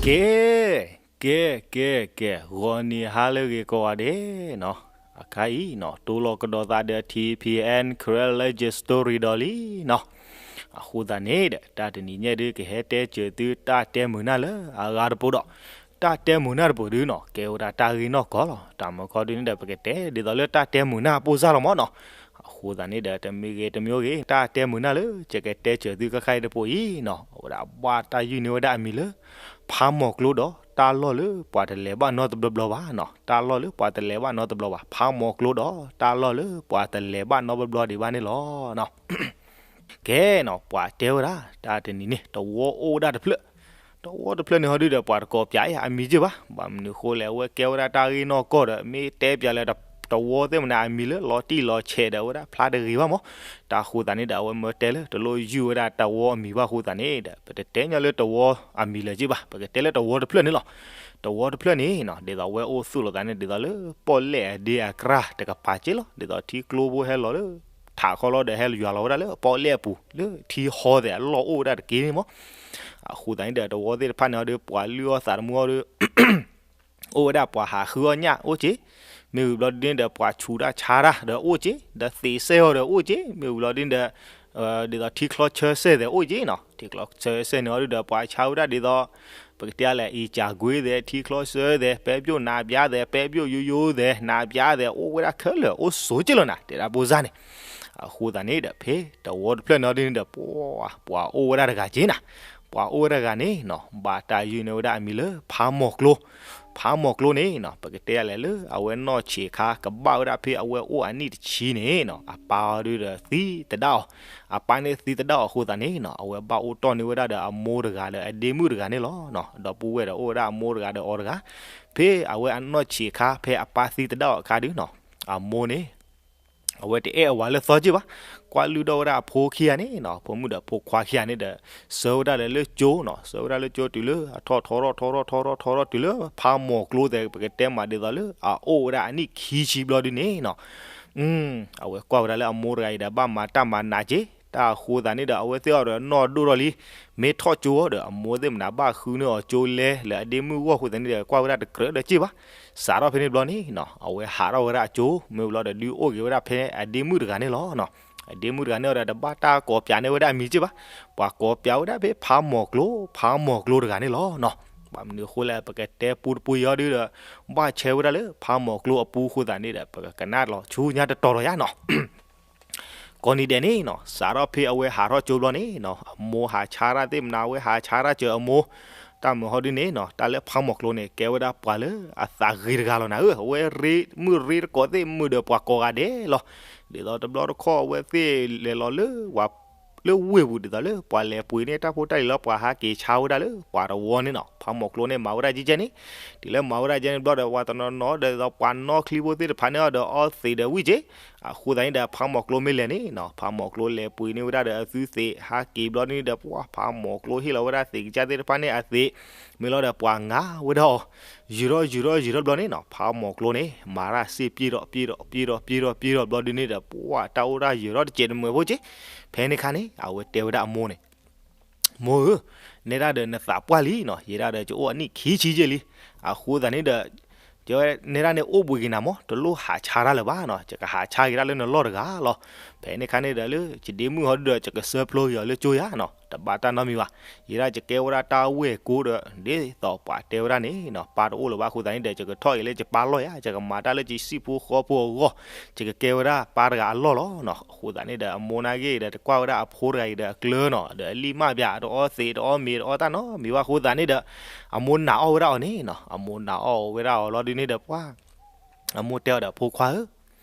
ကဲ, ကဲ, ကဲ, ကဲ, ဂီၤနံၤဟါလၢအဂ့ၤကိးဂၤဒဲးနီၤ, အခါအံၤနီၤ တိလီၤကဒီးသးဒီး ထံဖံအဲၣ် Karen Legend Story ဒီးလံနီၤ. အဃိသတးန့ၣ်ဒီး တၢ်တနံၤညါဒုး ကဟဲတဲစၢၤသုတၢ်တဲမုာ်နၢ်လၢအဂၤတပူၤဒီး တၢ်တဲမုာ်နၢ်တပူၤဒုးနီၤ ကဲဝဲဒၣ်တၢ်ဂ့ၢ်နီၢ်ကီၢ်လီၤ. တၢ်မုာ်ခီဒုးန့ၣ်ဒီး ပကတဲဒ်သိးလၢတၢ်တဲမုာ်နၢ်အပိၢ်စၢ်လီၤမးနီၤ. အဃိသတးန့ၣ်ဒီး တမံၤဂ့ၤတမံၤဂ့ၤ တၢ်တဲမုာ်နၢ်လၢ ယကတဲစၢၤသုခဲခါအံၤတပူၤအံၤနီၤ အဝဲဒၣ်ဘၣ်တၢ်ယုၢ်န့ၢ်ဝဲဒၣ်အမံၤလၢ ဖးမီၤကျိဒီးတၢ်လီၢ်လၢပှၤတလဲၤဘၣ်နီတဘျီဘျီဘၣ်နီၤ. တၢ်လီၢ်လၢပှၤတလဲၤဘၣ်နီတဘျီဘၣ်, ဖးမီၤကျိဒီးတၢ်လီၢ်လၢပှၤတလဲၤဘၣ်နီတဘျီဘျီဒံးဘၣ်န့ၣ်လီၤ. ကဲနီၤ ပှၤတဲဝဲဒၣ် တၢ်တနံၤန့ၣ် တဝီအိၣ်ဝဲဒၣ်တဖျၢၣ်, တဝီတဖျၢၣ်န့ၣ်ဟီဒုးဒီး ပှၤတကိးပၠးအမံၤက့ၢ်ဘၣ်. ဘၣ်မနုၤအဃိလဲၣ် အဝဲကဲဝဲဒၣ်တၢ်ဂ့ၢ်နီၢ်ကီၢ်ဒီး မ့ၢ်တဲပၠးလၢတဝီသ့ၣ်မနုၤအမံၤလၢလီၤတံၢ်လီၤဆဲးဒီး အဝဲဒၣ်ဖျါတဂ့ၤဘၣ်မး. တၢ်အဃိသတးန့ၣ်ဒီး အဝဲမ့ၢ်တဲလၢတလိၣ်ယုၢ်ဝဲဒၣ်တဝီအမံၤဘၣ်အဃိသတးန့ၣ်ဒီး ပတတဲညီလၢတဝီအမံၤလၢၤက့ၢ်ဘၣ်, ပကတဲလၢတဝီတဖျၢၣ်န့ၣ်လီၤ. တဝီတဖျၢၣ်န့ၣ်နီၤ ဒ်သိးအဝဲအိၣ်သူၣ်လီၤသးန့ၣ် ဒ်သိးလၢပီၣ်လဲၣ်အဒ့အကြၢ်တကပၤက့ၢ်လီၤ. ဒ်သိးထံကျိဖိဟဲလီၤလၢ ထးခီလီၤဒီး ဟဲယွၤလီၤဝဲဒၣ်လၢပီၣ်လဲၣ်အပူၤ လၢထံဟီသဲးအလီၢ်အိၣ်ဝဲဒၣ်တက့ၢ်န့ၣ်မး. အဃိသတးန့ၣ်ဒီး တဝီသ့ၣ်တဖၣ်န့ၣ်ဟီဒုး ပှၤလုၢ်အီၣ်သးသမူအီၤဒီး အိၣ်ဝဲဒၣ်ပှၤဟးဃုအီၣ်ညၣ်အိၣ်က့ၢ်, မ့ၢ်ဝံၤဘျီဒ်န့ၣ်ဒီး ပှၤဆူးတၢ်ဆါတၢ်ဒီးအိၣ်က့ၢ်, ဒီးသံးစဲအီၤဒီးအိၣ်က့ၢ်, မ့ၢ်ဝံၤဘျီဒ်န့ၣ်ဒီး ဒ်သိးထံချီဆၢစဲသဲးအိၣ်က့ၢ်နီၤ. ထံချီဆၢစဲန့ၣ်အီၤဒုးဒီး ပှၤဆါဝဲဒၣ်ဒ်သိး ပကတဲလဲၣ် အံၤကၢ်ကွ့သဲး ထံချီဆၢသဲး ပဲပျိၣ်နးပၠါသဲး ပဲပျိၣ်ယိယိသဲး နးပၠါသဲး အိၣ်ဝဲဒၣ်ခဲလၢာ် အိၣ်ဆိးက့ၢ်လီၤနၤ တဲဒၣ်ပိၢ်စၢ်န့ၣ်. အဃိသတးန့ၣ်ဒီး ဖဲတဝီတဖျၢၣ်န့ၣ်အီၤဒ်န့ၣ်ဒီး ပှၤ ပှၤအိၣ်ဝဲဒၣ်တဂၤက့ၢ်နၤ. ပှၤအိၣ်ဝဲဒၣ်တဂၤန့ၣ်နီၤ ဘၣ်တၢ်ယုၢ်န့ၢ်ဝဲဒၣ်အမံၤလၢ ဖးမီၤကျိ. ဖးမီၤကျိန့ၣ်နီၤ ပကတဲလဲၣ်လၢ အဝဲနီၢ်ဆံးအခါ ကဘၣ်ဝဲဒၣ်ဖဲအဝဲအိၣ်အနံၣ်တဆံန့ၣ်နီၤ အပၢ်အီၤဒုးဒီးသံသဒၣ်အီၤ. အပၢ်န့ၣ်သံသဒၣ်အီၤအဃိသတးန့ၣ်နီၤ အဝဲဘၣ်အိၣ်တီၢ်န့ၢ်ဝဲဒၣ်ဒီးအမိၢ်တဂၤဒီးအဒ့မုၣ်တဂၤန့ၣ်လီၤ. ဒီပုၢ်ဝဲၢ်ဒီးအိၣ်ဝဲဒၣ်အမိၢ်တဂၤဒီးအီၤတဂၤ. ဖဲအဝဲအနီၢ်ဆံးအခါ ဖဲအပၢ်သံသဒၣ်အီၤအခါဒုးနီၤ အမိၢ်န့ၣ် အဝဲတအဲၣ်အဝၤလၢသီက့ၢ်ဘၣ်. ကွၢ်လုၢ်ထီၣ်ဝဲဒၣ်အဖိခံဂၤန့ၣ်နီၤ ဖိမုၣ်ဒီးဖိခွါခံဂၤန့ၣ်ဒီး ဆှၢဝဲဒၣ်လၢကၠိနီၤ ဆှၢဝဲဒၣ်လၢကၠိတုၤလၢအထီၣ်ထီထီၣ်ထီထီၣ်ထီထီၣ်ထီထီၣ်တုၤလၢဖးမီၤကျိသဲး ပကတဲမးဒ်သိးလၢအအိၣ်ဝဲဒၣ်အနံၣ်ခံဆံဘျီဒ်န့ၣ်နီၤ အဝဲကွၢ်ဝဲဒၣ်လၢအမိၢ်တဂၤအံၤဒီးဘၣ်မၤတၢ်မၤနးက့ၢ်. တၢ်အဃိသတးန့ၣ်ဒီး အဝဲသ့ၣ်အီၤဒီးနီၢ်ဒိၣ်ထီၣ်လံ. မ့ၢ်ထီၣ်ကၠိအီၤဒီး အမိၢ်သ့ၣ်မနုၤဘၣ်ဃုန့ၢ်အီၤကၠိလဲလၢအဒ့မုၣ်ဂီၢ်အဃိသတးန့ၣ်ဒီး ကွၢ်ဝဲဒၣ်တကြၢးဒီးက့ၢ်ဘၣ်. စးထီၣ်ဖဲန့ၣ်ဘျီန့ၣ်နီၤ အဝဲဟးထီၣ်ဝဲဒၣ်အကၠိ မ့ၢ်ဘျီဒီးဒုးအိၣ်က့ၤဝဲဒၣ်ဖဲအဒ့မုၣ်တဂၤန့ၣ်လီၤ. အဒ့မုၣ်တဂၤန့ၣ်အီၤဒီးတဘၣ်တၢ်ကိးပၠးန့ၢ်ဝဲဒၣ်အမံၤက့ၢ်ဘၣ်. ပှၤကိးပၠးဝဲဒၣ်ဖဲဖးမီၤကျိ ဖးမီၤကျိတဂၤန့ၣ်လီၤနီၤ. ဘၣ်မနုၤအဃိလဲၣ် ပကတဲပူတပူအံၤအီၤဒုးဒီး ဘၣ်ဆဲဝဲဒၣ်လၢဖးမီၤကျိအပူအဃိသတးန့ၣ်ဒီး ပကကနၣ်လီၤဆူညါတတီၤလီၤယါနီၤ. ကိးနံၤဒဲးန့ၣ်နီၤ စးထီၣ်ဖဲအဝဲဟးထီၣ်ကၠိဘျီန့ၣ်နီၤ အမိၢ်ဟးဆါတၢ်သ့ၣ်မနုၤ အဝဲဟးဆါတၢ်စၢၤအမိၢ်. တၢ်မုာ်ဟီဒုန့ၣ်နီၤ တၢ်လၢဖးမီၤကျိန့ၣ် ကဲဝဲဒၣ်ပှၤလၢအသးဂ့ၤတဂၤလီၤနၤဧၢ. အဝဲရ့မုၣ်ရ့တကိးသ့ၣ်မုာ်ဒီးပှၤကိးဂၤဒဲးလီၤ. ဒ်သိးတဘျီတခီၣ်အဝဲသ့ၣ်လဲၤလီၤလၢ လၢဝ့ၢ်ပူၤဒ်သိးလၢပှၤလဲၤပှ့ၤန့ၢ်တၢ်ဖိတၢ်လံၤလီၤ ပှၤဟးက့ၤဆါဝဲဒၣ်လၢပှၤတဝီန့ၣ်နီၤ ဖးမီၤကျိန့ၣ် မၤဝဲဒၣ်ကဲကဲန့ၣ်. တုၤလၢမၤဝဲဒၣ်ကဲန့ၣ်ဘျီဒီး ပှၤတနီၤနီၤဒီးပှၤနီၣ်ချံဖိသ့ၣ်တဖၣ်န့ၣ်အီၤဒီးအီသံးဒီးဝံၣ်က့ၢ်. အဃိသတးန့ၣ်ဒီး ဖးမီၤကျိမ့ၢ်လဲၤန့ၣ်နီၤ ဖးမီၤကျိလဲၤပှ့ၤန့ၢ်ဝဲဒၣ်ဒီးအသုသံး ဟးက့ၤဘျီန့ၣ်ဒီး ပှၤဖးမီၤကျိဟ့ၣ်လီၤဝဲဒၣ်သံးကစၢ်သ့ၣ်တဖၣ်န့ၣ်အသံး မ့ၢ်လီၤဒီးပှၤငါဝဲဒၣ်အီၤ ယုာ်ထီၣ်ယုာ်ထီၣ်ယုာ်ထီၣ်ဘျီန့ၣ်နီၤ ဖးမီၤကျိန့ၣ် မၤတၢ်စ့ၢ်ပျံၤထီၣ်ပျံၤထီၣ်ပျံၤထီၣ်ပျံၤထီၣ်ပျံၤထီၣ်ဘျီဒုန့ၣ်ဒီး ပှၤတၢ်အိၣ်တၢ်ယုာ်ထီၣ်တစဲးတမှဲၤဖိက့ၢ်. ဖဲန့ၣ်အခါန့ၣ် အဝဲတဲဝဲဒၣ်အမိၢ်န့ၣ် မိၢ်ဧၢ, နဲဒၣ်ဒီးနသးပှၢ်လံနီၤ, ယဲဒၣ်ဒီးယအိၣ်အနံၣ်ခံဆံယဲၢ်လံ. အဃိသတးန့ၣ်ဒီး နဲဒၣ်န့ၣ်အိၣ်ဘှံးက့ၤနၤမး, တလိၣ်ဟးဆါတၢ်လၢၤဘၣ်နီၤ, ယကဟးဆါက့ၤတၢ်လၢနလီၢ်တဂၤလီၤ. ဖဲန့ၣ်ခါန့ၣ်ဒီးလၢယဒ့မုၣ်ဟီဒုဒီး ယကဆှၢဖျိက့ၤအီၤလၢကၠိယါနီၤ, တဘၣ်တၢ်နီတမံၤဘၣ်. ယဲဒၣ်ယကဲဝဲဒၣ်တၢ်ဝဲၢ်ကိဒီး ဒ်သိးပှၤတဲဝဲဒၣ်န့ၣ်နီၤ, ပၢ်တအိၣ်လၢၤဘၣ်အဃိသတးန့ၣ်ဒီး ယကထီၣ်က့ၤလၢယပၢ်လီၢ်ယါ, ယကမၤတၢ်လၢယဟံၣ်ဖိဃီဖိအဂီၢ်, ယကကဲဝဲဒၣ်ပၢ်တဂၤအလီၢ်လီၤနီၤ. အဃိသတးန့ၣ်ဒီး အမိၢ်နာ်က့ၤဒီး တကွၢ်ဝဲဒၣ်အဖိတဂၤအံၤဒီးအကျၢၤနီၤ, ဒီးအလံၣ်မၢ်ဘၣ်, တအီသံးတအီမ့ၤတအီတၢ်နီတမံၤဘၣ်အဃိသတးန့ၣ်ဒီး အမိၢ်နာ်အီၣ်ဝဲဒၣ်အီၤန့ၣ်နီၤ, အမိၢ်နာ်အီၣ်ဝဲဒၣ်အီၤလီၤဒုန့ၣ်ဒီး ပှၤ အမိၢ်တဲအီၤဒီး ဖိခွါဧၢ,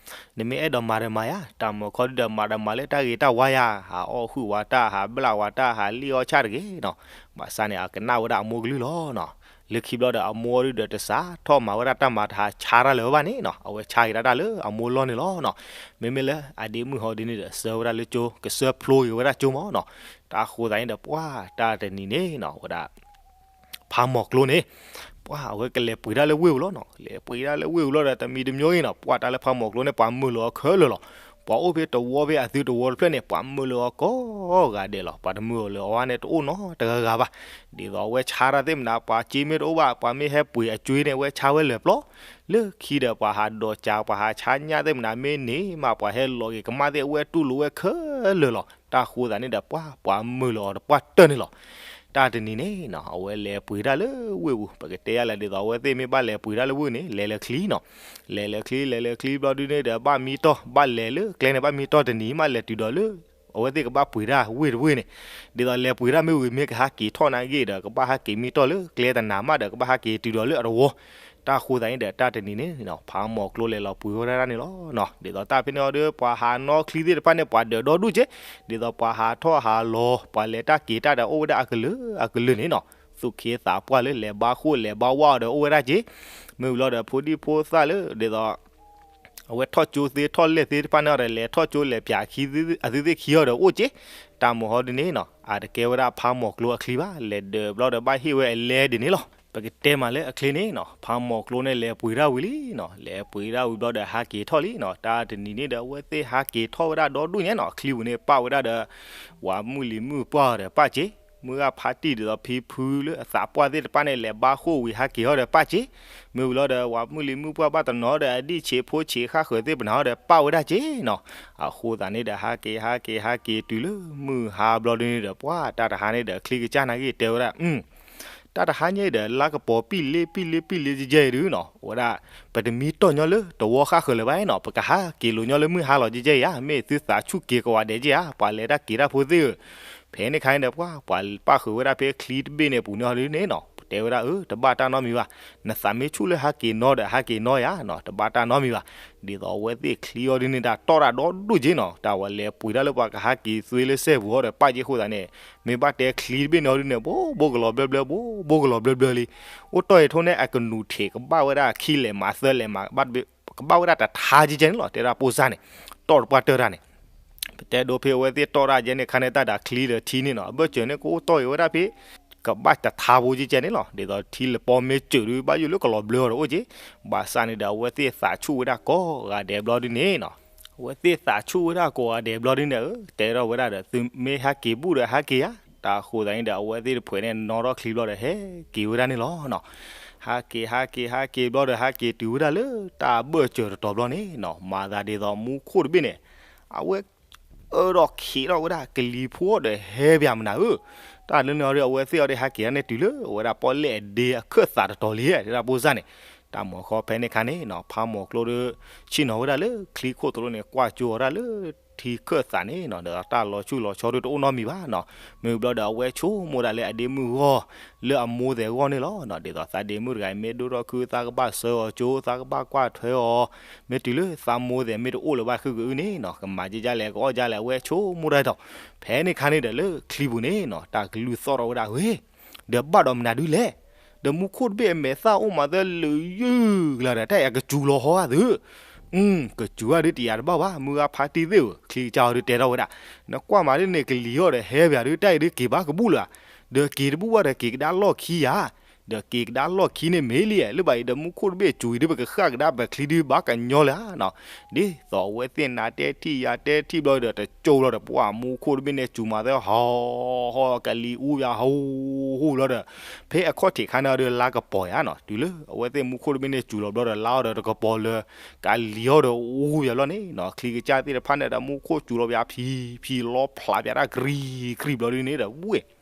နမ့ၢ်အဲၣ်ဒိးမၤဒီးမၤယါ, တၢ်မုာ်ခီဒုဒီး မၤဒီးမၤလၢတၢ်ဂ့ၤတၢ်ဝါယါ, ဟးအီၣ်ဟုၣ်ဝးတၢ်, ဟးဘျၣ်ဝးတၢ်, ဟးလံၣ်အီၣ်ဆၣ်တဂ့ၤနီၤ. ဘၣ်ဆၣ်န့ၣ် အကနၣ်ဝဲဒၣ်အမိၢ်ကလုၢ်လီၤနီၤ. လၢခံဘျီဒီး အမိၢ်ဒုဒီးတစးထီၣ်မၤဝဲဒၣ်တၢ်မၤတဟးဆါတၢ်လၢၤဘၣ်န့ၣ်နီၤ, အဝဲဆါက့ၤတၢ်တၢ်လၢအမိၢ်လီၢ်န့ၣ်လီၤနီၤ. မ့မ့ၢ်လၢအဒ့မုၣ်ဟီဒုန့ၣ်ဒီး ဆှၢဝဲဒၣ်လၢကၠိ, ကဆှၢဖျိက့ၤဝဲဒၣ်ကၠိမးနီၤ. တၢ်ဃိသတးန့ၣ်ဒီး ပှၤတၢ်တနံၤန့ၣ်နီၤ ဝဲဒၣ် ဖးမီၤကျိန့ၣ် ပှၤအဝဲကလဲၤပှ့ၤတၢ်လၢဝ့ၢ်ပူၤလီၤနီၤ, လဲၤပှ့ၤတၢ်လၢဝ့ၢ်ပူၤလီၤဒီး တမံၤတမံၤဂ့ၤနီၤ, ပှၤတၢ်လၢဖးမီၤကျိန့ၣ် ပှၤမုာ်လီၤအီၤခဲလၢာ်လီၤ. ပှၤအိၣ်ဖဲတဝီဖဲအသုတဝီတဖျၢၣ်န့ၣ် ပှၤမုာ်လၢအီၤကိးဂၤဒဲးလီၤ. ပှၤတမုာ်အီၤလၢအီၤဘၣ်န့ၣ် တအိၣ်နီတဂၤဂၤဘၣ်. ဒ်သိးအဝဲဆါတၢ်သ့ၣ်မနၤ ပှၤစ့မ့ၢ်တအိၣ်ဘၣ်, ပှၤမ့ၢ်ဟဲပှ့ၤအစ့န့ၣ် အဝဲဆါဝဲလၢာ်ပျီ, လၢခံဒီးပှၤဟးဒိးကး ပှၤဟးဆါညၣ်သ့ၣ်မနၤမ့ၢ်န့ၣ်မး ပှၤဟဲလီၤက့ၤကမၣ်သ့ၣ် အဝဲတူၢ်လိာ်ဝဲခဲလၢာ်လီၤ. တၢ်ဃိသးန့ၣ်ဒီး ပှၤ ပှၤမုာ်လၢအီၤတပှၢ်တၢၢ်န့ၣ်လီၤ. တၢ်တနံၤန့ၣ်နီၤ အဝဲလဲၤပှ့ၤတၢ်လၢဝ့ၢ်ပူၤ, ပကတဲယၤလဲၣ် ဒ်သိးအဝဲသ့ၣ်မ့ၢ်ဘၣ်လဲၤပှ့ၤတၢ်လၢဝ့ၢ်န့ၣ် လဲၤလၢချံနီၤ, လဲၤလၢချံ လဲၤလၢချံဘျီဒုန့ၣ်ဒီး ဘၣ်မံတီၢ်, ဘၣ်လဲၤလၢကျဲန့ၣ် ဘၣ်မံတီၢ်တနံၤမး လဲၤတုၤဒီးလၢ အဝဲသ့ၣ်ကဘၣ်ပှ့ၤတၢ်ဝ့ၢ်တဝ့ၢ်န့ၣ်, ဒ်သိးလဲၤပှ့ၤတၢ်မ့ၢ်ဝံၤ မ့ၢ်ကဟးက့ၤထီၣ်နာ်က့ဒီး ကဘၣ်ဟးက့ၤမံတီၢ်လၢကျဲတနၤမးဒီး ကဘၣ်ဟးက့ၤတုၤဒီးလၢအတဝီ တၢ်ဃိသးန့ၣ်ဒီး တၢ်တနံၤန့ၣ်နီၤ ဖးမီၤကျိလဲၤလီၤပှ့ၤဝဲဒၣ်န့ၣ်လီၤ. ဒ်သိးတၢ်ဖဲန့ၣ်အီၤဒီး ပှၤဟးနီၣ်ချံသ့ၣ်တဖၣ်န့ၣ် ပှၤဒၢးဒီဒူၣ်က့, ဒ်သိးပှၤဟးထီၣ်ဟးလီၤ ပှၤလဲၤတၢ်က့ၤတၢ်ဒီး အိၣ်ဝဲဒၣ်အကလုာ်အကလုာ်န့ၣ်နီၤ, သူၣ်က့သးပှၢ်လၢလဲၤဘါဃိၣ်လဲၤဘါဝါအီၤဒီး အိၣ်ဝဲဒၣ်က့, မ့ၢ်ဝံၤလီၤဒီး ဖိဒံဖိသၣ်လၢ ဒ်သိး အဝဲထီၣ်ကၠိသ့ထီၣ်လဲၢ်သ့ၣ်တဖၣ်န့ၣ်ဒီး လဲၤထီၣ်ကၠိလဲၤပၠးခံ အသုသ့ၣ်ခံအီၤဒီးအိၣ်က့, တၢ်မုာ်ဟီဒုန့ၣ်နီၤ အတကဲဝဲဒၣ်ဖးမီၤကျိအချံဘၣ်, လဲၤဒၢးဘျီဒီးဘၣ်ဟ့ၣ်ဝဲအလဲဒ်န့ၣ်လီၤ. ပကတဲမးလၢအချံန့ၣ်နီၤ ဖးမီၤကျိန့ၣ် လဲၤပှ့ၤတၢ်ဝံၤလံနီၤ, လဲၤပှ့ၤတၢ်ဝံၤဘျီဒီး ဟးက့ၤထီၣ်လံနီၤ, တၢ်တနံၤန့ၣ်ဒီး အဝဲသ့ၣ်ဟးက့ၤထီၣ်ဝဲဒၣ်ဒီဒူၣ်ညါနီၤ, ချံပူၤန့ၣ် ပၣ်ဝဲဒၣ်ဒီး ဝၤမုၢ်လံၤမုၢ်ပှၢ်အီၤဒီးပၣ်က့, မုၢ်ဂၢ်ဖါတံၢ်ဒ်သိးဖံဖုလၢအသးပှၢ်သ့ၣ်တဖၣ်န့ၣ် လဲၤဘါဃိၣ်ဝံၤဟးက့ၤအီၤဒီးပၣ်က့, မ့ၢ်ဝံၤလီၤဒီး ဝၤမုၢ်လံၤမုၢ်ပှၢ်ဘၣ်တနီၤဒီး အဒံၣ်ဆံးဖိဆံးဃၣ်ဃၢၤသ့ၣ်ပနၤအီၤဒီး ပၣ်ဝဲဒၣ်က့နီၤ. အဃိသတးန့ၣ်ဒီး ဟးက့ၤ ဟးက့ၤ ဟးက့ၤတုၤလၢမုၢ်ဟါဘျီဒုန့ၣ်ဒီး ပှၤတၢ်တဟါန့ၣ်ဒီး ချံကစၢ်နာ်က့တဲဝဲဒၣ် တၢ်တဟါညါအံၤဒီး လါကပီၤပံၣ်လ့ပံၣ်လ့ ပံၣ်လ့ကဲကဲအံၤဒုနီၤ, ဝဲဒၣ် ပတမံတီၢ်ညီလၢတဝီဃၣ်ဃၢၤလၢၤဘၣ်နီၤ, ပကဟးက့ၤလိာ်ညီလၢမုၢ်ဟါလီၤကဲကဲအံၤဧါ, မ့ၢ်သုသးဆူၣ်က့ၤကိးဂၤဒဲးကဲဧါ, ပှၤလဲၤတၢ်က့ၤတၢ်ဖိသ့ၣ်ဧၢ. ဖဲန့ၣ်ခါန့ၣ်ဒီး ပှၤ ပှၤပၣ်ဃုာ်ဝဲဒၣ်ဖဲချံတဘ့ၣ်န့ၣ်အပူၤန့ၣ်အီၤဒုန့ၣ်နီၤ, ပတဲဝဲဒၣ် အၢ တဘၣ်တၢ်နီတမံၤဘၣ်, နသးမ့ၢ်ဆူၣ်လၢဟးက့ၤနီၤဒီး ဟးက့ၤနီၤယၤနီၤ, တဘၣ်တၢ်နီတမံၤဘၣ်. ဒ်သိးအဝဲသ့ၣ်ချံအီၤဒုန့ၣ်ဒီး တီၢ်တၢ်ဒီဒူၣ်က့နီၤ, တၢ်ဝဲလဲၤပှ့ၤတၢ်လၢပှၤကဟးက့ၤသွ့လၢစဲပူၤအီၤဒီး ပၣ်က့အဃိသတးန့ၣ် မ့ၢ်ဘၣ်တဲချံတဘ့ၣ်န့ၣ်အီၤဒုန့ၣ် ဘိဘိကလီၤဘျၢဘျၢ ဘိဘိကလီၤဘျၢဘျၢလံ. အိၣ်တီၢ်အံၤထိၣ်န့ၣ် အကနူာ်ထံးကဘၣ်ဝဲဒၣ်ခံလဲးမးသၢလဲးမး ကဘၣ်ဝဲဒၣ်တထါကဲကဲန့ၣ်လီၤ, တဲဒၣ်ပိၢ်စၢ်န့ၣ် တီၢ်တပှၢ်တၢၢ်တၢ်န့ၣ် ပတဲဒိဖဲအဝဲသ့ၣ်တီၢ်တၢ်ကဲန့ၣ်ခါန့ၣ် တၢ်ဒၣ်ချံဒီးထံန့ၣ်နီၤ, အဘၢၣ်စၢၤန့ၣ် ကအိၣ်တီၢ်အံၤဝဲဒၣ်ဖဲ ကဘၣ်တထါဖိကဲကဲန့ၣ်လီၤ. ဒ်သိးထံလပီမ့ၢ်စၢၤဒု ဘၣ်ယိၣ်လၢကလီၤဘျၢအီၤဒီးအိၣ်က့, ဘၣ်ဆၣ်န့ၣ်ဒီး အဝဲသ့ၣ်သးဆူၣ်ဝဲဒၣ်ကိးဂၤဒဲးဘျီဒုန့ၣ်နီၤ, အဝဲသ့ၣ်သးဆူၣ်ဝဲဒၣ်ကိးဂၤဒဲးဘျီဒုန့ၣ် အၢ တဲထီၣ်ဝဲဒၣ်ဒီး သုမ့ၢ်ဟဲက့ၤဘူၣ်ဒီးဟဲက့ၤဧါ, တၢ်ဃိသတးန့ၣ်ဒီး အဝဲသ့ၣ်တဖုန့ၣ် နီၣ်ထီၣ်ချံဘျီဒီး ဟဲက့ၤဝဲဒၣ်န့ၣ်လီၤနီၤ. ဟးက့ၤ ဟးက့ၤ ဟးက့ၤဘျီဒီး ဟးက့ၤတုၤဝဲဒၣ်လၢတၢ်ဘၢၣ်စၢၤတတီၤဘျီန့ၣ်နီၤ, မၤသးဒ်သိးမူခိၣ်တဘ့ၣ်န့ၣ် အဝဲ အၢၣ်ဒီးခံးထီၣ်ဝဲဒၣ်ကလံၤဖိဒီး ဟဲပၠးမနုၤဧၢ, တၢ်လၢန့ၣ်အီၤဒီး အဝဲသ့ၣ်အီၤဒီး ဟးက့ၤဒၣ်န့ၣ်တုၤလၢအဝဲဒၣ်ပီၣ်လဲၣ်အဒ့အခၢၣ်သးတတီၤလံ တဲဒၣ်ပိၢ်စၢ်န့ၣ်, တၢ်မုာ်ဃီဖဲန့ၣ်ခါန့ၣ်နီၤ ဖးမီၤကျိဒီး ဆ့ၣ်နီၤဝဲဒၣ်လၢချံခိၣ်သရိာ်န့ၣ် ကွၢ်ကၠိအီၤဒၣ်လၢထံခၢၣ်သးန့ၣ်နီၤ, ဒီးတၢ်လီၤဆူၣ်လီၤဆီဒုတအိၣ်နီတမံၤဘၣ်နီၤ, မ့ၢ်ဘျီဒီး အဝဲဆိကမိၣ်ဒၣ်လၢအဒ့မုၣ်ဂီၢ် လၢအမိၢ်သဲးဂီၢ်န့ၣ်လီၤနီၤ, ဒ်သိးသးဒ့မုၣ်တဂၤအံၤ မ့ၢ်ဒိၣ်ထီၣ်ခု သးကဘၣ်ဆှၢအီၤကၠိ သးကဘၣ်ကွၢ်ထွဲအီၤ, မ့ၢ်တုၤလၢသးမိၢ်သဲးမ့ၢ်တအိၣ်လၢၤဘၣ်ခုကအုန့ၣ်နီၤ ကမၤကဲကဲလဲၣ် ကအီၣ်ကဲလဲၣ် အဝဲဆိကမိၣ်ဒၣ်ဒီး, ဖဲန့ၣ်ခါန့ၣ်ဒီး လၢချံပူၤန့ၣ်နီၤ တၢ်ကလုၢ်သီၣ်ထီၣ်ဝဲဒၣ်ဝဲ ဒီးဘၣ်ဒီးမနုၤဒုလဲၣ်, ဒီးမူခိၣ်တဘ့ၣ်အမဲာ်သၣ်အိၣ်မးသၢလၢယုၢ်ကလၤဒီး တၢ်အံၤအကစူၤလီၤဟီဧါသု, ကစူၤဧါဒုတယာ်တဘၣ်ဘၣ် မုၢ်ဂၢ်ဖါတံၢ်သ့ၣ်ဧၢ, ချံကစၢ်အီၤဒုတဲထီၣ်ဝဲဒၣ်, နကွၢ်မးဒ်န့ၣ် ကလံၤအီၤဒီးဟဲပၠးဒု တၢ်အံၤဒုက့ၤဘၣ်ကဘူၣ်လၢၤဧါ, ဒီးက့ၤတဘူၣ်ဘၣ်ဒီးက့ၤကဒါလီၢ်ခံဧါ, ဒီးက့ၤကဒါလီၢ်ခံန့ၣ်မ့ၢ်လံ, လၢဘၣ်အံၤဒီးမူခိၣ်တဘ့ၣ်စူၤအံၤဒု ပကဃၣ်ကဒါပချံဒုဘၣ်ကညီလၢၤဧါနီၤ, ဒ်သိးအဝဲသ့ၣ်နၤတဲထံၣ်ယၤတဲထံၣ်ဘျီဒီး တကၠိဘျီဒီး ပှၤမူခိၣ်တဘ့ၣ်န့ၣ် စူၤမးသၢဟီၣ်ဟီၣ် ကလံၤအူပၠးဟူဟူဘျီဒီး ဖဲအခီၣ်ထံးခါန့ၣ်အီၤဒီး လါကပီၤယါနီၤ, တုၤလၢအဝဲသ့ၣ်မူခိၣ်တဘ့ၣ်န့ၣ် စူၤလီၤဘျီဒီး လါအီၤဒီးတကပီၤလၢ ကလံၤအီၤဒီးအူပၠးဘျီန့ၣ်နီၤ, ချံကစၢ်သ့ၣ်တဖၣ်န့ၣ်ဒီး မူခိၣ်စူၤလီၤပၠးဖံဖံ လီဖျးပၠးတၢ်ကြံကြံဘျီဒုန့ၣ်ဒီး ဝ့ၢ်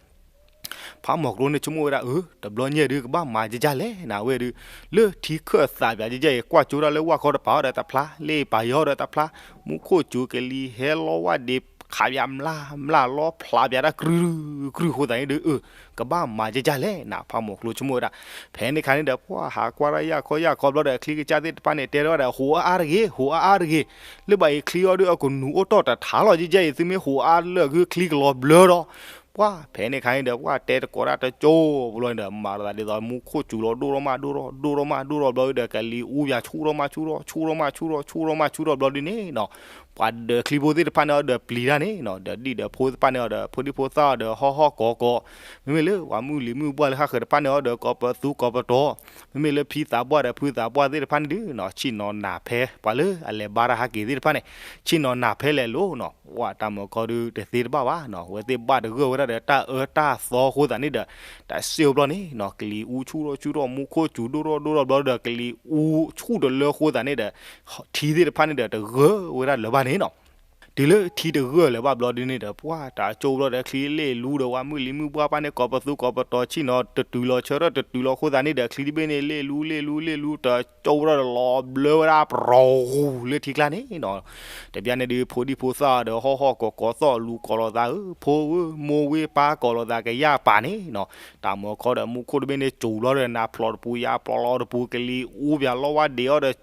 ဖးမီၤကျိန့ၣ်ဆိကမိၣ်ဝဲဒၣ် အၢ တဘျီညါဒု ကဘၣ်မၤကဲကဲလဲၣ် နဝဲဒု လၢထံခၢၣ်သးပၠးကဲကဲအံၤ ကွၢ်ကၠိဒၣ်လၢဝၣ်ခီတပၤအီၤဒီးတဖျါ လ့ၣ်ပာ်ယီၤဒီးတဖျါ မူခိၣ်စူၤကလံၤဟဲလီဝၣ်ဒ့ခးပၠးမျၢ်မျၢ် လီဖျးပၠးတၢ်ကြံကြံဃိသတးန့ၣ်ဒီး အၢ ကဘၣ်မၤကဲကဲလဲၣ် နဖးမီၤကျိဆိကမိၣ်ဝဲဒၣ်. ဖဲန့ၣ်ခါန့ၣ်ဒီး ပှၤဟးကွၢ်တၢ်ယၢ်ခီယၢ်ခီဘျီဒီး ချံကစၢ်သ့ၣ်တဖၣ်န့ၣ် တဲထီၣ်ဝဲဒၣ် ဟိးအါအါတဂ့ၤ ဟိးအါအါတဂ့ၤ, လၢဘၣ်အံၤချံအီၤဒု အကနူၤအိၣ်တီၢ်တထါလီၤ ကဲကဲအံၤ သုမ့ၢ်ဟိးအါလၢာ်ဂုၢ် ချံကလီၤဘျၢဒီး ပှၢ်ဖဲန့ၣ်ခါန့ၣ်ဒီး ပှၢ်တဲတကိးတၢ်တကၠိဘျီန့ၣ်ဒီး မၤလိာ်သးဒ်သိးမူခိၣ်စူၤလီၤဒိၣ်ထီၣ်မးဒိၣ်ထီၣ် ဒိၣ်ထီၣ်မးဒိၣ်ထီၣ်ဘျီဒီး ကလံၤအူပၠးဆူၣ်ထီၣ်မးဆူၣ်ထီၣ် ဆူၣ်ထီၣ်မးဆူၣ်ထီၣ် ဆူၣ်ထီၣ်မးဆူၣ်ထီၣ်ဘျီဒ်န့ၣ်နီၤ, ပှၤဒၢးချံဖိသ့ၣ်တဖၣ်န့ၣ်အီၤဒီးပျံၤတၢ်န့ၣ်နီၤ, ဒီးဒံၣ်ဒီးဖိသ့ၣ်တဖၣ်န့ၣ်အီၤဒီး ဖိဒံၣ်ဖိသၣ်အီၤဒီးဟီၣ်ဟီၣ်ကီၤကီၤ, မ့မ့ၢ်လၢပှၤမုၢ်လံၤမုၢ်ဘှၢ်လၢဟးဃၢၤတဖၣ်န့ၣ်အီၤဒီး ကိးပသူကိးပတီၤ, မ့မ့ၢ်လၢဖံသးပှၢ်ဒီးဖုသးပှၢ်သ့ၣ်တဖၣ်န့ၣ်ဒုးနီၤ ဆ့ၣ်နီၤနၢ်ဖဲ ပှၤလၢအလဲၤဘါတၢ်ဟးက့ၤသ့ၣ်တဖၣ်န့ၣ် ဆ့ၣ်နီၤနၢ်ဖဲလဲၤလိၤနီၤ, ပှၢ်တၢ်မုၢ်ခီဒုးတသ့တဘၣ်ဘၣ်နီၤ, အဝဲသ့ၣ်ဘၣ်တဂၢၢ်ဝဲဒၣ်ဒီးတၢ်အၢတၢ်သီအဃိသတးန့ၣ်ဒီး တၢ်စ့ၢ်အိၣ်ဘျီန့ၣ်နီၤ ကလံၤအူဆူၣ်ထီၣ်ဆူၣ်ထီၣ် မူခိၣ်စူၤဒိၣ်ထီၣ်ဒိၣ်ထီၣ်ဘျီဒီး ကလံၤအူဆူၣ်တလၢအဃိသတးန့ၣ်ဒီး ထံသ့ၣ်တဖၣ်န့ၣ်ဒီး တဂၢၢ်ဝဲဒၣ်လၢၤဘၣ်န့ၣ်နီၤ. တုၤလၢထံတဂၢၢ်လၢၤဘၣ်ဘျီဒ်န့ၣ်ဒီး ပှၢ်တၢ်ကၠိဘျီဒီး ချံလ့ၣ်လူဒီး ပှၤမုၢ်လံၤမုၢ်ဘှၢ်တဖၣ်န့ၣ် ကိးပသူကိးပတီၤ ဆ့ၣ်နီၤတတုၤလီၤ ဆၢထၢၣ်တတုၤလီၤအဃိသတးန့ၣ်ဒီး ချံတဘ့ၣ်န့ၣ် လ့ၣ်လူလ့ၣ်လူလ့ၣ်လူ တၢ်ကၠိဘျီဒီး လီၤဘျၢဝဲဒၣ်ပရီၤဂူၤလၢထံကျါန့ၣ်နီၤ. တဘျီန့ၣ်ဒုး ဖိဒံၣ်ဖိသၣ်ဒီး ဟီၣ်ဟီၣ်ကီၤကီၤသီၣ်လူၤကိးလိာ်သးဧၢ ဖိဧၢ မိၢ်ဝ့ၢ်ပၢ်ကိးလိာ်သး ကယၢ်ပာ်န့ၣ်နီၤ. တၢ်မုၢ်ခီဒီး မူခိၣ်တဘ့ၣ်န့ၣ် စူၤဘျီဒီး နၤဖျိးတပူၤ ယၤဖျိးလီၤတပူၤ ကလံၤအူပၠးလီဝါဒ့အီၤဒီး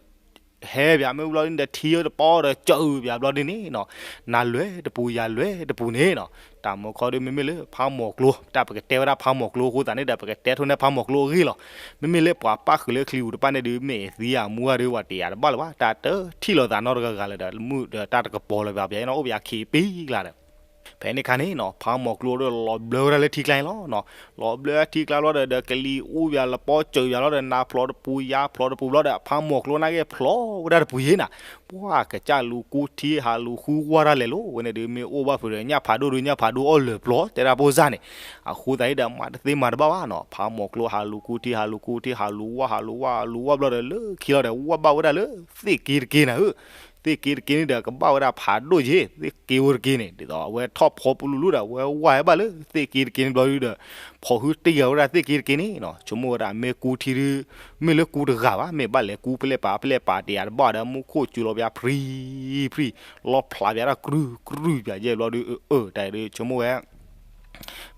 ဟဲပၠး မ့ၢ်ဘျီဒ်န့ၣ်ဒီး ထံအီၤတပီဒီး စၢပၠးဘျီဒ်န့ၣ်နီၤ. နၤလွဲၢ်တပူၤ ယၤလွဲၢ်တပူၤန့ၣ်နီၤ. တၢ်မုၢ်ခီဒုး မ့မ့ၢ်လၢဖးမီၢ်ကျိၤ တၢ်ပကတဲဝဲဒၣ်ဖးမီၢ်ကျိၤအဃိသတးန့ၣ်ဒီး ပကတဲထိၣ်န့ၢ်ဖးမီၢ်ကျိၤအဂ့ၢ်လီၤ. မ့မ့ၢ်လၢပှၤပၣ်ဃုာ်လၢချံပူၤတဖၣ်န့ၣ်ဒုး မ့ၢ်သံအမူအဂၤဒုး ပှၤတယာ်တဘၣ်လၢၤဘၣ် တၢ်တထံၣ်လိာ်သးနီတဂၤဂၤလၢၤဒီး မုၢ်ဒီးတၢ်တကပီၤလၢၤဘၣ် ပယဲနီၤ အိၣ်ပယၤခံပံကျါဒီး ဖဲန့ၣ်ခါန့ၣ်နီၤ ဖးမီၢ်ကျိၤဒီး လီၤဘျၢဝဲဒၣ်လၢထံကျါန့ၣ်လီၤ. လီၤဘျၢထံကျါလီၤဒီး ဒီးကလံၤအူပၠးလီၤပီစၢပၠးလီၤဒီး နၤဖျိးတပူၤ ယၤဖျိးတပူၤဘျီဒီး ဖးမီၢ်ကျိၤန့ၣ်က့ၤဖျိးဝဲဒၣ်တပူၤယဲနီၤ. ပှၢ်ကစၢ်လူၤကူထံ ဟးလူၤဃုဝၢ်တၢ်လဲၤလိၤ ဝဲန့ၣ်ဒုး မ့ၢ်အိၣ်ဘၣ်ဖုးဒီး ညၣ်ဖးဒိၣ်ဒုး ညၣ်ဖးဒိၣ်အီၣ်လၢာ်ပျီ တဲဒၣ်ဖိစၢ်န့ၣ်. အဃိသတးန့ၣ်ဒီး မၤတသ့မၤတဘၣ်ဘၣ်နီၤ ဖးမီၢ်ကျိၤဟးလူၤကူထံ ဟးလူၤကူထံ ဟးလူၤဝၢ် ဟးလူၤဝၢ် ဟးလူၤဝၢ်ဘျီဒီး လၢခံလီၤဒီး ဝၢ်ဘၣ်ဝဲဒၣ်လၢ သ့ၣ်က့တက့န့ၣ်ဧၢ. သ့ၣ်က့တက့န့ၣ်ဒီး ကဘၣ်ဝဲဒၣ်ဖးဒိၣ်ယဲ သ့ၣ်က့ဝဲတက့န့ၣ် ဒ်သိးအဝဲထီၣ်ဖီပလူၤလူၤဒီး အဝဲဝၢ်ဝဲဘၣ်လၢသ့ၣ်က့တက့န့ၣ်ဘျီဒုးဒီး ဖီၣ်ဟုတံၢ်ဂၤဝဲဒၣ်သ့ၣ်က့တက့န့ၣ်နီၤ. ဆိကမိၣ်ဝဲဒၣ် မ့ၢ်ကူထံဒုး မ့ၢ်လၢကူတဂၤဘၣ် မ့ၢ်ဘၣ်လဲၤကူဖဲလဲၣ်ပာ်ဖဲလဲၣ်ပာ် တယာ်တဘၣ်ဒီး မူခိၣ်စူၤလီၤပၠးဖှံဖှံ လီၤဖျးပၠးတၢ်ကြုၢ်ကြုၢ်ပၠးယဲၢ်ဘျီဒုး အၢ တၢ်အံၤဒုး ဆိကမိၣ်ဝဲ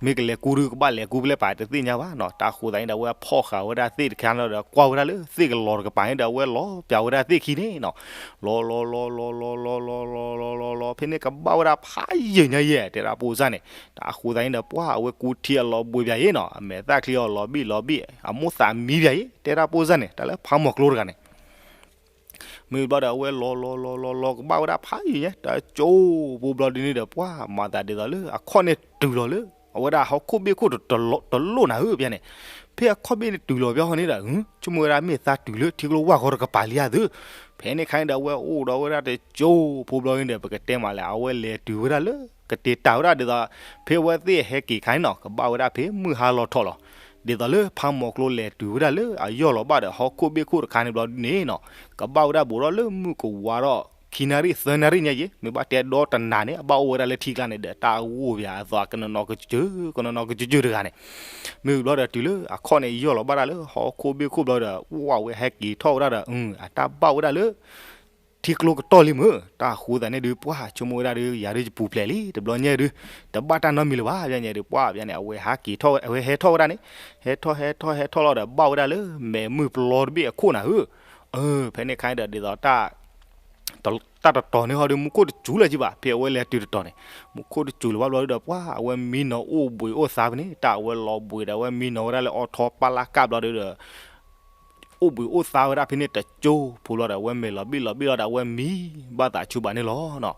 မ့ၢ်ကလဲၤကူဒုး ကဘၣ်လဲၤကူဖဲလဲၣ်ပာ် တသ့ၣ်ညါဘၣ်နီၤ. တၢ်ဃိသတးန့ၣ်ဒီး အဝဲဖီၣ်ဃာ်ဝဲဒၣ်သ့ၣ်တခါလီၤဒီး ကွၢ်ဝဲဒၣ်လၢသ့ၣ်ကလီၤတကပၤန့ၣ်ဒီး အဝဲလီၤပၠးဝဲဒၣ်သ့ၣ်ခံန့ၣ်နီၤ. လီၤလီၤလီၤလီၤလီၤလီၤလီၤလီၤလီၤလီၤလီၤလီၤ ဖဲန့ၣ်ကဘၣ်ဝဲဒၣ်ဖးယံာ်ညါယဲၢ် တဲဒၣ်ဖိစၢ်န့ၣ်. တၢ်ဃိသတးန့ၣ်ဒီး ပှၢ်အဝဲကူထံအလီၤဘှံးပၠးယဲၢ်နီၤ အမဲာ်သၣ်ချံအီၤလီၤဘံၣ်လီၤဘံၣ် အမိၢ်သးမံပၠးယဲၢ် တဲဒၣ်ဖိစၢ်န့ၣ် တၢ်လၢဖးမီၢ်ကျိၤတဂၤန့ၣ် မ့ၢ်ဘျီဒီးအဝဲလီၤလီၤလီၤလီၤလီၤလီၤ ကဘၣ်ဝဲဒၣ်ဖးယံာ်ညါ တၢ်ကၠိဖိဘျီဒ်န့ၣ်ဒီး ပှၢ်မၤသးဒ်သိးလၢအခီၣ်န့ၣ်တုၤလီၤလၢ အဝဲဒၣ်ဟီၣ်ခိၣ်ဘ့ၣ်ခိၣ်တလိၣ်နၤဧၢ ပယါန့ၣ်. ဖဲအခီၣ်ဘ့ၣ်န့ၣ်တုၤလီၤပယါဟီန့ၣ်ဒီး ဆိကမိၣ်ဝဲဒၣ်မ့ၢ်သးတုၤလၢထံကျိဝၢ်ဃီတကပၤလံဧါသု. ဖဲန့ၣ်ခါန့ၣ်ဒီး အဝဲအိၣ်ဒီးဝဲဒၣ်တကၠိဖိဘျီန့ၣ်ဒီး ပကတဲမးလဲၣ် အဝဲလဲၤတုၤဝဲဒၣ်လၢ ကတ့ၤတၢ်ဝဲဒၣ်ဒ်သိး ဖဲအဝဲသ့ၣ်ဟဲက့ၤခါန့ၣ်နီၤ ကဘၣ်ဝဲဒၣ်ဖဲမုၢ်ဟါလီၤထီၣ်လီၤ. ဒ်သိးလၢဖးမီၢ်ကျိၤလဲၤတုၤဝဲဒၣ်လၢအယီၢ်လီၤဘၣ်ဒီး ဟီၣ်ခိၣ်ဘ့ၣ်ခိၣ်တခါန့ၣ်ဘျီဒ်န့ၣ်နီၤ ကဘၣ်ဝဲဒၣ်ဘူးထီၣ်လၢမုၢ်ကဝါထီၣ် ခံနၣ်ရံၣ်သၢနၣ်ရံၣ်ညါယဲၢ် မ့ၢ်ဘၣ်တဲဒီတနၤန့ၣ် အဘၣ်အိၣ်ဝဲဒၣ်လၢထံကျါန့ၣ်ဒီး တၢ်ဂိၢ်ပယါအသိး ကနနီကစၢၢ် ကနနီကစၢၢ်တဂၤန့ၣ်. မ့ၢ်ဘျီဒီးတုၤလၢအခီၣ်န့ၣ် ယီၢ်လီၤဘၣ်ဒၣ်လၢဟီၣ်ခိၣ်ဘ့ၣ်ခိၣ်ဘျီဒီး ဝဲဝဲဟဲက့ၤထီၣ်ဝဲဒၣ်ဒီး အတၢ်ဘၣ်ဝဲဒၣ်လၢ ထံကျိကတီၢ်လံမ့ၢ် တၢ်ဃိသတးန့ၣ်ဒုး ပှၢ်ဆိကမိၣ်ဝဲဒၣ်ဒီး ယၤဒုးယပူၤဖျဲးလံ တဘျီညါဒုး တဘၣ်တၢ်နီတမံၤလၢၤဘၣ် ပယါန့ၣ်ဒုး ပှၢ်ပယါန့ၣ် အဝဲဟဲက့ၤထီၣ် အဝဲဟဲထီၣ်ဝဲဒၣ်န့ၣ် ဟဲထီၣ်ဟဲထီၣ်ဟဲထီၣ်လီၤဒီး ဘၣ်ဝဲဒၣ်လၢမဲာ်မုၢ်ပျီတဘ့ၣ်အခိၣ်နၤဧၢ. အၢ ဖဲန့ၣ်ခါန့ၣ်ဒီး ဒ်သိးတၢ် တၢ်တတီၤန့ၣ်ဟီဒုး မူခိၣ်တစူၤလၢၤကံဘၣ် ဖဲအဝဲလဲၤတုၤတတီၤန့ၣ် မူခိၣ်တစူၤလၢၤဘၣ်ဘျီဒုးဒီး ပှၢ်အဝဲမံနီၤအိၣ်ဘှံးအိၣ်သါဖဲန့ၣ် တၢ်အဝဲလီၤဘှံးဒီး အဝဲမံနီၤဝဲဒၣ်လၢအီထီပၢ်လၢ်ကၢ်ဘျီဒုးဒီး အိၣ်ဘှံးအိၣ်သါဝဲဒၣ်ဖဲန့ၣ်တကၠိဖိလီၤဒီး အဝဲမဲာ်လီၤဘံၣ်လီၤဘံၣ်လီၤဒီး အဝဲမံဘၣ်သးဆူဘၣ်န့ၣ်လီၤနီၤ.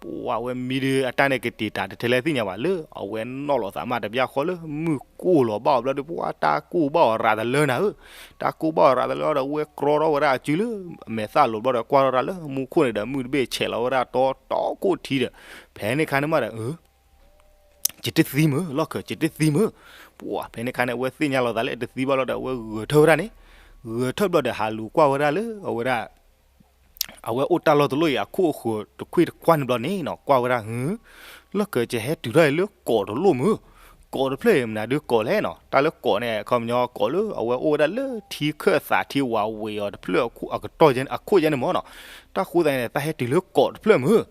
ပှၢ်အဝဲမံဒီး အတၢ်န့ၣ်ကတ့ၤတၢ်တထဲလဲၣ်သ့ၣ်ညါဘၣ်လၢ အဝဲနီၣ်လီၤသးမးတဘျီဃီလၢ မုၢ်ကိၢ်လီၤဘၣ်အီၤဘျီဒီး ပှၢ်တၢ်ကိၢ်ဘၣ်အီၤရၤတလၢနၤဧၢ. တၢ်ကိၢ်ဘၣ်အီၤရၤတလၢဒီး အဝဲကြီထီၣ်ဝဲဒၣ်အစုလၢ မဲာ်သၣ်လိၤဘျီဒီး ကွၢ်ထီၣ်တၢ်လၢမူခိၣ်န့ၣ်ဒီး မုၢ်တဘ့ၣ်ဆဲးလီၤဝဲဒၣ်တီတီခိၣ်ထံဒီး ဖဲန့ၣ်ခါန့ၣ်မးဒီး ယတသံမ့ၢ် လီၢ်ခၢၣ် ယတသံမ့ၢ်. ပှၢ်ဖဲန့ၣ်ခါန့ၣ် အဝဲသ့ၣ်ညါလီၤသးလၢတသံဘၣ်လီၤဒီး အဝဲဂဲၤထၢၣ်ဝဲဒၣ်န့ၣ် ဂဲၤထၢၣ်ဘျီဒီး ဟးလူၤကွၢ်ဝဲဒၣ်လၢအဝဲဒၣ် အဝဲအိၣ်တၢ်လီၢ်တလီၢ်အံၤ အခိၣ်အဃၢၤတခွံၣ်တခွါန့ၣ်ဘျီန့ၣ်နီၤ ကွၢ်ဝဲဒၣ် ဟူ လီၢ်ခၢၣ် ယဟဲတုၤထီၣ်အံၤလၢကီးတလီၢ်မ့ၢ်. ကီးတဖျၢၣ်အံၤ မနုၤဒုးကီးလဲၣ်နီၤ တၢ်လၢကီးန့ၣ် အခီပညီကီးလၢအဝဲအိၣ်ဝဲဒၣ်လၢထံခၢၣ်သးထံဝးဝ့ၤအီၤတဖျၢၣ်အခိၣ်ယဲၢ်န့ၣ်မ့ၢ်နီၤ. တၢ်ဃိသတးန့ၣ် တၢ်ဟဲတုၤလၢကီးတဖျၢၣ်မ့ၢ်.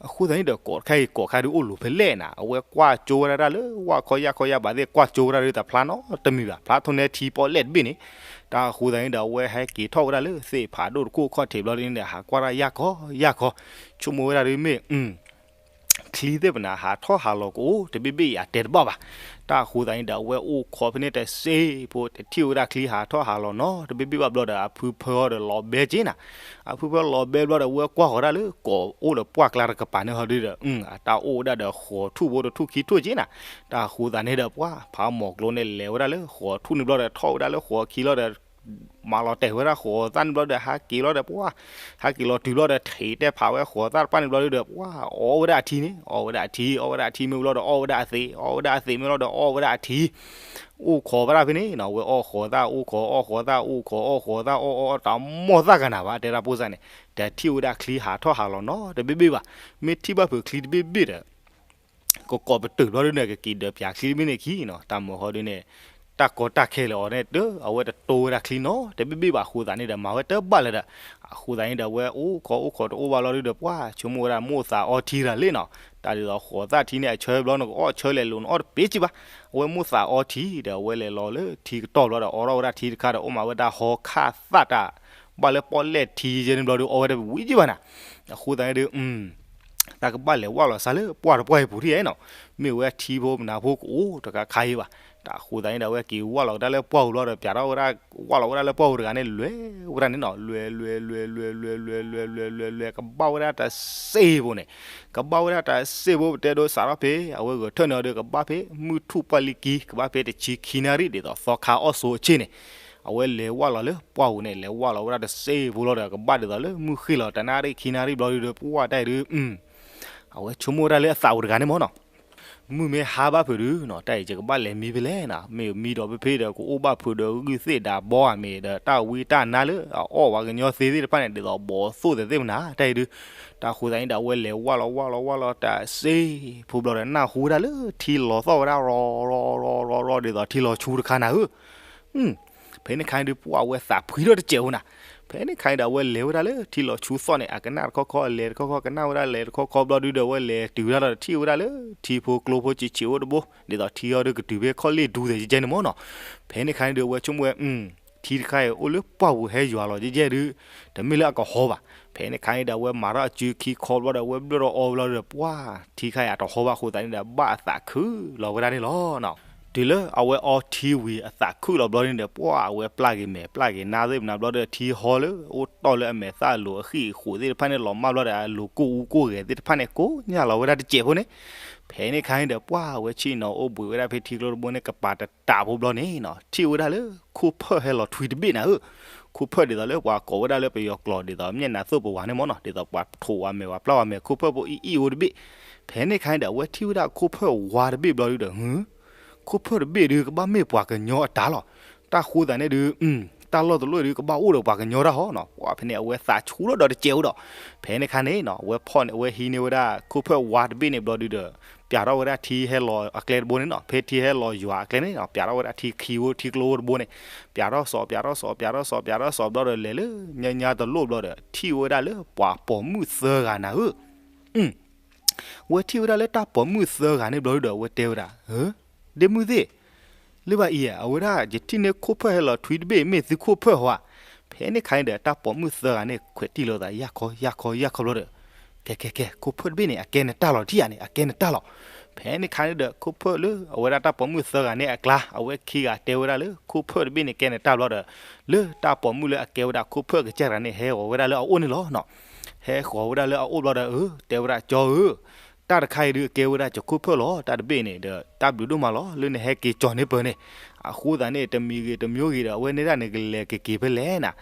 အဃိသတးန့ၣ်ဒီး ကီးတခါအံၤ ကီးခါဒုးအိၣ်လူၤဖဲလဲၣ်နၤ အဝဲကွၢ်ကၠိဝဲဒၣ်တၢ်လၢ ဝၣ်ခီယၣ်ခီယၣ်ဘးသ့ၣ် ကွၢ်ကၠိဝဲဒၣ်ဒုးတဖျါနီတမံၤဘၣ် ဖျါထိၣ်နဲထံပီၣ်လဲၣ်တဘ့ၣ်န့ၣ်. တၢ်ဃိသတးန့ၣ်ဒီး အဝဲဟဲက့ၤထီၣ်ဝဲဒၣ်လၢသ့ၣ်ဖးဒိၣ်တခိၣ်ခီၣ်ထံးဘျီဒ်န့ၣ်ဒီး ဟးကွၢ်တၢ်ယၣ်ခီယၣ်ခီ ဆိကမိၣ်ဝဲဒၣ်ဒုးမ့ၢ် ချံသ့ၣ်ပနၢ် ဟးထီၣ်ဟးလီၤကအိၣ်တဘ့ၣ်ဘ့ၣ်အံၤ အတဲတဘၣ်ဘၣ်. တၢ်အဃိသတးန့ၣ်ဒီး အဝဲအိၣ်ခိးဖဲန့ၣ်တစ့ဖိ တထံၣ်ဝဲဒၣ်ချံဟးထီၣ်ဟးလီၤနီတဘ့ၣ်ဘ့ၣ်ဘၣ်ဘျီဒီး အဖုဖၢဒီးလီၤဘဲက့ၤနၤ. အဖုဖၢလီၤဘဲဘျီဒီး အဝဲကွၢ်ဃီၤဒၣ်လၢ ကိးအိၣ်လၢပှၢ်ကျါတကပၤန့ၣ်ဟီဒုဒီး အတၢ်အိၣ်ဝဲဒၣ်ဒီး ဃိးထူၣ်ဖိတထူၣ်ခံထူၣ်က့ၤနၤ. တၢ်အဃိသတးန့ၣ်ဒီး ပှၤဖးမီၤကျိန့ၣ် လဲၤဝဲဒၣ်လၢဃိးထူၣ်န့ၣ်ဘျီဒီး ထီၣ်ဝဲဒၣ်လၢဃိးခံလီၤဒီး မၤလီၤတဲာ်ဝဲဒၣ်ဃိးသၣ်န့ၣ်ဘျီဒီး ဟးက့ၤလီၤဒီး ပှၢ် ဟဲက့ၤလီၤတုၤဘျီဒီး ထံးတဲဖးဝဲဃိးသၣ်တဖၣ်န့ၣ်ဘျီဒီး ပှၢ်အီၣ်ဝဲဒၣ်အထံန့ၣ် အီၣ်ဝဲဒၣ်အထံ အီၣ်ဝဲဒၣ်အထံမ့ၢ်ဘျီဒီး အီၣ်ဝဲဒၣ်အသံး အီၣ်ဝဲဒၣ်အသံးမ့ၢ်ဘျီဒီး အီၣ်ဝဲဒၣ်အထံ အိၣ်ခိးဝဲဒၣ်ဖဲန့ၣ်နီၤ. အဝဲအီၣ်ဃိးသၣ် အိၣ်ခိးအီၣ်ဃိးသၣ် အိၣ်ခိးအီၣ်ဃိးသၣ် အီၣ်အီၣ်အီၣ် တၢ်မိၣ်သၣ်ကနၣ်ဘၣ် တဲဒၣ်ဖိစၢ်န့ၣ် တထံၣ်ဝဲဒၣ်ချံဟးထီၣ်ဟးလီၤနီတဘ့ၣ်ဘ့ၣ်ဘၣ်. မ့ၢ်ထံၣ်ဘၣ်ဖုးချံတဘ့ၣ်ဘ့ၣ်ဒီး ကကိးပတုာ်ဘျီဒုန့ၣ် ကက့ၤဒၢးပၠးချံတဘ့ၣ်န့ၣ်ခံနီၤ. တၢ်မုၢ်ဟီဒုန့ၣ် တၢ်ကီတၢ်ခဲလၢာ်အီၤန့ၣ် တအဝဲတတိဝဲဒၣ်ချံနီတဘ့ၣ်ဘ့ၣ်ဘၣ်အဃိသတးန့ၣ်ဒီး မၤဝဲတဘၣ်လၢၤဒီး အဃိသတးန့ၣ်ဒီး အဝဲအိၣ်ခိးအိၣ်ခိးတအိၣ်ဘၣ်လီၤဒုဒီး ပှၢ်ဆိကမိၣ်ဝဲဒၣ်မိၣ်သးအီထံတဂၤလံနီၤ. တၢ်ဒ်သိးဃိးသၣ်ထံန့ၣ် အဆၢဘျီန့ၣ် ကအီၣ်ဆၢလဲၤလိၤန့ၣ် အီၣ်တပ့ၤကံဘၣ်. အဝဲမိၣ်သးအီထံဒီး အဝဲလဲၤလီၤလၢထံကတီၢ်ဘျီဒီး အိးထီၣ်ဝဲဒၣ်ထံတခါဒီး အိၣ်မးဝဲဒၣ်ဟီခၣ်သၣ်တၢ် ဘၣ်လၢပီၣ်လဲၣ်ထံယဲန့ၣ်ဘျီဒု အီၣ်ဝဲဒၣ်ဝံၤကံဘၣ်နၤ. အဃိသတးန့ၣ်ဒု တၢ်ကဘၣ်လဲၤဝၢ်လီၤစၢ်လၢပှၢ်တပှၢ်အံၤပူၤထံၣ်နီၤ. မ့ၢ်ဝဲထံဖိမနၤဖိကအိၣ်တခါခါအံၤဘၣ်. တၢ်အဃိသတးန့ၣ်ဒီး အဝဲက့ၤဝၢ်လီၤကဒါလၢပှၢ်ပူၤဘျီဒီး ပၠးထီၣ်ဝဲဒၣ် ဝၢ်လီၤဝဲဒၣ်လၢပှၢ်ပူၤတဂၤန့ၣ် လဲၤဝဲဒၣ်န့ၣ်နီၤ. လဲၤ လဲၤ လဲၤ လဲၤ လဲၤ လဲၤ လဲၤ လဲၤ လဲၤ လဲၤ လဲၤ ကဘၣ်ဝဲဒၣ်တစ့ဖိန့ၣ် ကဘၣ်ဝဲဒၣ်တစ့ဖိ ပတဲဒိစးထီၣ်ဖဲ အဝဲဂဲၤထၢၣ်န့ၣ်အီၤဒီး ကဘၣ်ဖဲမုၢ်ထူၣ်ပှၢ်လံကံ ကဘၣ်ဖဲတဆံခံနၣ်ရံၣ် ဒ်သိးသီခါအီၣ်ဆိအဆ့ၣ်န့ၣ် အဝဲလဲၤဝၢ်လီၤလၢပှၢ်ပူၤန့ၣ် လဲၤဝၢ်လီၤဝဲဒၣ်တစ့ဖိလီၤဒီး ကဘၣ်ဒ်သိးလၢမုၢ်ဃ့ၢ်လီၤတနၣ်ရံၣ်ခံနၣ်ရံၣ်ဘျီဒုဒီး ပှၢ်တၢ်အံၤဒု အဝဲဆိကမိၣ်ဝဲဒၣ်လၢအသးပူၤတဂၤန့ၣ်မ့ၢ်နီၤ. မုၢ်မ့ၢ်ဟါဘၣ်ဖုးဒုနီၤ တၢ်အံၤယကဘၣ်လဲၤမံဖဲလဲၣ်နီၤ. မ့ၢ်မံဒီးဖဲဖဲဒီး ကအိၣ်ဘၣ်ဖုးဒီးဂုၢ်သ့ၣ်ဒၣ်ဘီဧါ မ့ၢ်ဒီးတၢ်ဝံတၢ်နါလၢအအီၣ်ပှၤကညီသ့သ့ၣ်တဖၣ်န့ၣ် ဒ်သိးဘီသိၣ်သ့ၣ်သ့ၣ်မနၤ တၢ်အံၤဒု တၢ်အဃိသတးန့ၣ်ဒီး အဝဲလဲၤဝၢ်လီၤဝၢ်လီၤဝၢ်လီၤတစ့ဖိဘျီဒီး နၢ်ဟူဝဲဒၣ်လၢထံလီၤသီၣ်ဝဲဒၣ်ရီၤရီၤရီၤရီၤ ဒ်သိးထံလီၤဆူတခါနၤဧၢ ဖဲန့ၣ်ခါန့ၣ်ဒု ပှၢ်ဝဲသးဖှံထီၣ်တစဲးဖိနၤ. ဖဲန့ၣ်ခါန့ၣ်ဒီး အဝဲလဲၤဝဲဒၣ်လၢထံလီၤဆူသီၣ်န့ၣ် အကနၣ်တခီခီ အလဲၤတခီခီ ကနၣ်ဝဲဒၣ်လဲၤတခီခီဘျီဒုဒီး အဝဲလဲၤတုၤဝဲဒၣ်ဒီး ထံၣ်ဝဲဒၣ်လၢထံဖိကျိဖိဆံးဆံးအိၣ်တဘိ ဒ်သိးထံအီၤဒုကတုၤဖဲခီၣ်လ့ၣ်ဒူသဲး ကဲကဲန့ၣ်မ့ၢ်နီၤ. ဖဲန့ၣ်ခါန့ၣ်ဒု အဝဲဆိကမိၣ်ဝဲ ထံတခါအံၤအိၣ်လၢပှၢ်ပူၤဟဲယွၤလီၤ ကဲကဲဒု တမ့ၢ်လၢအကဟီဘၣ်. ဖဲန့ၣ်ခါန့ၣ်ဒီး အဝဲမၤထီၣ်အစုခံခီဘျီဒီး အဝဲဘျၢၣ်ထီၣ်အီဘျီဒီး ပှၢ်ထံခါအံၤအတဟီဘၣ်အဃိသတးန့ၣ်ဒီး ဘၣ်အသးခုလီၤဝဲဒၣ်န့ၣ်လီၤ. တုၤလၢအဝဲအီထံဝံၤအသးခုလီၤဘျီန့ၣ်ဒီး ပှၢ်အဝဲပျၢ်က့ၤမဲာ်ပျၢ်က့ၤနါသ့ၣ်မနၤဘျီဒီး ထံဟီလၢအိၣ်တီၢ်လၢအမဲာ်သၣ်အလိၤအဃံၢ်အဃိးသ့ၣ်တဖၣ်န့ၣ် လီၤမၢ်ဘျီဒီး အလိၤကိၢ်အူကိၢ်ဂဲၤသ့ၣ်တဖၣ်န့ၣ် ကိးညၢ်လီၤဝဲဒၣ်တစဲးဖိန့ၣ်. ဖဲန့ၣ်ခါန့ၣ်ဒီး ပှၢ်ဝဲဆ့ၣ်နီၤအိၣ်ဘှံးဝဲဒၣ်ဖဲထံကျိတဘိန့ၣ် ကပၤတတးဖိဘျီန့ၣ်နီၤ ထံၣ်ဝဲဒၣ်လၢ ခိၣ်ဖၢၣ်ဟဲလီၤထွံတဘ့ၣ်နၤဧၢ. ခိၣ်ဖၢၣ်ဒ်သိးလၢပှၤကိးဝဲဒၣ်လၢပယီၤကျိာ်ဒ်သိး မျက်နှာသိပ်းပဝါန့ၣ်မ့ၢ်နီၤ ဒ်သိးပှၤထိးဝဲမဲာ်ဝဲပျၢ်ဝဲမဲာ် ခိၣ်ဖၢၣ်ဖိအံၣ်အံၣ်အိၣ်တဘ့ၣ်. ဖဲန့ၣ်ခါန့ၣ်ဒီး အဝဲထံၣ်ဝဲဒၣ်ခိၣ်ဖၢၣ်ဝါတဘ့ၣ်ဘျီဒုဒီး ဟု ခိၣ်ဖၢၣ်တဘ့ၣ်ဒု ကဘၣ်မ့ၢ်ပှၤကညီအတၢ်လီၤ. တၢ်ဃိသးန့ၣ်ဒု တၢ်လီၢ်တလီၢ်ဒု ကဘၣ်အိၣ်ဒီးပှၤကညီတၢ်ဟီနီၤ. ပှၢ်ဖဲန့ၣ် အဝဲသးဆူၣ်ထီၣ်ဒီးတစဲးဖိဒီး ဖဲန့ၣ်ခါန့ၣ်နီၤ အဝဲဖီၣ်န့ၣ် အဝဲဟံးန့ၢ်ဝဲဒၣ်ခိၣ်ဖၢၣ်ဝါတဘ့ၣ်န့ၣ်ဘျီဒုဒီး ပၠးထီၣ်ဝဲဒၣ်ထံဟဲလီၤအကျဲတဘိန့ၣ်နီၤ ဖဲထံဟဲလီၤယွၤအကျဲန့ၣ်နီၤ ပၠးထီၣ်ဝဲဒၣ်ထံခံဝဲထံကျိဝဲတဘိန့ၣ် ပၠးထီၣ်စီၤ ပၠးထီၣ်စီၤ ပၠးထီၣ်စီၤ ပၠးထီၣ်စီၤဘျီဒီး လဲၤလၢညါညါတလိၣ်ဘျီဒီး ထံၣ်ဝဲဒၣ်လၢပှၤပိာ်မုၣ်သၢဂၤနၤဧၢ. ဝဲထံၣ်ဝဲဒၣ်လၢတၢ်ပိာ်မုၣ်သၢဂၤန့ၣ်ဘျီဒုဒီး အဝဲတဲဝဲဒၣ် ဒ့မုၣ်သ့ၣ် လၢဘၣ်အံၤ အဝဲဒၣ်ယထံၣ်န့ၢ်ခိၣ်ဖၢၣ်ဟဲလီၤထွံတဘ့ၣ် မ့ၢ်သုခိၣ်ဖၢၣ်ဧါ. ဖဲန့ၣ်ခါန့ၣ်ဒီး တၢ်ပိာ်မုၣ်သၢဂၤန့ၣ် ခွဲးတံၢ်လိာ်သး ယၢ်ခီ ယၢ်ခီ ယၢ်ခီဘျီဒီး ကဲ ကဲ ကဲ ခိၣ်ဖၢၣ်တဘ့ၣ်န့ၣ် အကဲနတၢ်လီၤထံၣ်ဧါန့ၣ် အကဲနတၢ်လီၤ. ဖဲန့ၣ်ခါန့ၣ်ဒီး ခိၣ်ဖၢၣ်လၢအဝဲဒၣ်တၢ်ပိာ်မုၣ်သၢဂၤန့ၣ်အကျါ အဝဲခံဂၤတဲဝဲဒၣ်လၢ ခိၣ်ဖၢၣ်တဘ့ၣ်န့ၣ် ကဲနတၢ်ဘျီဒီး လၢတၢ်ပိာ်မုၣ်လၢအကဲဝဲဒၣ်ခိၣ်ဖၢၣ်ကစၢ်တဂၤန့ၣ် ဟဲဃီၤဝဲဒၣ်လၢအအိၣ်န့ၣ်လီၤနီၤ. ဟဲဃီၤဝဲဒၣ်လၢအအိၣ်ဘျီဒီး အၢ တဲဝဲဒၣ် ကၠီဧၢ တၢ်တခါအံၤဒုး အကဲဝဲဒၣ်ယခိၣ်ဖၢၣ်လီၤ. တၢ်တဘ့ၣ်န့ၣ်ဒီး တၢ်ဘျုးဒိၣ်မးလီၤ လၢနဟဲက့ၤကၠီၤန့ၢ်ပၢၤန့ၣ်. အဃိသတးန့ၣ် တမံၤဂ့ၤတမံၤဂ့ၤဒီး အဝဲန့ၣ်ဒၣ်နကလဲၤကက့ၤဖဲလဲၣ်နၤ.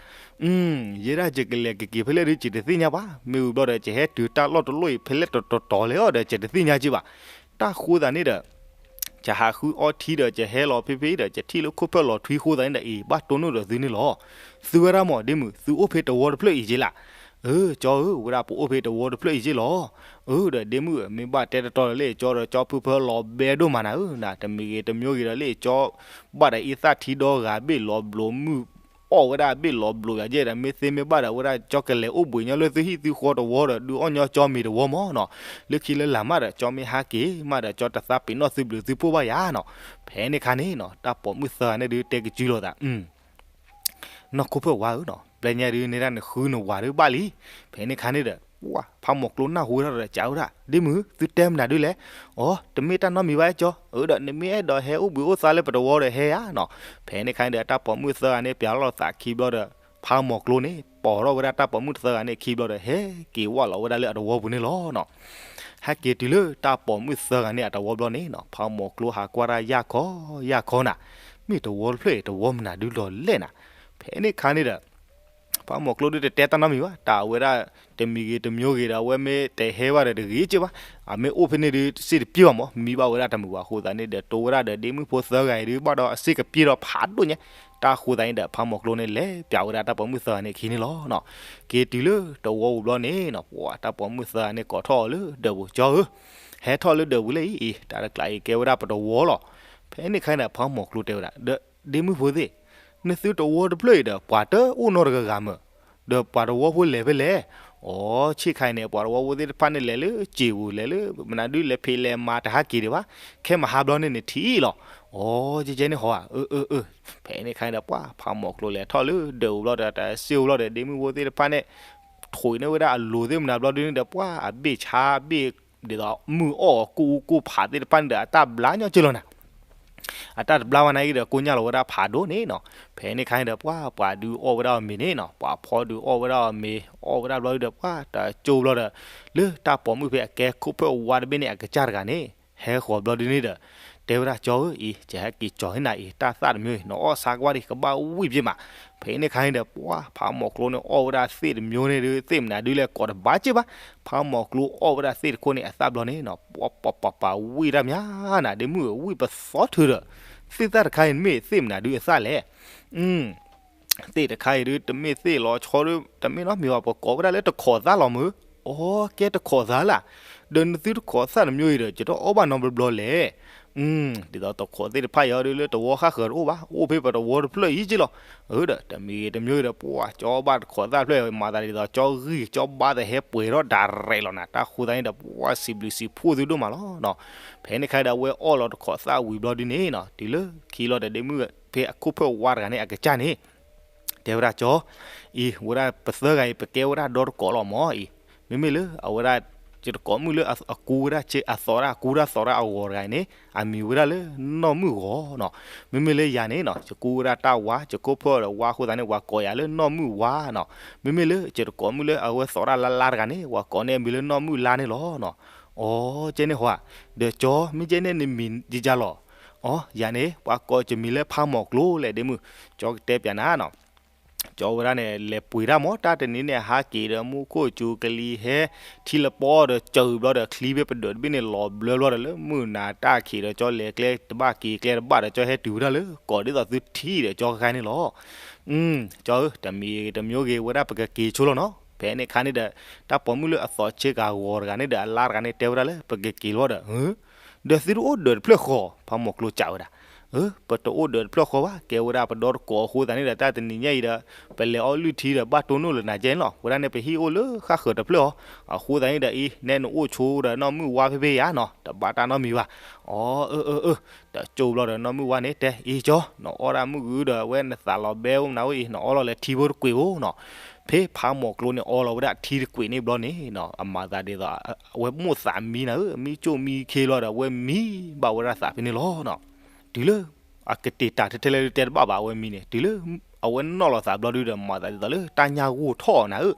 ယဲဒၣ်ယကလဲၤကက့ၤဖဲလဲၣ်ဒုး ယတသ့ၣ်ညါဘၣ်. မ့ၢ်ဝံၤဘျီဒီး ယဟဲတုၤတၢ်လီၢ်တလီၢ်အံၤ ဖဲလဲၣ်တတီၤတီၤလဲၣ်အီၤဒီး ယတသ့ၣ်ညါက့ဘၣ်. တၢ်ဃိသတးန့ၣ်ဒီး ယဟးဃုအီထံဒီး ယဟဲလီၤဖဲဖဲဒီး ယထံၣ်လၢခိၣ်ဖၢၣ်လီၤထွံဃိသတးန့ၣ်ဒီး အံၤ ဘၣ်တိၢ်နီၣ်ဒီးသုန့ၣ်လီၤ. သုဝဲဒၣ်မ့ၢ် ဒ့မုၣ် သုအိၣ်ဖဲတဝီတဖျၢၣ်အံၤက့လၢ်. အၢ ကၠီဧၢ ဝဲဒၣ်ပအိၣ်ဖဲတဝီတဖျၢၣ်အံၤက့လီၤ. အၢ ဒီးဒ့မုၣ် မ့ၢ်ဘၣ်တဲတတီၤဒီးလၢကၠီဒီး ကၠီဖုဖၢလီၤဘဲဒိၣ်မးနၤဧၢ နၤ တမံၤဂ့ၤတမံၤဂ့ၤဒီးလၢကၠီ ဘၣ်ဒီးအံသၣ်ထံဒီဂၤဘ့ၣ်လီၤဘျိးမုၢ် အီၣ်ဝဲဒၣ်ဘ့ၣ်လီၤဘျိးယၤယဲဒီး မ့ၢ်သ့မ့ၢ်ဘၣ်ဒီး ဝဲဒၣ်ကၠီကလဲၤအိၣ်ဘှံးညီလၢသုဟံၣ်သုဃီတဝီဒီး ဒုးအီၣ်ညီကၠီမ့ၤတဝီမ့ၢ်နီၤ. လၢခံလၢလာ်မးဒီး ကၠီမ့ၢ်ဟးက့ၤမးဒီး ကၠီတသးပ့ၤနီၣ်သုဘျုးသုဖှိၣ်ဘၣ်ယၤနီၤ. ဖဲန့ၣ်ခါန့ၣ်နီၤ တၢ်ပိာ်မုၣ်သၢဂၤန့ၣ်ဒုး တဲကစုလိာ်သး နီၢ်ခိၣ်ဖၢၣ်ဝါဧၢနီၤ, ပျဲညါဒုး နဲဒၣ်နဃုနဝၤဒုးဘၣ်လံ. ဖဲန့ၣ်ခါန့ၣ်ဒီး ပှၤဖးမီၢ်ကျိနၢ်ဟူဝဲဒၣ်ဒီး ကးဝဲဒၣ် ဒ့မုၣ် သုတဲမနုၤဒုလဲၣ်. အိ တမ့ၢ်တၢ်နီတမံၤဘၣ်ကၠီ, အၢဒီး နမ့ၢ်အဲၣ်ဒိးဟဲအိၣ်ဘှံးအိၣ်သါလၢပတဝီဒီးဟဲဧါနီၤ. ဖဲန့ၣ်ခါန့ၣ်ဒီး တၢ်ပိာ်မုၣ်သၢဂၤန့ၣ် ပျးလီၤသးခံဘျီဒီး ဖးမီၢ်ကျိန့ၣ် ပိာ်ထီၣ်ဝဲဒၣ်တၢ်ပိာ်မုၣ်သၢဂၤန့ၣ်ခံဘျီဒီး ဟဲက့ၤဝီၢ်လီၤဝဲဒၣ်လၢအတဝီပူၤန့ၣ်လီၤနီၤ. ဟဲက့ၤတုၤလၢတၢ်ပိာ်မုၣ်သၢဂၤန့ၣ်အတဝီဘျီန့ၣ်နီၤ, ဖးမီၢ်ကျိဟးကွၢ်တၢ်ယၢ်ခီယၢ်ခီနၤ, မ့ၢ်တဝီတဖျၢၣ်အံၤ တဝီမနုၤဒုလီၤလဲၣ်နၤ. ဖဲန့ၣ်ခါန့ၣ်ဒီး ဖးမီၢ်ကျိဒုတတဲတၢ်နီတမံၤဘၣ်, တၢ်အဝဲဒၣ် တမံၤဂ့ၤတမံၤဂ့ၤဒီး အဝဲမ့ၢ်တဟဲဘၣ်ဒီးတဂ့ၤက့ဘၣ်, အမ့ၢ်အိၣ်ဖဲန့ၣ်ဒု စ့တပျ့ၢ်ဘၣ်မး, မံဘၣ်ဝဲဒၣ်တမုာ်ဘၣ်အဃိသတးန့ၣ်ဒီး တိဝဲဒၣ်ဒီးဒ့မုၣ်ဖိသၢဂၤအံၤဒု ဘၣ်ဒီးအစ့ကပျ့ၢ်ဒီးဖးဒိၣ်ညါ, တၢ်အဃိသတးန့ၣ်ဒီး ဖးမီၢ်ကျိန့ၣ် လဲၤပျးဝဲဒၣ်တၢ်ပိာ်မုၣ်သၢဂၤန့ၣ်အခံန့ၣ်လီၤနီၤ. က့ၤတုၤလၢတဝီပူၤဘျီန့ၣ်နီၤ, ပှၤတၢ်ပိာ်မုၣ်သၢဂၤန့ၣ် ကိးထီၣ်အီၤလၢဒၢးပူၤ, ကၠီဧၢ, ဟဲထီၣ်လၢဒၢးပူၤလၢအံၤ, တၢ်တကျးအံၤကဲဝဲဒၣ်ပတဝီလီၤ. ဖဲန့ၣ်ခါန့ၣ်ဒီး ဖးမီၢ်ကျိတဲဝဲဒၣ် ဒီး ဒ့မုၣ်ဖိသ့ၣ်, နသုတဝီတဖျၢၣ်အံၤဒီး ပှၤတအိၣ်နီတဂၤဂၤမၢ်, ဒီးပှၤတဝီဖိလဲၤဖဲလဲၣ်. အိ ဆ့ၣ်ခါအံၤန့ၣ် ပှၤတဝီဖိသ့ၣ်တဖၣ်န့ၣ် လဲၤလၢစ့ပူၤ လဲၤလၢမနုၤဒု လဲၤဖံးလဲၤမၤတဟးက့ၤဒံးဘၣ်, ခဲမဟါဘျီန့ၣ်န့ၣ်ထံၣ်လီၤ. အိ ကဲကဲန့ၣ်ဟီဧါ, အၢ အၢ အၢ. ဖဲန့ၣ်ခါန့ၣ်ဒီး ပှၤဖးမီၢ်ကျိလဲၤထီၣ်လၢဒၢးပူၤဘျီဒီး တၢ်စ့ပူၤဘျီဒီး ဒ့မုၣ်ဖိသ့ၣ်တဖၣ်န့ၣ် ထိးန့ၢ်ဝဲဒၣ်အလိၤသ့ၣ်မနုၤဘျီဒုန့ၣ်ဒီး ပှၤအဘ့ၣ်ဆါဘ့ၣ် ဒ်သိးမုၢ်အီၣ်အီၤကူကူဖးသ့ၣ်တဖၣ်န့ၣ်ဒီး အတၢ်ဘျါညီက့လီၤနၤ. အတၢ်တဘျါဝဲနာ်က့ဒီး ကိညၢ်လီၤဝဲဒၣ်ဖးဒိၣ်န့ၣ်နီၤ. ဖဲန့ၣ်ခါန့ၣ်ဒီး ပှၤပှၤဒုးအီၣ်ဝဲဒၣ်အီၤမ့ၤန့ၣ်နီၤ, ပှၤဖီဒုးအီၣ်ဝဲဒၣ်အီၤမ့ၤ အီၣ်ဝဲဒၣ်ဘျီဒုဒီး ပှၤတကၠိဘျီဒီး လၢတၢ်ပိာ်မုၣ်ဖဲအကဲခိၣ်ဖၢၣ်ဝါတဘ့ၣ်န့ၣ် အကစၢ်တဂၤန့ၣ် ဟဲဃီၤဘျီဒုန့ၣ်ဒီး တဲဝဲဒၣ် ကၠီဧၢအံၤ ယဟဲက့ၤကၠီၤဟ့ၣ်နၤအံၤ တၢ်သၣ်တမံၤအံၤ နအီၣ်ဆါကွၢ်ဒံး ကဘၣ်ဝံၣ်ပ့မး. ဖဲန့ၣ်ခါန့ၣ်ဒီး ပှၤဖးမီၢ်ကျိန့ၣ် အီၣ်ဝဲဒၣ်သ့ၣ်တမံၤန့ၣ်ဒု သ့ၣ်မနုၤဒုလဲၣ် ကိးတဘၣ်က့ဘၣ်. ဖးမီၢ်ကျိအီၣ်ဝဲဒၣ်သ့ၣ်တခိၣ်န့ၣ် အသၣ်ဘျီန့ၣ်နီၤ ပှၤပှၤပှၤပှၤဝံၣ်တၢ်မးနၤ ဒ့မုၣ်ဧၢ ဝံၣ်ပသီထုးဒီး သ့ၣ်သၣ်တခါအံၤ မ့ၢ်သ့ၣ်မနုၤဒုအသၣ်လဲၣ်. သ့ၣ်တခါအံၤဒု တမ့ၢ်သ့ၣ်လီၤဆီဒု တမ့ၢ်နီတမံၤဘၣ် ပကိးဝဲဒၣ်လၢတခိးသၣ်လီၤမၢ်. အိ ကဲတခိးသၣ်လၢ်. ဒီးနသုတခိးသၣ်တမံၤအံၤဒီး ယတအီၣ်ဘၣ်နီတဘျီဘျီလဲၣ်. ဒ်သိးတခိးသ့ၣ်တဖၣ်အံၤဒုလၢတဝီဃၣ်ဃၢၤတအိၣ်ဘၣ်, အိၣ်ဖဲပတဝီတဖျၢၣ်အံၤက့လီၤ. အၢဒီး တမံၤဂ့ၤတမံၤဂ့ၤဒီး ပှၤကၠီဘၣ်တခိးသၣ်တဖျၢၣ် မၤသးဒ်သိးကၠီဂံၢ်ကၠီဘါသဟဲပှဲၤထီၣ်ဒၣ်ရဲၣ်လီၤနၤ တၢ်ဃိသတးန့ၣ်ဒီး ပှၤစံးဘျုးစံးဖှိၣ်သုဒိၣ်မးလီၤနီၤ. ဖဲန့ၣ်ခါဒီး အဝဲအီၣ်လီၤတခိးသၣ်ဝံၤဘျီဒုန့ၣ်နီၤ တုၤလၢခံလီၤဒီး ဒ့မုၣ်ဖဲအခိၣ်ဖၢၣ်ဝါတဂၤန့ၣ် အကစၢ်န့ၣ် တဲဝဲဒၣ် ကၠီ အံၤ ဝဲဒၣ်ပသၢဂၤအံၤ ပကဲဝဲဒၣ်ဒီတကိးလီၤမၢ်အံၤ. မ့မ့ၢ်လၢအဝဲဒၣ် ယတကိးမုၣ်လၢအကူဝဲဒၣ် အသီးဒၣ် အကူတၢ်သီးဒၣ်အဂီၤတဂၤအံၤန့ၣ် အမံၤဝဲဒၣ်လၢနီၢ်မုၣ်ဂီၤနီၤ. မ့မ့ၢ်လၢယၤန့ၣ်နီၤ ယကူဝဲဒၣ်တၢ်ဝါ ယခိၣ်ဖၢၣ်ဒီးဝါအဃိသတးန့ၣ် ပှၤကိးယၤလၢနီၢ်မုၣ်ဝါနီၤ. မ့မ့ၢ်လၢယတကိးမုၣ်လၢအဝဲသီးဒၣ်လါလါတဂၤန့ၣ် ပှၤကိးန့ၢ်အမံၤလၢနီၢ်မုၣ်လါန့ၣ်လီၤနီၤ. အိ ကဲန့ၣ်ဟီဧါ. ဒီးကၠီ မ့ၢ်ကဲန့ၣ်နမံၤယကလီၤ. အိ ယၤန့ၣ် ပှၤကိးယမံၤလၢဖးမီၢ်ကျိလဲၣ်ဒ့မုၣ်. ကၠီကတဲပျးနၤနီၤ ကၠီဝဲဒၣ်န့ၣ် လဲၤပှ့ၤတၢ်မၢ် တၢ်တနံၤန့ၣ် ဟးက့ၤဒီးမူခိၣ်စူၤကလံၤဟဲ ထံလၢပီဒီး စၢၤဘျီဒီး ချံဖဲပဒၢးတဘ့ၣ်န့ၣ် လီၤဘျၢဘျီဒီး လၢမုၢ်နၤတၢ်ခံးဒီး ကၠီလဲၤကျဲတဘၣ်က့ၤကျဲတဘၣ်ဒီး ကၠီဟဲတုၤဝဲဒၣ်လၢ ကိးဒ်သိးသုထံၣ်ဒီး ကၠီဃါန့ၣ်လီၤ. ကၠီဧၢ တမံၤတမံၤဂ့ၤ ဝဲဒၣ်ပကက့ၤဆိလီၤနီၤ. ဖဲန့ၣ်ခါန့ၣ်ဒီး တၢ်ပိာ်မုၣ်လၢအသီးဆ့ကၤဂီၤတဂၤန့ၣ်ဒီး အလါတဂၤန့ၣ် တဲဝဲဒၣ်လၢ ပကက့ၤလီၤဒီး ဒီးသုတအိၣ်ဒၢးတဖျၢၣ်ဃီ ဖးမီၢ်ကျိကးဝဲဒၣ်. အၢ ပတအိၣ်ဒၢးတဖျၢၣ်ဃီဘၣ် ကဲဝဲဒၣ်ပဒီတကိးအဃိသတးန့ၣ်ဒီး တၢ်တနံၤညါအံၤဒီး ပလဲၤအီၣ်လုၢ်ထံဒီး ဘၣ်တိၢ်နီၣ်လၢနၤကဲန့ၣ်လီၤ. ဝဲဒၣ်န့ၣ်ပဟံၣ်အိၣ်လၢဃၣ်ဃၢၤတဖျၢၣ်အီၤ. အဃိသတးန့ၣ်ဒီးအံၤ နဲနအိၣ်ဆိဒီးနီၢ်မုၣ်ဝါဖဲဖဲယၤနီၤ တဘၣ်တၢ်နီတမံၤဘၣ်. အၢ အၢ အၢ အၢ တကၠိဘျီဒီးနီၢ်မုၣ်ဝါန့ၣ် တဲအံၤကၠီ နအီၣ်ဒၣ်မုၢ်ဂုၢ်ဒီးအဝဲနသးလီၤဘဲအိၣ်မနုၤအိၣ်အံၤ နအီၣ်လီၤလၢထံဖိတကွံာ်ဧိၤနီၤ. ဖဲဖးမီၢ်ကျိန့ၣ် အီလီၤဝဲဒၣ်ထံတကွံာ်န့ၣ်ဘျီန့ၣ်နီၤ အမၤသးဒ်သိး အဝဲမိၣ်သးမံနၤဧၢ မံကၠိၣ်မံခ့လီၤဒီး အဝဲမံဘၣ်ဝဲဒၣ်သးဖဲန့ၣ်လီၤနီၤ. တုၤလၢ အကတ့ၢ်တၢ်ထဲထဲလဲၣ်တဲတဘၣ်ဘၣ် အဝဲမံန့ၣ် တုၤလၢ အဝဲနီၣ်လီၤသးဘျီဒုဒီး မၤသးဒ်သိးလၢတၢ်ညၣ်ဂိၢ်ထီၣ်နၤဧၢ.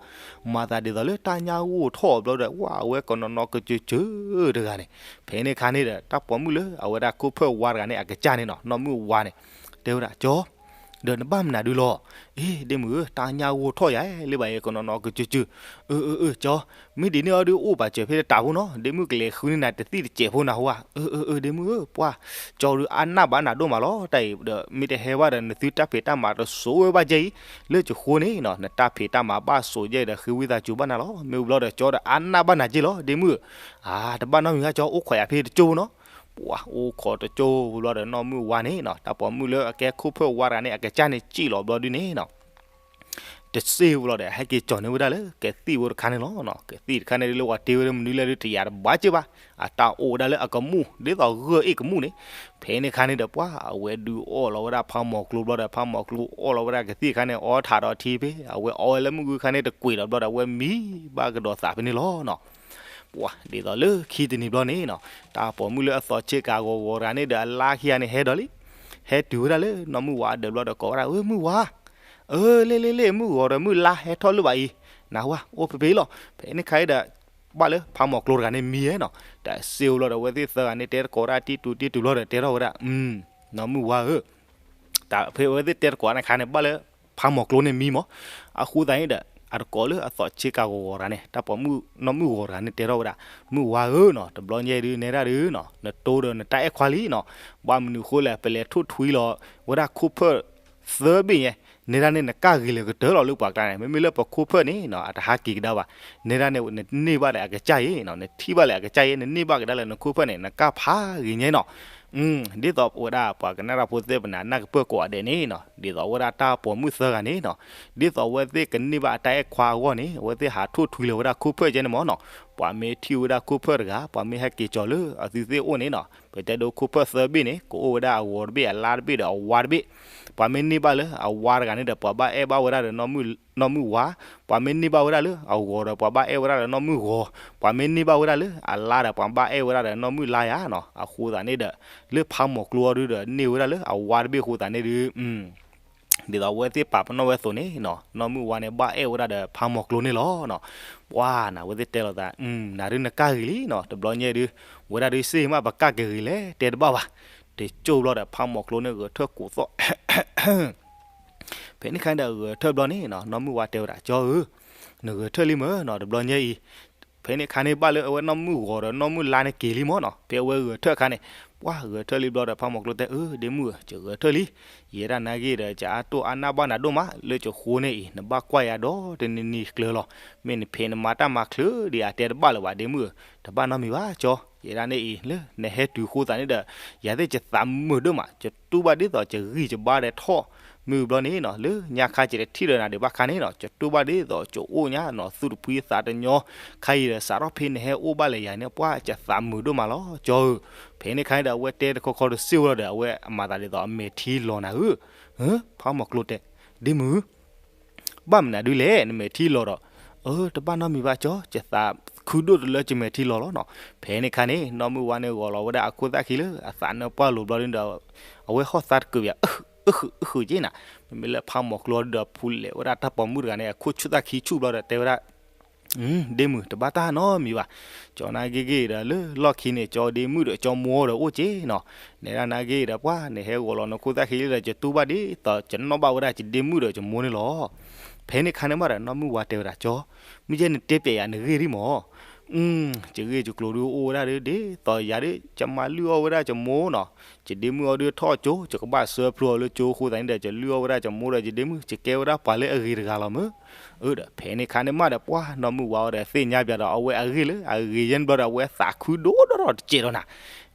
မၤသးဒ်သိးလၢတၢ်ညၣ်ဂိၢ်ထီၣ်ဘျီဒီး ဝဲအဝဲကနီၤနီၤကစၢၢ်ကၢၢ်တဂၤန့ၣ် ဖဲန့ၣ်ခါန့ၣ်ဒီး တၢ်ပိာ်မုၣ်လၢအဝဲဒၣ်ခိၣ်ဖၢၣ်ဝါတဂၤန့ၣ် အကစၢ်န့ၣ်နီၤ နီၢ်မုၣ်ဝါန့ၣ် တဲဝဲဒၣ် ကၠီ ဒီးနဘၣ်မနုၤဒုလီၤ. အ့ ဒ့မုၣ်ဧၢ တၢ်ညၣ်ဂိၢ်ထီၣ်ယၤလၢဘၣ်အံၤ ကနီၤနီၤကစၢၢ်ကၢၢ်. အၢ အၢ အၢ ကၠီ မ့ၢ်ဒ်န့ၣ်အီၤဒု အိၣ်ပာ်စၢၤဖဲတၢ်ဖိနီၤ ဒ့မုၣ်ကလဲၤဃုန့ၢ်နၤတသံၣ်တစဲးဖိနၤဟိဧါ. အၢ အၢ အၢ ဒ့မုၣ်ဧၢ ပှၤ ကၠီဒုအါနၢ်ဘၣ်နၤဒိၣ်မးလီၤ တၢ်အံၤဒီး မ့ၢ်တဟဲဘၣ်ဒီး နသုတၢ်ဖံးတၢ်မၤတစိၤဝဲဘၣ်ကဲအံၤ လၢကဃိန့ၣ်နီၤ နတၢ်ဖံးတၢ်မၤဘၣ်စိၤကဲဒီး ဃ့ဝံသးစူၤဘၣ်နၤလီၤ. မ့ၢ်ဝံၤဘျီဒီး ကၠီဒီးအါနၢ်ဘၣ်နၤကဲလီၤ ဒ့မုၣ်ဧၢ. အါ တဘၣ်နီတမံၤဘၣ် ကၠီအိၣ်ခိးယၤဖဲတကၠိဖိနီၤ. ပှၤအိၣ်ခိးတကၠိဖိဘျီဒီး နီၢ်မုၣ်ဝါန့ၣ်နီၤ တၢ်ပိာ်မုၣ်လၢအကဲခိၣ်ဖၢၣ်ဝါတဂၤန့ၣ် အကစၢ်န့ၣ်စံၣ်လီၤဘျီဒုန့ၣ်နီၤ တစ့ဝဲလီၤဒီး ဟဲက့ၤကၠီၤန့ၢ်ဝဲဒၣ်လၢကသံၣ်ဖိတခါန့ၣ်လီၤ. ကသံၣ်တခါန့ၣ်ဒုး လၢပှၤတ့ဝဲဒၣ်မနုၤလဲၣ်ဒုး တယာ်တဘၣ်က့ၢ်ဘၣ်, အတၢ်အိၣ်ဝဲဒၣ်လၢအကမူၣ် ဒ်သိးဂၢၢ်အ့ၣ်ကမူၣ်န့ၣ်. ဖဲန့ၣ်အခါန့ၣ်ဒီး ပှၤအဝဲဒုးအီၣ်လီၤဝဲဒၣ်ဖးမီၤကျိဘျီဒီး ဖးမီၤကျိအီၣ်လီၤဝဲဒၣ်ကသံၣ်အခါန့ၣ် အီထးဒီးထံဖဲ အဝဲအီဝဲလၢမုၢ်ဂုၢ်ခါန့ၣ် တကွံာ်ဒီးဘျီဒီး အဝဲမံဘၣ်ကဒီးသးဖဲန့ၣ်လီၤနီၤ. ပှၤဒ်သိးလၢခံတနံၤဘျီန့ၣ်နီၤ, တၢ်ပိာ်မုၣ်လၢအသီးဆ့ကၤဂီၤဂီၤတဂၤန့ၣ်ဒီး အလါခံဂၤန့ၣ်ဟဲဒီးလံ, ဟဲတုၤဝဲဒၣ်လၢနီၢ်မုၢ်ဝါအဒၢးဘျီဒီး ကိးဝဲဒၣ်, အၢ မုၢ်ဝါ, အၢ လ့လ့လ့ မုၢ်ဂီၤဒီးမုၢ်လါဟဲထီၣ်လၢၤဘၣ်အံၤ, နၢ်ဟူဧါ, အိၣ်ဖဲဖဲအံၤလီၤ. ဖဲန့ၣ်ခါအံၤဒီး ဘၣ်လၢဖးမီၤကျိတဂၤန့ၣ်မံနီၤ, တၢ်စ့အိၣ်ဘျီဒီး အဝဲသ့ၣ်သၢဂၤန့ၣ် တဲတကိးဝဲဒၣ်တံတူာ်တံတူာ်ဘျီဒီး တဲထီၣ်ဝဲဒၣ်, နီၢ်မုၢ်ဝါဧၢ, တၢ်ဖဲအဝဲသ့ၣ်တဲတကိးန့ၣ်ခါန့ၣ် ဘၣ်လၢဖးမီၤကျိန့ၣ်မံမး. အဃိသတးန့ၣ်ဒီး အတကိးလၢအသီးဆ့ကၤဂီၤဂီၤတဂၤန့ၣ် တၢ်ပိာ်မုၣ်နီၢ်မုၢ်ဂီၤတဂၤန့ၣ် တဲထီၣ်ဝဲဒၣ်, မုၢ်ဝါဧၢနီၤ, တဘျီညါဒုးနဲဒၣ်ဒုးနီၤ, နတိဒီးနတၢ်အဲၣ်ခွါလံနီၤ, ဘၣ်မနုၤဃိလဲၣ် ပလဲၤထိၣ်ထွံလီၤဝဲဒၣ်ခိၣ်ဖၢၣ်သၢဘ့ၣ်ညါ, နဲဒၣ်န့ၣ် နကၢ်ဂ့ၤလၢကတၢၢ်လီၤလၢပှၤကျါန့ၣ်, မ့မ့ၢ်လၢပခိၣ်ဖၢၣ်န့ၣ်နီၤ အတဟးက့ၤကဒါဘၣ်, နဲဒၣ်န့ၣ် နန့ၢ်ဘၣ်လၢအကစၢ်အံၤနီၤ, နထံၣ်ဘၣ်လၢအကစၢ်အံၤ နန့ၢ်ဘၣ်ကဒါလၢနခိၣ်ဖၢၣ်န့ၣ် နကၢ်ဖးဂ့ၤညါနီၤ. ဒ်သိးဝဲဒၣ်ပှၤကနၣ်တၢ်ဖိသ့ၣ်ပနၤ နၢ်ကပၢၢ်ကိးဂၤဒဲးန့ၣ်နီၤ, ဒ်သိးဝဲဒၣ်တၢ်ပိာ်မုၣ်သၢဂၤန့ၣ်နီၤ, ဒ်သိးအဝဲသ့ၣ်ကန့ၢ်ဘၣ်အတၢ်အဲၣ်ခွါအဂီၢ်န့ၣ် အဝဲသ့ၣ်ဟးထိၣ်ထွံလီၤဝဲဒၣ်ခိၣ်ဖၢၣ်ကဲန့ၣ်မးနီၤ, ပှၤမ့ၢ်ထံၣ်ဝဲဒၣ်ခိၣ်ဖၢၣ်တဂၤ ပှၤမ့ၢ်ဟဲက့ၤကၠီၤလၢအသုသ့ၣ်အိၣ်န့ၣ်နီၤ, ပတဲဒိခိၣ်ဖၢၣ်သၢဘ့ၣ်န့ၣ် ကအိၣ်ဝဲဒၣ်အဂီၤတဘ့ၣ် အလါတဘ့ၣ်ဒီးအဝါတဘ့ၣ်, ပှၤမ့ၢ်န့ၢ်ဘၣ်လၢအဝါတဂၤန့ၣ်ဒီး ပှၤဘၣ်အဲၣ်ဘၣ်ဝဲဒၣ်ဒီးနီၢ်မုၢ်ဝါ, ပှၤမ့ၢ်န့ၢ်ဘၣ်ဝဲဒၣ်လၢအဂီၤဒီး ပှၤဘၣ်အဲၣ်ဝဲဒၣ်ဒီးနီၢ်မုၢ်ဂီၤ, ပှၤမ့ၢ်န့ၢ်ဘၣ်ဝဲဒၣ်လၢအလါဒီး ပှၤဘၣ်အဲၣ်ဝဲဒၣ်ဒီးနီၢ်မုၢ်လါယါနီၤ. အဃိသတးန့ၣ်ဒီး လၢဖးမီၤကျိအီၤဒုဒီး န့ၢ်ဝဲဒၣ်လၢအဝါတဘ့ၣ်အဃိသတးန့ၣ်ဒု ဒ်သိးအဝဲသ့ၣ်ပာ်ပနီၣ်ဝဲအသိးန့ၣ်နီၤ, နီၢ်မုၢ်ဝါန့ၣ် ဘၣ်အဲၣ်ဝဲဒၣ်ဒီးဖးမီၤကျိန့ၣ်လီၤနီၤ. ပှၤနၤ အဝဲသ့ၣ်တဲလိာ်သး, နၤဒုနကၢ်ဂ့ၤလံနီၤ, တဘျီညါဒု ဝဲဒၣ်ဒုစ့မး ပကၢ်က့ၤဂ့ၤလဲၣ် တဲတဘၣ်ဘၣ်. တကၠိၢ်ဘျီဒီး ဖးမီၤကျိန့ၣ်ဂဲၤထၢၣ်ကိးသီၣ် ဖဲန့ၣ်ခါန့ၣ်ဒီးဂဲၤထၢၣ်ဘျီန့ၣ်နီၤ, နီၢ်မုၢ်ဝါတဲဝဲဒၣ်, ကၠီဧၢ, နဂဲၤထၢၣ်လံမ့ၢ်နီၤ, တဘျီညါအံၤ ဖဲန့ၣ်ခါန့ၣ် ဘၣ်လၢအဝဲနီၢ်မုၢ်ဂီၤဒီးနီၢ်မုၢ်လါန့ၣ်က့ၤလံမ့ၢ်နီၤ, ဖဲအဝဲဂဲၤထၢၣ်အခါန့ၣ်, ပှၤဂဲၤထၢၣ်လံဘျီဒီး ဖးမီၤကျိတဲ, အၢ ဒ့မုၣ်ဧၢ, ယဂဲၤထၢၣ်လံ. ယဲဒၣ်နာ်က့ဒီး ယအတိၢ်အါနၢ်ဘၣ်နၤဒိၣ်မး လၢယဃိန့ၣ်အံၤ နဘၣ်ကွၢ်ယၤဒီတနံၤနံၤကျၢၤလီၤ. မ့ၢ်နဖံးနမၤတၢ်မၤချုးဒံး အတဲတဘၣ်လၢၤဘၣ် ဒ့မုၣ်ဧၢ, တဘၣ်နီတမံၤဘၣ်ကၠီ. ယဲဒၣ်န့ၣ်အံၤ လၢနဟဲတုၤအဃိသတးန့ၣ်ဒီး ယၤသ့ၣ်ယသးမုာ်ဒိၣ်မး, ယတူၢ်ဘၣ်ဒ်သိးယဂံၢ်ယဘါဒီးထီၣ်, မုၢ်ဘျီန့ၣ်နီၤ လၢညါခါယတထံၣ်ဒီးနၤဒံးဘၣ်ခါန့ၣ်နီၤ, ယတူၢ်ဘၣ်ဒ်သိးယအိၣ်ညါနီၤ သူၣ်တဖှံသးတညီ, ခဲအံၤဒီးစးထီၣ်ဖဲနဟဲအိၣ်ဘၣ်လၢယၤန့ၣ် ပှၤယသးမုာ်ဒိၣ်မးလီၤ ကၠီဧၢ. ဖဲန့ၣ်ခါန့ၣ်ဒီး အဝဲတဲတခီခီတစ့ဝဲလီၤဒီး အဝဲအမၤသးဒ်သိးအမဲာ်ထံလီၤနၤဧၢ. ဖးမီၤကျိတဲ, ဒ့မုၣ် ဘၣ်မနုၤဒုလဲၣ် နမဲာ်ထံလီၤဒီး, အၢ တဘၣ်နီတမံၤဘၣ်ကၠီ, ယသးခုဒိၣ်တလၢယမဲာ်ထံလီၤလီၤနီၤ. ဖဲန့ၣ်ခါန့ၣ် နီၢ်မုၢ်ဝါန့ၣ်ဂီၤလီၤဝဲဒၣ်အခိၣ်သၣ်ခံလၢအသးနၢပှၢ်လိၤဘျီဒုဒီး အဝဲဟီၣ်သါတကုးဘၣ်, အုဃုာ်အုဃုာ်က့နၤ, မ့မ့ၢ်လၢဖးမီၤကျိဒုဒီး ဖူလဲၤဝဲဒၣ်တၢ်ပိာ်မုၣ်တဂၤန့ၣ် အခိၣ်ဆူၣ်သၣ်ခံဆူၣ်ဘျီဒီးတဲဝဲဒၣ် ဒ့မုၣ် တဘၣ်တၢ်နီတမံၤဘၣ်. ကၠီနာ်က့ဂ့ၤဒီး လၢလီၢ်ခံန့ၣ် ကၠီဒ့မုၣ်ဒီးကၠီမိၢ်ဒီးအိၣ်က့နီၤ. နဲဒၣ်နာ်က့ဒီး ပှၤနဟဲဂီၤလီၤနခိၣ်သၣ်ခံလံဒီး ယတူၢ်ဘၣ်ဒ်သိး ယနီၣ်ဘၣ်ဝဲဒၣ်ယဒ့မုၣ်ဒီးယမိၢ်န့ၣ်လီၤ. ဖဲန့ၣ်ခါန့ၣ်မးဒီး နီၢ်မုၢ်ဝါတဲဝဲဒၣ် ကၠီ, မ့ၢ်ယဲနတဲပျဲယၤနဂ့ၢ်ဒံးမး ယဂ့ၢ်ယကျိၤဒုအိၣ်ဝဲဒၣ်ဒ်သိးယၤဒ် ယမၤလုၢ်အီၣ်ဝဲဒၣ်ယမိၢ်နီၤ. ယဒ့မုၣ်အီၤဒုထီၣ်ကၠိ ယကဘၣ်စၢဖျိအီၤလၢကၠိအဃိသတးန့ၣ်ဒီး ယလုၢ်အီၣ်ဝဲဒၣ်ယမိၢ်ဒီးယဒ့မုၣ် ယကဲဝဲဒၣ်ပှၤလၢအဂ့ၤတဂၤလီၤမး. အၢ ဒီးဖဲန့ၣ်ခါန့ၣ်မးဒီး ပှၤနီၢ်မုၢ်ဝါအီၤဒီးသ့ၣ်ညါပျဲဒီး အဝဲအဂ့ၢ်လၢအဂ့ၤယဲၢ်န့ၣ်ဘျီဒီး အဝဲသးခုဒိၣ်ဒီးတစဲးဒီးနၤ.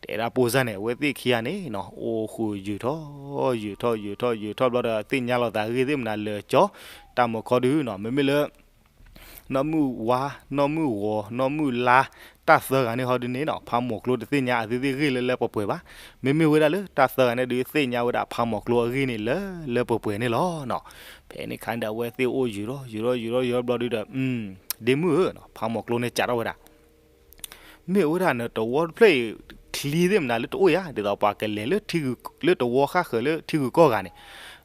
တဲဒၣ်ပိစၢ်န့ၣ် အဝဲသ့ၣ်ခံဂၤန့ၣ်နီၤ အိၣ်ဃုာ်ယုာ်ထီၣ် ယုာ်ထီၣ်ယုာ်ထီၣ်ယုာ်ထီၣ်ဘျီဒီး သ့ၣ်ညါလိာ်သးအဂ့ၢ်သ့ၣ်မနုၤလၢကၠီ တၢ်မုၢ်ခီဒုနီၤ မ့မ့ၢ်လၢ နီၢ်မုၢ်ဝါ နီၢ်မုၢ်ဂီၤ နီၢ်မုၢ်လါ တၢ်သၢဂၤန့ၣ်ဟီဒုန့ၣ်နီၤ ဖးမီၤကျိတသ့ၣ်ညါအသုသ့ၣ်ဂ့ၢ်လၢလၢပှဲၤပှဲၤဘၣ်. မ့မ့ၢ်ဝဲဒၣ်လၢတၢ်သၢဂၤန့ၣ်ဒုးသ့ၣ်ညါဝဲဒၣ်ဖးမီၤကျိအဂ့ၢ်န့ၣ်လၢလၢပှဲၤပှဲၤန့ၣ်လီၤနီၤ. ဖဲန့ၣ်ခါန့ၣ်ဒီး အဝဲသ့ၣ်အိၣ်ယုာ်ထီၣ်ယုာ်ထီၣ်ယုာ်ထီၣ်ယုာ်ထီၣ်ဘျီဒုဒီး ဒ့မုၣ်ဧၢ ဖးမီၤကျိန့ၣ်စးထီၣ်ဝဲဒၣ် မ့ၢ်ဝဲဒၣ်နတဝီတဖျၢၣ်အံၤ ချံသ့ၣ်မနုၤလၢတအိၣ်ဧါ ဒ်သိးပှၤကလဲၤလၢ လၢတဝီဃၣ်ဃၢၤလၢထံဂုၤကီၢ်ဂၤန့ၣ်.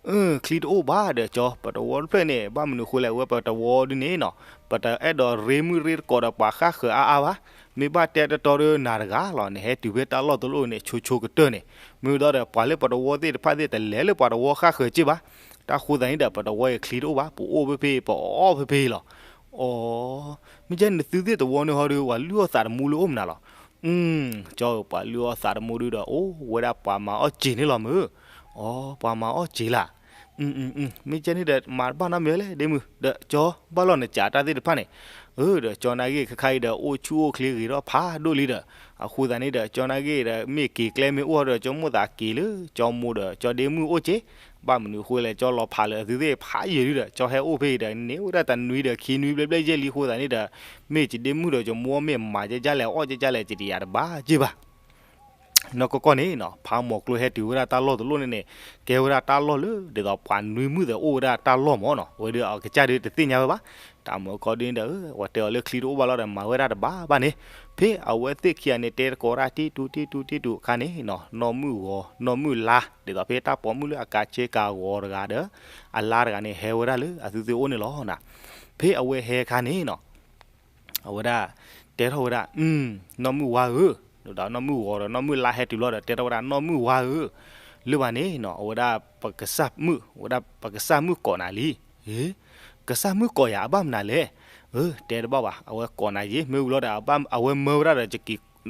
အၢ ချံတအိၣ်ဘၣ်ဒီးကၠီ ပတဝီတဖျၢၣ်န့ၣ် ဘၣ်မနုၤဃိလဲၣ် အဝဲပတဝီဒုန့ၣ်နီၤ ပတအဲၣ်ဒိးရ့မုၣ်ရ့တကိးဒီးပှၤဃၣ်ဃၢၤအါအါဘၣ်. မ့ၢ်ဘၣ်တဲတတီဒီးနၤတဂၤလီၤ နဟဲတုၤဖဲတၢ်လီၢ်တလီၢ်န့ၣ် ဆိဆိကတၢၢ်န့ၣ် မ့ၢ်ဒီးပှၤလၢပတဝီသ့ၣ်တဖၣ်သ့ၣ်တလဲၤလၢပှၤတဝီဃၣ်ဃၢၤက့ၢ်ဘၣ်. တၢ်ဃိသတးန့ၣ်ဒီး ပတဝီအံၤချံတအိၣ်ဘၣ် ပအိၣ်ဖဲဖဲ ပအီၣ်ဖဲဖဲလီၤ. အိ မ့ၢ်ကဲန့ၣ်သုသ့ၣ်တဝီန့ၣ်ဟီဒီး ပှၤလုၢ်အီၣ်သးတမူလၢအိၣ်မနုၤလီၤ. ကၠီဧၢ ပှၤလုၢ်အီၣ်သးတမူဒုဒီး အိၣ်ဝဲဒၣ်ပှၤမၤအီၣ်စ့ၤန့ၣ်လီၤမုၢ်. အိ ပှၤမၤအီၣ်စ့ၤလၢ်. မ့ၢ်ကဲန့ၣ်ဒီး မၤတဘၣ်နီတမံၤလဲၣ် ဒ့မုၣ် ဒီးကၠီ ဘၣ်လီၤနစးတၢ်သ့ၣ်တဖၣ်န့ၣ်. အၢ ဒီးကၠီနာ်က့ ခဲခါအံၤဒီး အိၣ်ဆူၣ်အိၣ်ချ့ဂ့ၤထီၣ်ဖးဒိၣ်လံဒီး အဃိသတးန့ၣ်ဒီး ကၠီနာ်က့ဒီး မ့ၢ်က့ၤကျဲမ့ၢ်အိၣ်ဒီး ကၠီမိၢ်သးက့ၤလၢ ကၠီမိၢ်ဒီး ကၠီဒ့မုၣ်အိၣ်က့ၤ ဘၣ်မနုၤအဃိလဲၣ် ကၠီလီၤဖးလၢအသုသ့ၣ်ဖးယံာ်ဒုဒီး ကၠီဟဲအိၣ်ဖဲအံၤဒီး န့ၢ်ဝဲဒၣ်တနွံဒီးခံနွံဘျဲၣ်ဘျဲၣ်ယဲၢ်လံအဃိသတးန့ၣ်ဒီး မ့ၢ်ယဒ့မုၣ်ဒီးယမိၢ်မ့ၢ်မၤကကလဲၣ် အီၣ်ကကလဲၣ် ယတယၤတဘၣ်က့ၢ်ဘၣ်. နီၢ်ကီၢ်ကီၢ်န့ၣ်နီၤ ဖးမီၤကျိဟဲတုၤဝဲဒၣ်တၢ်လီၢ်တလီၢ်န့ၣ်န့ၣ် ကဲဝဲဒၣ်တၢ်လီၢ်လၢ ဒ်သိးပှၤနွံမုၣ်သ့ၣ်အိၣ်ဝဲဒၣ်တၢ်လီၢ်မၢ်နီၤ. အဝဲဒီးအကစၢ်ဒုတသ့ၣ်ညါဝဲဘၣ်. တၢ်မုၢ်ခီဒ်န့ၣ်ဒီး အဝဲတဲအီၤလၢချံတအိၣ်ဘၣ်လီၤဒီး မၤဝဲဒၣ်တဘၣ်ဘၣ်န့ၣ် ဖဲအဝဲသ့ၣ်ခံဂၤန့ၣ် တဲသကိးဒၣ်တံၢ်တူတံၢ်တူတံၢ်တူအခါန့ၣ်နီၤ နီၢ်မုၢ်ဂီၤ နီၢ်မုၢ်လါ ဒ်သိးဖဲတၢ်ပိာ်မုၣ်လၢအကးဆ့ကၤဂီၤတဂၤဒီး အလါတဂၤန့ၣ် ဟဲဝဲဒၣ်လၢအသုသ့ၣ်အိၣ်န့ၣ်လီၤနီၤ. ဖဲအဝဲဟဲအခါန့ၣ်နီၤ အဝဲဒၣ် တဲထီၣ်ဝဲဒၣ် နီၢ်မုၢ်ဝါဧၢ, ဒီးနီၢ်မုၢ်ဂီၤဒီးနီၢ်မုၢ်လါဟဲတုၤလီၤဒီး တဲထီၣ်ဝဲဒၣ် နီၢ်မုၢ်ဝါဧၢ, လၢဘၣ်န့ၣ်နီၤ အဝဲဒၣ်ပကစၢ်မုၣ် အဝဲဒၣ်ပကစၢ်မုၣ်ကိးနၤလံ. ကစၢ်မုၣ်ကိးယၤ အဘၣ်မနုၤလဲၣ်. အၢ တဲတဘၣ်ဘၣ် အဝဲကိးနၤယ့ မ့ၢ်ဝံၤလီၤဒီး အဝဲမၢဝဲဒၣ်ဒီး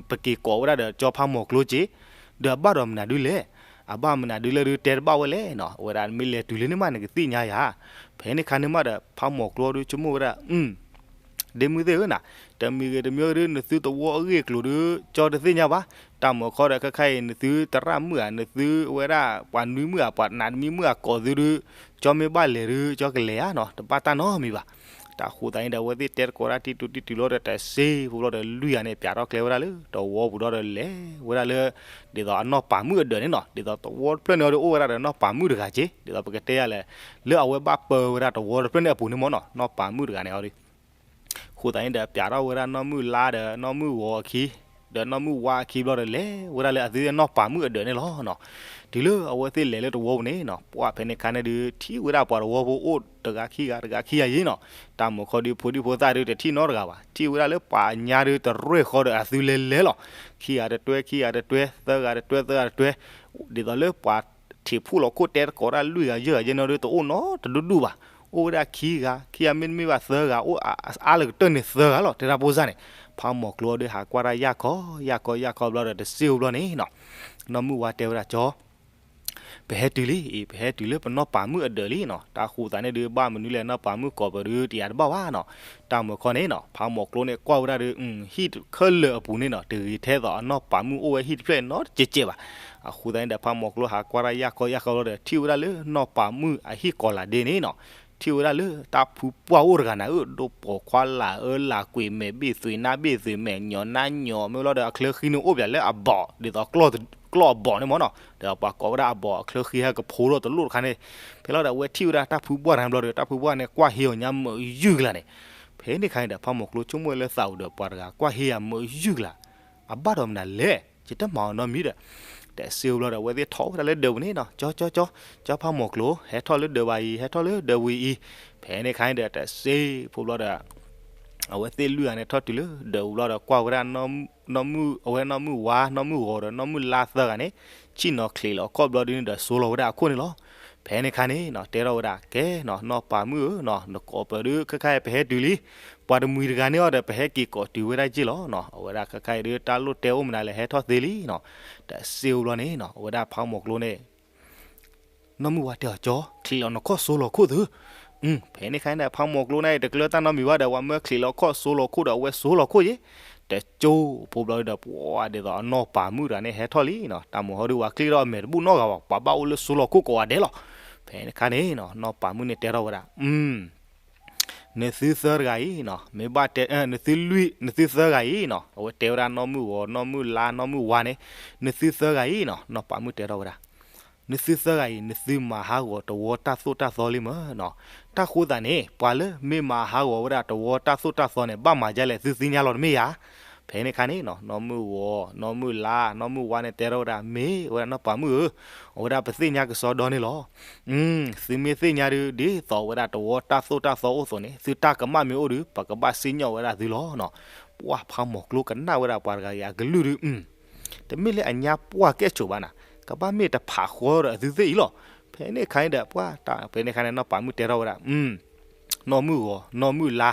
ပက့ၤကိးဝဲဒၣ်ဒီးကၠီဖးမီၤကျိက့ၤ, ဒီးအဘၣ်ဒီးမနုၤဒုလဲၣ်. အဘၣ်မနုၤဒုလၢဒုတဲတဘၣ်ဝဲလဲၣ်နီၤ အဝဲဒၣ်မ့ၢ်လဲၤတုၤလၢန့ၣ်မး နကသ့ၣ်ညါယၤ. ဖဲန့ၣ်ခါန့ၣ်မးဒီး ဖးမီၤကျိဒုဆိကမိၣ်ဝဲဒၣ် ဒ့မုၣ်သ့ၣ်ဧၢနၤ, တမံၤဂ့ၤတမံၤဂ့ၤဒု နသုသဝီအဂ့ၢ်အကျိၤဒု ကၠီတသ့ၣ်ညါဘၣ်. တၢ်မုၢ်ခီဒီးခဲခါအံၤ နသုသရၣ်မုၣ်ဧါ နသုဝဲဒၣ်ပှၤနွံမုၣ်ဧါ ပှၤနးတမံၤမုၣ်ဧါ ကိးသုဒု ကၠီမ့ၢ်ဘၣ်လဲၤဒု ကၠီကလဲၤဧါနီၤ တဘၣ်တၢ်နီတမံၤဘၣ်. တၢ်ဃိသတးန့ၣ်ဒီး အဝဲသ့ၣ်တဲသကိးတၢ်တံၢ်တူတံၢ်တူလီၤဒီး တစ့ဖိလီၤဒီး လွံၢ်ဂၤန့ၣ် ပၠးထီၣ်ကျဲဝဲဒၣ်လၢတဝီပူၤဒီးလဲၤဝဲဒၣ်လၢ ဒ်သိးအနီၢ်ပၤမုၣ်အဒၢးန့ၣ်နီၤ, ဒ်သိးသဝီတဖျၢၣ်န့ၣ်ဒီး အိၣ်ဝဲဒၣ်ဒီးနီၢ်ပၤမုၣ်တဂၤက့ၤ ဒ်သိးပကတဲယၤလဲၣ်, လၢအဝဲဘၣ်ပၢဝဲဒၣ်တဝီတဖျၢၣ်န့ၣ်အပူၤန့ၣ်မၢ်နီၤ နီၢ်ပၤမုၣ်တဂၤန့ၣ်အီၤဒု ဃိသတးန့ၣ်ဒီး ပၠးထီၣ်ဝဲဒၣ်နီၢ်မုၢ်လါဒီးနီၢ်မုၢ်ဂီၤအခံ, ဒီးနီၢ်မုၢ်ဝါအခံဘျီဒီး လဲၤဝဲဒၣ်လၢအသုသ့ၣ်နီၢ်ပၤမုၣ်အဒၢးန့ၣ်လီၤနီၤ. တုၤလၢအဝဲသ့ၣ်လဲၤလၢတဝီပူၤန့ၣ်နီၤ ပှၢ်ဖဲန့ၣ်ခါန့ၣ်ဒု ထံၣ်ဝဲဒၣ်ပှၤတဝီဖိအိၣ်တဂၤခံဂၤတဂၤခံဂၤယ့နီၤ. တၢ်မုၢ်ခီဒု ဖိဒံဖိသၣ်ဒု တထံၣ်နီတဂၤဘၣ်. ထံၣ်ဝဲဒၣ်လၢပှၤညါဒု တရဲၣ်ဃီဒီးအသုလဲၤလဲၤလီၤ. ခံဂၤတတွဲ ခံဂၤတတွဲ သၢဂၤတတွဲ သၢဂၤတတွဲ ဒ်သိးလၢပှၤထံးဖှိၣ်လီၤခိၣ်တဲသကိးတၢ်လွံၢ်ဂၤယဲၢ်ဂၤယဲၢ်နီၤဒု တအိၣ်နီတဒူၣ်ဒူၣ်ဘၣ်. အိၣ်ဝဲဒၣ်ခံဂၤ, ခံဂၤမ့တမ့ၢ်ဘၣ်သၢဂၤ, အိၣ်အါလၢကတၢၢ်န့ၣ်သၢဂၤလီၤ တဲဒၣ်ဖိစၢ်န့ၣ်. ဖးမီၤကျိဒု ဟးကွၢ်တၢ်ယၢ်ခီ ယၢ်ခီ ယၢ်ခီဘျီဒီး တစ့ဧိၤဘျီန့ၣ်နီၤ နီၢ်မုၢ်ဝါတဲဝဲဒၣ် ကၠီ ပဟဲတုၤလံအံၤ, ပဟဲတုၤလၢပနီၢ်ပၤမုၣ်အဒၢးလံနီၤ. တၢ်ဃိသတးန့ၣ်ဒု ဘၣ်မနုၤလဲၣ် နီၢ်ပၤမုၣ်ကိးပဒု တယၤတဘၣ်ဘၣ်နီၤ. တၢ်မုၢ်ခီန့ၣ်နီၤ ဖးမီၤကျိန့ၣ်ကွၢ်ဝဲဒၣ်ဒု ဟံၣ်ခဲလၢာ်အပူၤန့ၣ်နီၤ တဂ့ၤထဲသိးအနီၢ်ပၤမုၣ်အိၣ်ဝဲဟံၣ်တဖျၢၣ်နီတစဲးစဲးဘၣ်. အဃိသတးန့ၣ်ဒီး ဖးမီၤကျိဟးကွၢ်တၢ်ယၢ်ခီယၢ်ခီဘျီဒီး ထံၣ်ဝဲဒၣ်လၢနီၢ်ပၤမုၣ်အဟံၣ်ကိးလးဒ့န့ၣ်နီၤ ထံၣ်ဝဲဒၣ်လၢတၢ်ဖုပှၢ်အိၣ်တဂၤနၤဧၢ, ဒိၣ်ပိာ်ခွါလၢအၢလၢကွံာ် မဲာ်ဘ့ၣ်သွံးနါဘ့ၣ်သွံး မဲာ်ညီနါညီ မ့ၢ်လီၤဒီးအချၢဃံန့ၣ်အိၣ်ပၠးလၢအဘီၣ် ဒ်သိးကျီၢ်အဘီၣ်န့ၣ်မၢ်နီၤ. ဒီးပှၤကိးဝဲဒၣ်အဘီၣ်အချၢဃံဟဲကဖိးထီၣ်တလိၣ်တခါန့ၣ်, ဖဲလီၤဒီးအဝဲထံၣ်ဝဲဒၣ်တၢ်ဖုပှၢ်တဂၤန့ၣ်ဘျီဒီး တၢ်ဖုပှၢ်န့ၣ်ကွၢ်ဟ့အီၤညါမုာ်ယုၢ်ကလာ်န့ၣ်. ဖဲန့ၣ်ခါန့ၣ်ဒီး ဖးမီၤကျိဆိကမိၣ်လၢသးအိၣ်ဒီးပှၤတဂၤကွၢ်ဟ့ယၤမုာ်ယုၢ်ကလာ် အဘၣ်ဒီးမနုၤလဲၣ်, ယတမၤအီၤနီတမံၤဒီး တစ့ဧိၤဘျီဒီး အဝဲသ့ၣ်ထီၣ်ဝဲဒၣ်လၢဒၢးပူၤန့ၣ်နီၤ, ကၠီ ကၠီ ကၠီ ကၠီဖးမီၤကျိ ဟဲထီၣ်လၢဒၢးဘၣ်အံၤ ဟဲထီၣ်လၢဒၢးဝံၤအံၤ. ဖဲန့ၣ်ခါန့ၣ်ဒီး တစ့ဖိဘျီဒီး အဝဲသ့ၣ်လွံၢ်ဂၤန့ၣ်ထီၣ်တုၤလၢဒၢးပူၤဘျီဒီး ကွၢ်ဝဲဒၣ်နီၢ်မုၢ် အဝဲနီၢ်မုၢ်ဝါ နီၢ်မုၢ်ဂီၤဒီးနီၢ်မုၢ်လါသၢဂၤန့ၣ် ဆ့ၣ်နီၤချံးလီၤခီၣ်ဘျီဒုန့ၣ်ဒီး စိလီၤဝဲဒၣ်အခိၣ်န့ၣ်လီၤ. ဖဲန့ၣ်ခါန့ၣ်နီၤ တဲထီၣ်ဝဲဒၣ် ကဲနီၤ နီၢ်ပၤမုၣ်ဧၢနီၤ နကိးပဒု ခဲခါအံၤပဟဲတုၤလံ, ပှၤတမှံၤတဂၤန့ၣ်အီၤဒီး ပဟဲက့ၤကိးတုၤဝဲဒၣ်က့ၢ်လီၤနီၤ. အဝဲဒၣ်ခဲခါအံၤဒု တၢ်လိၣ်တဲအိၣ်မနုၤလဲၣ် ဟဲထီၣ်သ့လံနီၤ. တစ့ဧိၤဘျီန့ၣ်နီၤ အဝဲဒၣ်ဖးမီၤကျိန့ၣ် နီၢ်မုၢ်ဝါတဲအီၤ ကၠီ ချံးလီၤနခီၣ်စိလီၤခိၣ်သု. ဖဲန့ၣ်ခါန့ၣ် ဖးမီၤကျိန့ၣ် တကျၢတၢ်နီတမံၤဘၣ်ဒီး ပှၤမၢချံးလီၤခီၣ်စိလီၤခိၣ်ဒီး အဝဲစိလီၤခိၣ်ယ့ၣ်. တကၠိဖိဘျီဒီး ပှၤဒ်သိးအနီၢ်ပၤမုၣ်တဂၤန့ၣ် ဟဲထီၣ်လံနီၤ. တၢ်မုၢ်ဟီဒု ပှၤကျ့ထီၣ်အမဲာ်တဘူၣ်နီတဂၤဘၣ်, ပှၤဘၣ်အိၣ်လၢစိလီၤခိၣ်ကိးဂၤဒဲးလီၤ. ဖဲန့ၣ်ခါန့ၣ်နီၤ နီၢ်ပၤမုၣ်န့ၣ်တဲထီၣ်ဝဲဒၣ် နသုသၢတဂၤအံၤနီၤ မ့ၢ်ဘၣ်တဲ နသုလွံၢ် နသုသၢဂၤအံၤနီၤ အဝဲတဲဝဲဒၣ်နီၢ်မုၢ်ဂီၤ နီၢ်မုၢ်လါ နီၢ်မုၢ်ဝါန့ၣ် နသုသၢဂၤအံၤနီၤ နီၢ်ပၤမုၣ်တဲထီၣ်ဝဲဒၣ် နသုသၢဂၤအံၤ နသုမၤဟးဂီၤတဝီတၢ်သိၣ်တၢ်သီလံမၢ်နီၤ. တၢ်ဃိသတးန့ၣ် ပှၤလၢမ့ၢ်မၤဟးဂီၤဝဲဒၣ်တဝီတၢ်သိၣ်တၢ်သီန့ၣ် ဘၣ်မၤဒ်လဲၣ် သုသ့ၣ်ညါလီၤတမ့ၢ်ဧါ. ဖဲန့ၣ်ခါန့ၣ်နီၤ နီၢ်မုၢ်ဂီၤ နီၢ်မုၢ်လါ နီၢ်မုၢ်ဝါန့ၣ် တဲထီၣ်ဝဲဒၣ် မ့ၢ်ဝဲဒၣ်နီၢ်ပၤမုၣ်ဧၢ, အဝဲဒၣ်ပသ့ၣ်ညါကစီဒီန့ၣ်လီၤ. သုမ့ၢ်သ့ၣ်ညါဒု ဒ်သိးဝဲဒၣ်တဝီတၢ်သိၣ်တၢ်သီအိၣ်သိးန့ၣ် သုတၢ်ကမၣ်မ့ၢ်အိၣ်ဒု ပကဘၣ်စံၣ်ညီၣ်ဝဲဒၣ်သုလီၤနီၤ. ပှၢ်ဖးမီၤကျိကနၣ်ဝဲဒၣ်ပှၤတဂၤအံၤအကလုၢ်ဒု တမ့ၢ်လၢအညါပှၢ်ကဲၣ်ဆိးဘၣ်နၤ, ကဘၣ်မ့ၢ်တဖးဃီဒီးအသုသ့ၣ်အံၤလီၤ. ဖဲန့ၣ်ခါန့ၣ်ဒီး ပှၢ်တၢ် ဖဲန့ၣ်ခါန့ၣ် နီၢ်ပၤမုၣ်တဲထီၣ်ဝဲဒၣ် နီၢ်မုၢ်ဂီၤ နီၢ်မုၢ်လါ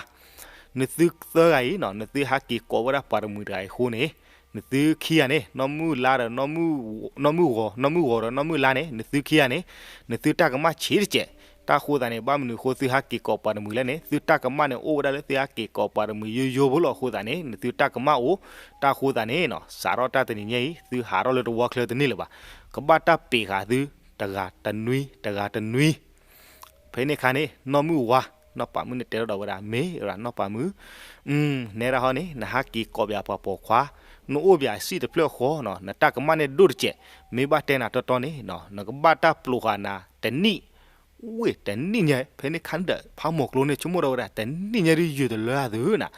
နသုသၢဂၤအံၤနီၤ နသုဟးက့ၤကိးဝဲဒၣ်ပှၤတမှံၤတဂၤအံၤအဃိန့ၣ် နသုခံဂၤန့ၣ် နီၢ်မုၢ်လါဒီး နီၢ်မုၢ်ဂီၤ နီၢ်မုၢ်ဂီၤဒီးနီၢ်မုၢ်လါန့ၣ် နသုခံဂၤန့ၣ် နသုတၢ်ကမၣ်ဆံးတစဲး. တၢ်ဃိသတးန့ၣ် ဘၣ်မနုၤအဃိသုဟးက့ၤကိးပှၤတမှံၤလဲၣ်န့ၣ် သုတၢ်ကမၣ်န့ၣ်အိၣ်ဝဲဒၣ်လၢသုဟးက့ၤကိးပှၤတမှံၤယိယိဖိလီၤ. အဃိသတးန့ၣ် နသုတၢ်ကမၣ်အိၣ်. တၢ်ဃိသတးန့ၣ်နီၤ စးထီၣ်တၢ်တနံၤညါအံၤ သုဟးထီၣ်လၢတဝီချၢတန့ၢ်လၢၤဘၣ်. ကဘၣ်တၢ်ပ့ၤဃာ်သု တဂၤတနွံ တဂၤတနွံ. ဖဲန့ၣ်အခါန့ၣ် နီၢ်မုၢ်ဝါ နီၢ်ပၤမုၣ်န့ၣ်တဲထီၣ်ဒီးဝဲဒၣ် မ့ၢ်ဝဲဒၣ်နီၢ်ပၤမုၣ်, နဲဒၣ်ဟီန့ၣ် နဟးက့ၤကိးပၠးပှၤပိာ်ခွါ, နအိၣ်ပၠးစံၣ်တဖျၢၣ်ဃီနီၤ, နတၢ်ကမၣ်န့ၣ်ဒိၣ်တစဲး, မ့ၢ်ဘၣ်တဲနၤတီတီန့ၣ် နကဘၣ်တၢ်ပျိာ်ဃာ်နၤတနံၣ် ဝ့ၢ်တနံၣ်ညါ. ဖဲန့ၣ်အခါန့ၣ်ဒီး ဖးမိၢ်ကျိန့ၣ်ဆိကမိၣ်ဒီးဝဲဒၣ် တနံၣ်ညါဒုးယုာ်တလၢအသုးနၤ.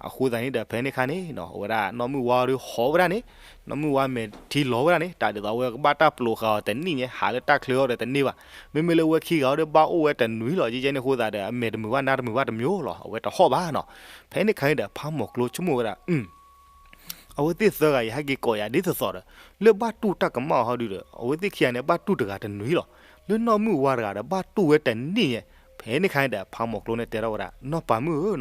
အဃိသတးန့ၣ်ဒီး ဖဲန့ၣ်အခါန့ၣ် အဝဲဒၣ်နီၢ်မုၢ်ဝါဒုးဟီၣ်ဝဲဒၣ်န့ၣ်, နီၢ်မုၢ်ဝါမဲာ်ထံလီၤဝဲဒၣ်န့ၣ် တၢ်ဒ်သိးအဝဲကဘၣ်တၢ်ပျိာ်ဃာ်အီၤတနံၣ်ညါ ဟးလၢတၢ်ချၢအီၤဒီးတန့ၢ်ဘၣ်. မ့မ့ၢ်လၢဝဲခံဂၤအီၤဒီးဘၣ်အိၣ်ဝဲတနွံလီၤ ကဲကဲန့ၣ်အဃိသတးဒီး အမဲာ်တမုာ်ဘၣ်နါတမုာ်ဘၣ်တမံၤလီၤ အဝဲတဟီၣ်ဘၣ်နီၤ. ဖဲန့ၣ်အခါန့ၣ်ဒီး ဖးမိၢ်ကျိဆိကမိၣ်ဝဲဒၣ် အဝဲသ့ၣ်သၢဂၤအံၤ ဟဲက့ၤကိးယၤဒ်သိးသိးဒီး လၢဘၣ်တူၢ်တၢ်ကမၣ်အီၤဟီဒုဒီး အဝဲသ့ၣ်ခံဂၤန့ၣ် ဘၣ်တူၢ်တဂၤတနွံလီၤ. လၢနီၢ်မုၢ်ဝါတဂၤဒီး ဘၣ်တူၢ်ဝဲတနံၣ်ညါ. ဖဲန့ၣ်အခါန့ၣ်ဒီး ဖးမိၢ်ကျိန့ၣ်တဲထီၣ်ဝဲဒၣ် နီၢ်ပၤမုၣ်ဧၢ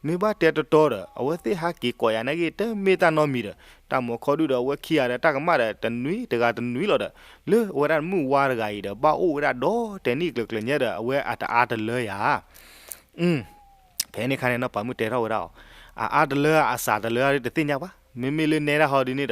နီၤ, မ့ၢ်ဘၣ်တဲတီတီဒီး အဝဲသ့ၣ်ဟဲက့ၤကိးယၤနာ်က့ တမ့ၢ်တၢ်နီတမံၤဒီး တၢ်မၤခီဒုဒီး အဝဲခံဂၤဒီးတၢ်ကမၣ်ဒီး တနွံတဂၤတနွံလီၤဒီး လၢအဝဲဒၣ်မုၢ်ဝါတဂၤအံၤဒီး ဘၣ်အိၣ်ဝဲဒၣ်ဒီတနံၣ်ကျၢၤကျၢၤညါဒီး အဝဲအတအါတလၢယၤ ဖဲန့ၣ်အခါန့ၣ် နီၢ်ပၤမုၣ်တဲထီၣ်ဝဲဒၣ်အီၤ, အအါတလၢအစှၤတလၢတသ့ၣ်ညါဘၣ်. မ့မ့ၢ်လၢနဲဒၣ်ဟီဒုန့ၣ်ဒီး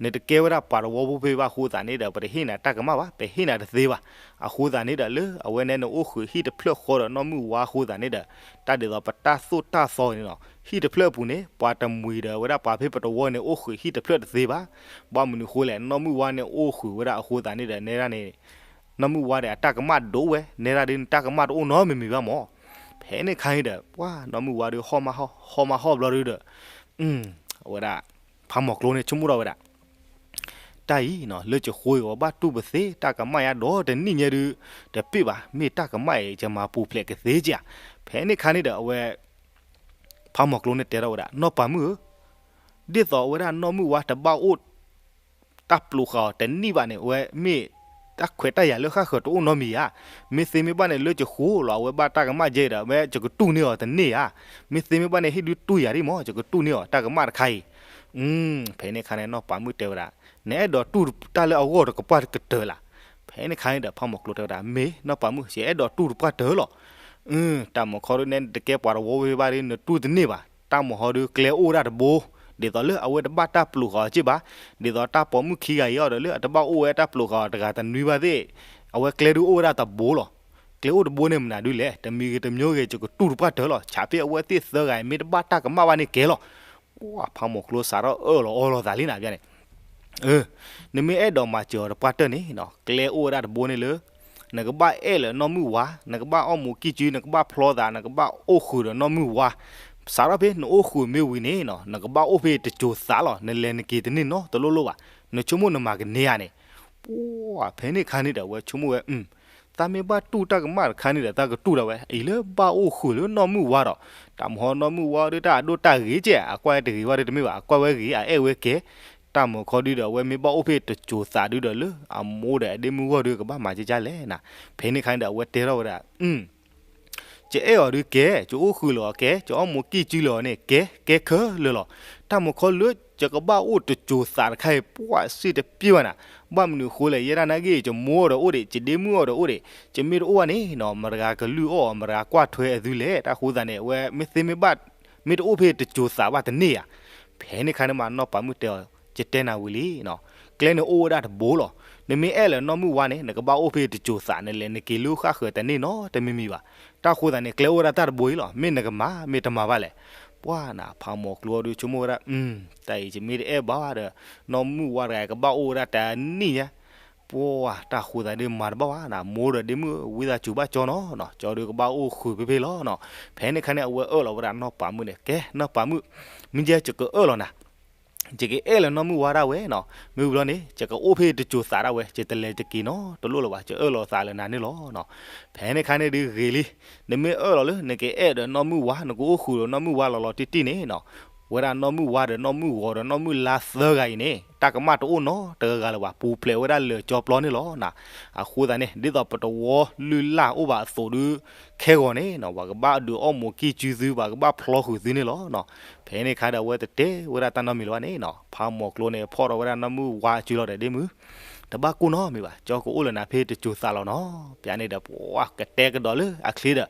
နတကဲဝဲဒၣ်ပှၤတဝီဖိဖဲဘၣ်အဃိသတးန့ၣ်ဒီး ပတဟ့ၣ်နၤတၢ်ကမၣ်ဘၣ်, ပဟ့ၣ်နၤတသ့ဘၣ်. အဃိသတးန့ၣ်ဒီး လၢအဝဲန့ၣ်နအိၣ်ဃုာ်ဟံၣ်တဖျၢၣ်ဃီဒီးနီၢ်မုၢ်ဝါအဃိသတးန့ၣ်ဒီး တၢ်ဒ်သိးပတၢ်သိၣ်တၢ်သီန့ၣ်လီၤ. ဟံၣ်တဖျၢၣ်အပူၤန့ၣ် ပှၤတမှံၤဒီးဝဲဒၣ်ပှၤဖဲပတဝီန့ၣ် အိၣ်ဃုာ်ဟံၣ်တဖျၢၣ်တသ့ဘၣ်. ဘၣ်မနုၤအဃိလဲၣ်, နီၢ်မုၢ်ဝါန့ၣ်အိၣ်ဃုာ်ဝဲဒၣ်အဃိသတးန့ၣ်ဒီး နဲဒၣ်န့ၣ် နီၢ်မုၢ်ဝါဒီးအတၢ်ကမၣ်ဒိၣ်ဝဲ, နဲဒၣ်ဒုးနတၢ်ကမၣ်တအိၣ်နီတမံၤမံၤဘၣ်မၢ်. ဖဲန့ၣ်အခါန့ၣ်ဒီး ပှၤနီၢ်မုၢ်ဝါဒုးဟီၣ်မးဟီၣ်ဘျီဒုဒီး အဝဲဒၣ် ဖးမိၢ်ကျိန့ၣ်ဆိကမိၣ်ထီၣ်ဝဲဒၣ် တၢ်အံၤနီၤ လၢကဃိအံၤ ပဘၣ်တူၢ်ပသ့ တၢ်ကမၣ်ယါဒီတနံၣ်ညါဒုး တပ့ၢ်ဘၣ်, မ့ၢ်တၢ်ကမၣ်အံၤ ယမၤပူၤဖျဲးကသ့ကဧါ. ဖဲန့ၣ်အခါန့ၣ်ဒီး အဝဲ ဖးမိၢ်ကျိန့ၣ်တဲထီၣ်ဝဲဒၣ် နီၢ်ပၤမုၣ်ဧၢ, ဒ်သိးအဝဲဒၣ်နီၢ်မုၢ်ဝါတဘၣ်အိၣ် တၢ်ပျိာ်ဃာ်အီၤတနံၣ်ဘၣ်န့ၣ် အဝဲမ့ၢ်တၢ်ခွဲးတၢ်ယာ်လၢဃၣ်ဃၢၤတအိၣ်နီတမံၤဧါ. မ့ၢ်သ့မ့ၢ်ဘၣ်န့ၣ် လၢကဃိလီၤ အဝဲဘၣ်တၢ်ကမၣ်ယဲဒီး အဝဲယကတူၢ်န့ၢ်အီၤတန့ၢ်ဧါ. မ့ၢ်သ့မ့ၢ်ဘၣ်န့ၣ် ဟ့ၣ်ဒုးတူၢ်ယၤဒ်မၢ် ယကတူၢ်န့ၢ်အီၤ တၢ်ကမၣ်တခါအံၤ. ဖဲန့ၣ်အခါန့ၣ် နီၢ်ပၤမုၣ်တဲဝဲဒၣ် နအဲၣ်ဒိးတူၢ်တၢ်လၢအဂီၢ်တကပှၢ်ကတၢၢ်လၢ်. ဖဲန့ၣ်အခါန့ၣ်ဒီး ဖးမိၢ်ကျိတဲဝဲဒၣ် မ့ၢ်နီၢ်ပၤမုၣ် ယအဲၣ်ဒိးတူၢ်တပှၢ်တၢၢ်လီၤ. တၢ်မၤခီဒုးနဲနတကဲပှၤတဝီဝဲဘၣ်ဒီး နတူၢ်တန့ၢ်ဘၣ်. တၢ်မၤဟီဒုးကျဲအိၣ်ဝဲဒၣ်တဘိ, ဒ်သိးလၢအဝဲတဘၣ်တၢ်ပျိာ်ဃာ်အီၤက့ၢ်ဘၣ်. ဒ်သိးတၢ်ပိာ်မုၣ်ခံဂၤအံၤအီၤဒီး လၢအတဘၣ်အိၣ်ဝဲတၢ်ပျိာ်ဃာ်အီၤတဂၤတနွံဘၣ်သ့ၣ်, အဝဲကျဲဒုးအိၣ်ဝဲဒၣ်တဘိလီၤ. ကျဲအိၣ်တဘိန့ၣ်မနုၤဒုးလဲၣ်, တမံၤဂ့ၤတမံၤဂ့ၤ ယကတူၢ်တပှၢ်တၢၢ်လီၤ. ဆးဖဲအဝဲသ့ၣ်သၢဂၤအံၤ မ့ၢ်တဘၣ်တၢ်ကမၣ်ဘၣ်န့ၣ်ကဲလီၤ. ဖးမိၢ်ကျိစးထီၣ်အၢၣ်လီၤအီလီၤသးလံနၤဘၣ်န့ၣ် နမ့ၢ်အဲၣ်ဒိးမၤစၢၤအီၤတပှၢ်တၢၢ်န့ၣ် ကျဲအိၣ်ဝဲဒၣ်တဘိန့ၣ်လၢ နကဘၣ်အဲၣ်လၢနီၢ်မုၢ်ဝါ, နကဘၣ်အီၣ်မူးကံၢ်စု, နကဘၣ်ဖျီသး, နကဘၣ်အိၣ်ဃုာ်ဒီးနီၢ်မုၢ်ဝါ. စးထီၣ်ဖဲနအိၣ်ဃုာ်မ့ၢ်ဝံၤန့ၣ် နကဘၣ်အိၣ်ဖဲတစိၤသးလီၤ. နလဲၤနက့ၤတန့ၢ်နီတလိၣ်လိၣ်ဘၣ်. နဆိကမိၣ်နမၤကန့ၢ်ဧါန့ၣ်. ပှၤဖဲန့ၣ်အခါန့ၣ်ဒီး အဝဲဆိကမိၣ်ဝဲ သးမ့ၢ်ဘၣ်တူၢ်တၢ်ကမၣ်တခါန့ၣ်ဒီး သးကတူၢ်ဒၣ်ဝဲ အံၤလၢဘၣ်အိၣ်ဃုာ်လၢနီၢ်မုၢ်ဝါဒီး တၢ်မၤဟီနီၢ်မုၢ်ဝါဒီး တၢ်အဒိၣ်တၢ်ဂ့ၤကဲ အကွၢ်ဝဲတဂ့ၤဝဲဒီးတမ့ၢ်ဘၣ်, အကွၢ်ဝဲဂ့ၤ အအဲၣ်ဝဲကဲ. တၢ်မၤခီဒုဒီး အဝဲမ့ၢ်ဘၣ်အိၣ်ဖဲတစိၤသးဒုဒီး လၢအမိၢ်ဒီးအဒ့မုၢ်ဂီၢ်ဒုကဘၣ်မၤကကလဲၣ်နၤ. ဖဲန့ၣ်အခါန့ၣ်ဒီး အဝဲတဲထီၣ်ဝဲဒၣ် ယအဲၣ်အီၤဒုးကဲ, ယအိၣ်ဃုာ်လၢအီၤကဲ, ယအီၣ်မူးကံၢ်စုလၢအီၤန့ၣ်ကဲ, ကဲခဲလၢာ်လီၤ. တၢ်မၤခီလၢ ယကဘၣ်အိၣ်တစိၤသးတခါအံၤ ပှၤစ့ၢ်တပျ့ၤဘၣ်နၤ. ဘၣ်မနုၤအဃိလဲၣ်, ယဲဒၣ်နာ်က့ ယမိၢ်အီၤဒီးအိၣ်ဒံး, ယဒ့မုၢ်အီၤဒီးအိၣ်ဒံး, ယမ့ၢ်တအိၣ်ဘၣ်န့ၣ်နီၤ မတဂၤကလုၢ်အီၣ်အီၤ မတဂၤကွၢ်ထွဲအသုလဲၣ်. တၢ်ဃိသးန့ၣ် အဝဲမ့ၢ်သ့မ့ၢ်ဘၣ် မ့ၢ်တအိၣ်ဖဲတစိၤသးဘၣ်တန့ၢ်ဧါ. ဖဲန့ၣ်အခါန့ၣ်မး နီၢ်ပၤမုၣ်တဲအီၤ ယတဲနၤဝံၤလံနီၤ, ကျဲန့ၣ်အိၣ်ဝဲဒၣ်တဘိလီၤ. နမ့ၢ်အဲၣ်လၢနီၢ်မုၢ်ဝါန့ၣ် နကဘၣ်အိၣ်ဖဲတစိၤသး နလဲၤနက့ၤလၢဃၣ်ဃၢၤတန့ၢ်နီတမံၤမံၤဘၣ်. တၢ်ဃိသးန့ၣ် ကျဲအိၣ်ဝဲဒၣ်တၢ်တဘိအံၤလီၤ, မ့ၢ်နကမၤမ့ၢ်တမၤဘၣ်လဲၣ်. ပှၤနၤ ဖးမိၢ်ကျိဒုးဆိကမိၣ်ဝဲဒၣ် တၢ်အံၤယမ့ၢ်တအဲၣ်ဘၣ်ဒီး နီၢ်မုၢ်ဝါတဂၤကဘၣ်အိၣ်ဝဲဒၣ်တနံၣ်ညါ ပှၤတၢ်ဃိသးဒုးမၤတဘၣ်ဘၣ်နၤ, မိၢ်ဒီးဒ့မုၢ်ဝံသးစူၤဘၣ်ကၠီနီၤ, ကၠီဒုးကဘၣ်အိၣ်ဃုာ်ဖဲဖဲလီၤနီၤ. ဖဲန့ၣ်အခါန့ၣ် အဝဲအၢၣ်လီၤဝဲဒၣ်နီၢ်ပၤမုၣ်န့ၣ် ကဲနီၢ်ပၤမုၣ်, မ့ၢ်ယဲယကအၢၣ်လီၤနၤ, ယကအဲၣ်လၢနီၢ်မုၢ်ဝါဒၣ်ဝဲနီၤ, မ့ၢ်ဝံၤလီၤန့ၣ် ယကအိၣ်ဖဲတစိၤသးဒၣ်ဝဲ, ယတလဲၤတက့ၤနီတလိၣ်လၢၤဘၣ်, ယအၢၣ်လီၤသးလၢနၤန့ၣ်လီၤနီၤ. ဖဲန့ၣ်အခါန့ၣ်ဒုးဂ့ၤလံ, နမ့ၢ်အၢၣ်လီၤလၢနကအဲၣ်ဒီးနီၢ်မုၢ်ဝါ, နကအိၣ်ဃုာ်ဒီးနီၢ်မုၢ်ဝါလီၤလီၤတံၢ်တံၢ်န့ၣ်နီၤ ဝဲဒၣ်နီၢ်မုၢ်ဝါဒီးနီၢ်မုၢ်ဂီၤဒီးနီၢ်မုၢ်လါသၢဂၤအံၤန့ၣ် တၢ်ကမၣ်တအိၣ်နီတဂၤဂၤလၢၤဘၣ်, ပူၤဖျဲးဝဲဒၣ်လၢာ်ကၠီပျီန့ၣ်လီၤနၤ. အဃိသတးန့ၣ် ဒ်သိးပတဝီလုၢ်လၢ်အိၣ်ဘၣ်အသိးဒုး ခဲဂီၤန့ၣ်နီၤ ပှၤကဘၣ်ဒုးအီၣ်မူးကံၢ်စုသု, ပှၤကဘၣ်ဖျီဃုာ်သုန့ၣ်လီၤနီၤ. ဖဲန့ၣ်အခါဒီး အဝဲတတဲဝဲဒၣ်တၢ်နီတမံၤလၢၤဘၣ်န့ၣ်နီၤ, ဖးမိၢ်ကျိန့ၣ် ဖီၣ်ထီၣ်ဝဲဒၣ်နီၢ်မုၢ်ဝါအစုလီၤဒီး ဒ့မုၢ် တဘၣ်ကိၢ်နီတမံၤဘၣ်, ကၠီကအိၣ်လၢနၤဖဲတစိၤသးလီၤနီၤ. ပျးန့ၣ်ဒီး ပှၤကတဲကဒီးလၢအချ့ဒီး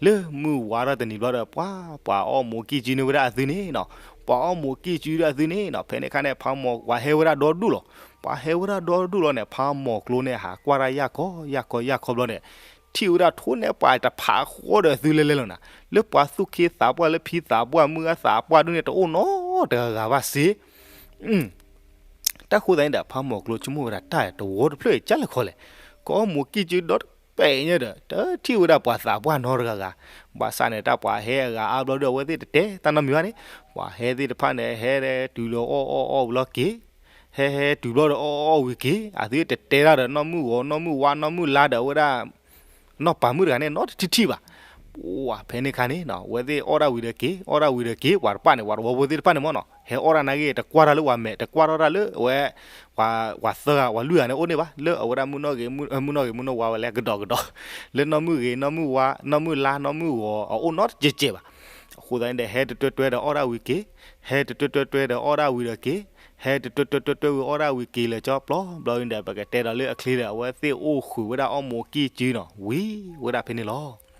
လၢမုၢ်ဝါထီၣ်တနံၤဘျီဒီး ပှၤ ပှၤအီၣ်မူးကံၢ်စုန့ၢ်ဝဲဒၣ်အသုန့ၣ်နီၤ, ပှၤအီၣ်မူးကံၢ်စုဒၣ်အသုန့ၣ်နီၤ. ဖဲန့ၣ်အခါန့ၣ် ဖးမိၢ်ဝါဟဲဝဲဒၣ်ဒီဒူၣ်လီၤ. ပှၤဟဲဝဲဒၣ်ဒီဒူၣ်လီၤန့ၣ် ဖးမီၤကျိန့ၣ် ဟးကွၢ်တၢ်ယၢ်ခီယၢ်ခီယၢ်ခီဘျီန့ၣ် ထံၣ်ဝဲဒၣ်ထိၣ်နဲပှၤတဖးဃီဒီးအသုလဲၤလဲၤလီၤနၤ, လၢပှၤသူၣ်က့သးပှၢ်လၢဖံသးပှၢ်မုၢ်ဂၤသးပှၢ်ဒ်န့ၣ် တအိၣ်နီတဂၤဂၤဘၣ်စ့ တၢ်ဃိသတးန့ၣ်ဒီး ဖးမီၤကျိဆိကမိၣ်ဝဲဒၣ် တၢ်တဝီတဖျၢၣ်အံၤ ကၢ်လဲၣ်ခီလဲၣ်, ကအီၣ်မူးကံၣ်ကၠုဒီတပဲာ်ညါဒီး တထံၣ်ဝဲဒၣ်ပှၤသးပှၢ်နီတဂၤဂၤ, ဘၣ်ဆၣ်န့ၣ် တၢ်ပှၤဟဲအဂၤအါဘျီဒီး အဝဲသ့ၣ်တတဲတၢ်နီတမံၤဘၣ်န့ၣ်, ပှၤဟဲသ့ၣ်တဖၣ်န့ၣ် ဟဲတုၤလီၤအီၣ်အီၣ်အီၣ်ဝံၤလီၤက့ၤ, ဟဲဟဲတုၤဘျီဒီးအီၣ်အီၣ်အီၣ်ဝံၤက့ၤ, အသုတတဲတၢ်ဒီးနီၢ်မုၢ်ဂီၤ နီၢ်မုၢ်ဝါ နီၢ်မုၢ်လါဒီးအဝဲဒၣ် နီၢ်ပၤမုၣ်တဂၤန့ၣ် နီတထံၣ်ထံၣ်ဘၣ်. ပှၤဖဲန့ၣ်ခါန့ၣ် အဝဲသ့ၣ်အီၣ်ဒၣ်ဝံၤဒီးက့ၤ အီၣ်ဒၣ်ဝံၤဒီးက့ၤ ပှၤတဖၣ်န့ၣ် ပှၤတဝီဖိသ့ၣ်တဖၣ်န့ၣ်မ့ၢ်နီၤ ဟဲအီၣ်ဒၣ်နာ်က့ တကွၢ်ထီၣ်လၢပှၤမဲာ် တကွၢ်ထီၣ်တၢ်လၢအဝဲ ပှၤသၢဂၤ ပှၤလွံၢ်ဂၤန့ၣ်အိၣ်န့ၣ်ဘၣ် လၢအဝဲဒၣ်မုၢ်နီၢ်ဂ့ၤ မုၢ်နီၢ်ဂ့ၤမုၢ်နီၢ်ဝါဝဲလၢကဒီးကဒီး လၢနီၢ်မုၢ်ဂ့ၤ နီၢ်မုၢ်ဝါ နီၢ်မုၢ်လါ နီၢ်မုၢ်ဂီၤ အအိၣ်နီတစဲးစဲးဘၣ်. အဃိသတးန့ၣ်ဒီး ဟဲတတွဲတွဲဒီးအီၣ်ဒၣ်ဝံၤက့ၤ, ဟဲတတွဲတွဲတွဲဒီးအီၣ်ဒၣ်ဝံၤဒီးက့ၤ, ဟဲတတွဲတွဲတွဲဝံၤအီၣ်ဒၣ်ဝံၤက့ၤလၢကၠီပျီဘျီန့ၣ်ဒီး ပကတဲဒီးလၢအချ့ဒီး အဝဲသ့ၣ်အိၣ်ဃုာ်ဝဲဒၣ်အီၣ်မူးကံၣ်ကၠုနီၤ ဝံၤဝဲဒၣ်ဖဲန့ၣ်လီၤ.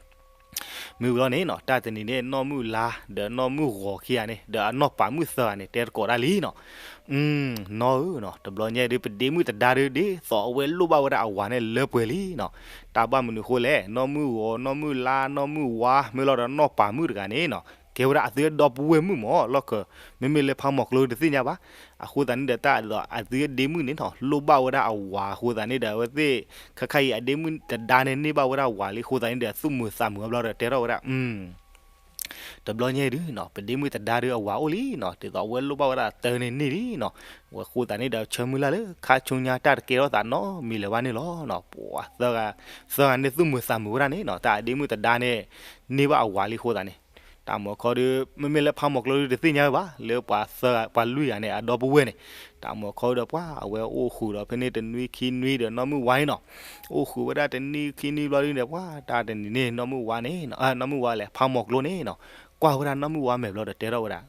မ့ၢ်ဝံၤလီၤန့ၣ်နီၤ တၢ်တနံၤန့ၣ် နီၢ်မုၢ်လါ ဒီးနီၢ်မုၢ်ဂီၤခံဂၤန့ၣ် ဒီးအနီၢ်ပၤမုၣ်သၢဂၤန့ၣ် တဲသကိးတၢ်လံနီၤ နီၢ်ဧၢနီၤ တဘျီညါဒုး ပဒ့မုၣ်တဒါဒုး ဒ်သိးအဝဲလိၣ်ဘၣ်ဝဲဒၣ်အဝၤန့ၣ်လၢပှဲၤလံနီၤ. တၢ်ဘၣ်မနုၤအဃိလဲၣ် နီၢ်မုၢ်ဂီၤ နီၢ်မုၢ်လါ နီၢ်မုၢ်ဝါ မ့ၢ်လီၤဒီးနီၢ်ပၤမုၣ်တဂၤန့ၣ်နီၤ ကဲဝဲဒၣ်အသုဒီပုၢ်ဝဲၢ်မုၣ်မ့ၢ်လီၢ်ခၢၣ်, မ့မ့ၢ်လၢဖးမီၤကျိတသ့ၣ်ညါဘၣ်. အဃိသတးန့ၣ်ဒီး တၢ်အသုဒ့မုၣ်န့ၣ်နီၤ လိၣ်ဘၣ်ဝဲဒၣ်အဝၤအဃိသတးန့ၣ်ဒီး အဝဲသ့ၣ် ခါခါအံၤအဒ့မုၣ်တဒါန့ၣ် န့ၢ်ဘၣ်ဝဲဒၣ်ဝၤလံအဃိသတးန့ၣ်ဒီး သူၣ်မုာ်သးမုာ်အါဘျီဒီး တဲထီၣ်ဝဲဒၣ် တဘျီညါဒုးနီၤ ပဒ့မုၣ်တဒါဒုးအဝၤအိၣ်လံနီၤ ဒ်သိးအဝဲလိၣ်ဘၣ်ဝဲဒၣ်တၢ်န့ၣ်န့ၢ်လံနီၤ. အဃိသတးန့ၣ်ဒီး ဆၢမုၢ်လၢ်လၢ ခါဆူညါတၢ်တကဲထီၣ်သးနီတမံၤလၢၤဘၣ်န့ၣ်လီၤ. ပှၤသၢဂၤ သၢဂၤန့ၣ်သူၣ်မုာ်သးမုာ်ဝဲဒၣ်န့ၣ်နီၤ တၢ်အဒ့မုၣ်တဒါန့ၣ် န့ၢ်ဘၣ်အဝၤလံအဃိသတးန့ၣ် တၢ်မုၢ်ခီဒုး မ့မ့ၢ်လၢဖးမီၤကျိဒုးတသ့ၣ်ညါဝဲဘၣ် လၢပှၤသၢဂၤ ပှၤလွံၢ်ဂၤန့ၣ် အဒီပုၢ်ဝဲၢ်န့ၣ် တၢ်မုၢ်ခီဒီး ပှၤအဝဲအိၣ်ဃုာ်ဒီးဖဲန့ၣ်တနွံခံနွံဒီးနီၢ်မုၢ်ဝါန့ၣ်နီၤ အိၣ်ဃုာ်ဝဲဒၣ်တနွံခံနွံဘျီဒုးန့ၣ် ပှၤတၢ်တနံၤန့ၣ် နီၢ်မုၢ်ဝါန့ၣ် နီၢ်မုၢ်ဝါလဲၣ် ဖးမီၤကျိန့ၣ်နီၤ ကွၢ်ဝဲဒၣ်နီၢ်မုၢ်ဝါမဲာ်ဘျီဒီးတဲထီၣ်ဝဲဒၣ်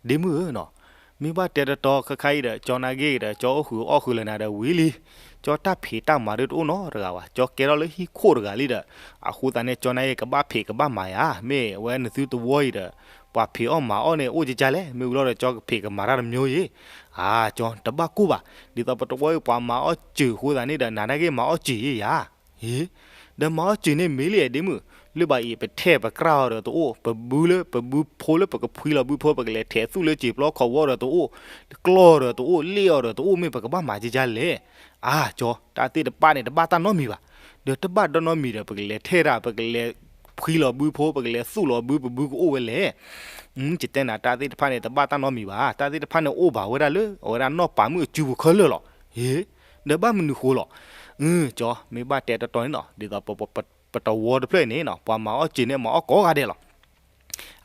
ဒ့မုၣ်ဧၢနီၤ မ့ၢ်ဘၣ်တဲတတီခါခါအံၤဒီး ကၠီနာ်က့ဒီး ကၠီအိၣ်ဃုာ်အီၣ်ဃုာ်လၢနၤဒီးဝံၤလံ. ကၠီတၢ်ဖံးတၢ်မၤဒုးတအိၣ်နီတဂၤဘၣ်. ကၠီကဲထီၣ်လၢဟံၣ်ခိၣ်တဂၤလံဒီး အဃိသတးန့ၣ် ကၠီနာ်က့ကဘၣ်ဖံးကဘၣ်မၤယါ. မ့ၢ်ဝဲနသုတဝီအံၤဒီး ပှၤဖံးအီၣ်မၤအီၣ်န့ၣ် အိၣ်ကကလဲၣ်. မ့ၢ်ဝံၤလီၤဒီး ကၠီကဖံးကမၤတၢ်တမျိုးယံၤ. အါ ကၠီတဘၣ်ကိၢ်ဘၣ်. ဒ်သိးပတဝီအံၤပှၤမၤအီၣ်စၢၤအဃိသတးန့ၣ်ဒီး နၤနာ်က့မၤအီၣ်စၢၤယံၤယါ ဟ့ ဒီးမၤအီၣ်စၢၤန့ၣ်မ့ၢ်လံဒ့မုၣ်, လၢဘၣ်အံၤပထဲၣ်ပကြၢ်အီၤဒီးတအိၣ်, ပဘုလၢပဘုဖိလၢပကဖှံလီၤဘုဖိ ပကလဲၤထဲးသူၣ်လၢစံာ်ပျီခီးဝီဒီးတအိၣ်, ကျီၢ်ဒီးတအိၣ်, လ့ၣ်အီၤဒီးတအိၣ်, မ့ၢ်ပကဘၣ်မၤကကလဲၣ်. အါကၠီ တၢ်သ့ၣ်တဖၣ်န့ၣ် တဘၣ်တၢ်နီတမံၤဘၣ်. ဒီးတဘၣ်တၢ်နီတမံၤဒီး ပကလဲၤထဲၣ်တၢ်, ပကလဲၤဖှံလီၤဘုဖိ, ပကလဲၤသူၣ်လီၤဘု, ပဘုကအိၣ်ဝဲလဲၣ်. ယတဲနၤ တၢ်သ့ၣ်တဖၣ်န့ၣ် တဘၣ်တၢ်နီတမံၤဘၣ်. တၢ်သ့ၣ်တဖၣ်န့ၣ်အိၣ်ဘၣ်ဝဲဒၣ်လၢ အဝဲဒၣ်နီၢ်ပၤမုၣ်အစုပူၤခဲလၢာ်လီၤ. ဟ့ ဒီးဘၣ်မနုၤဃိလီၤ. အၢ ကၠီ မ့ၢ်ဘၣ်တဲတတီန့ၣ်နီၤ, ဒ်သိးပတဝီတဖျၢၣ်အံၤန့ၣ်နီၤ, ပှၤမၤအီၣ်စၢၤန့ၣ် မၤအီၣ်ကိးဂၤဒဲးလီၤ.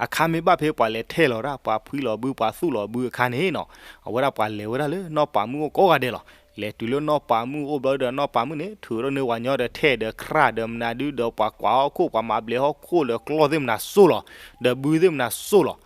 အခါမ့ၢ်ဘၣ်ဖဲပှၤလဲၤထဲၣ်လီၤတၢ်, ပှၤဖှံလီၤဘု, ပှၤသူၣ်လီၤဘုအခါန့ၣ်နီၤ, အဝဲဒၣ်ပှၤလဲၤဝဲဒၣ်လၢနီၢ်ပၤမုၣ်အိၣ်ကိးဂၤဒဲးလီၤ. လဲၤတုၤလၢနီၢ်ပၤမုၣ်အိၣ်ဘျီဒီး နီၢ်ပၤမုၣ်န့ၣ် ထုးထီၣ်န့ၢ်ဝၤညီဒီးထဲၣ်ဒီးကြၢ်ဒီးမနုၤဒု ဒီးပှၤကွၢ်ဟီၣ်ခိၣ်, ပှၤမၤဘျဲးဟီၣ်ခိၣ်ဒီးကျီၢ်သ့ၣ်မနုၤစိၢ်လီၤ, ဒီးဘုသ့ၣ်မနုၤစိၢ်လီၤ.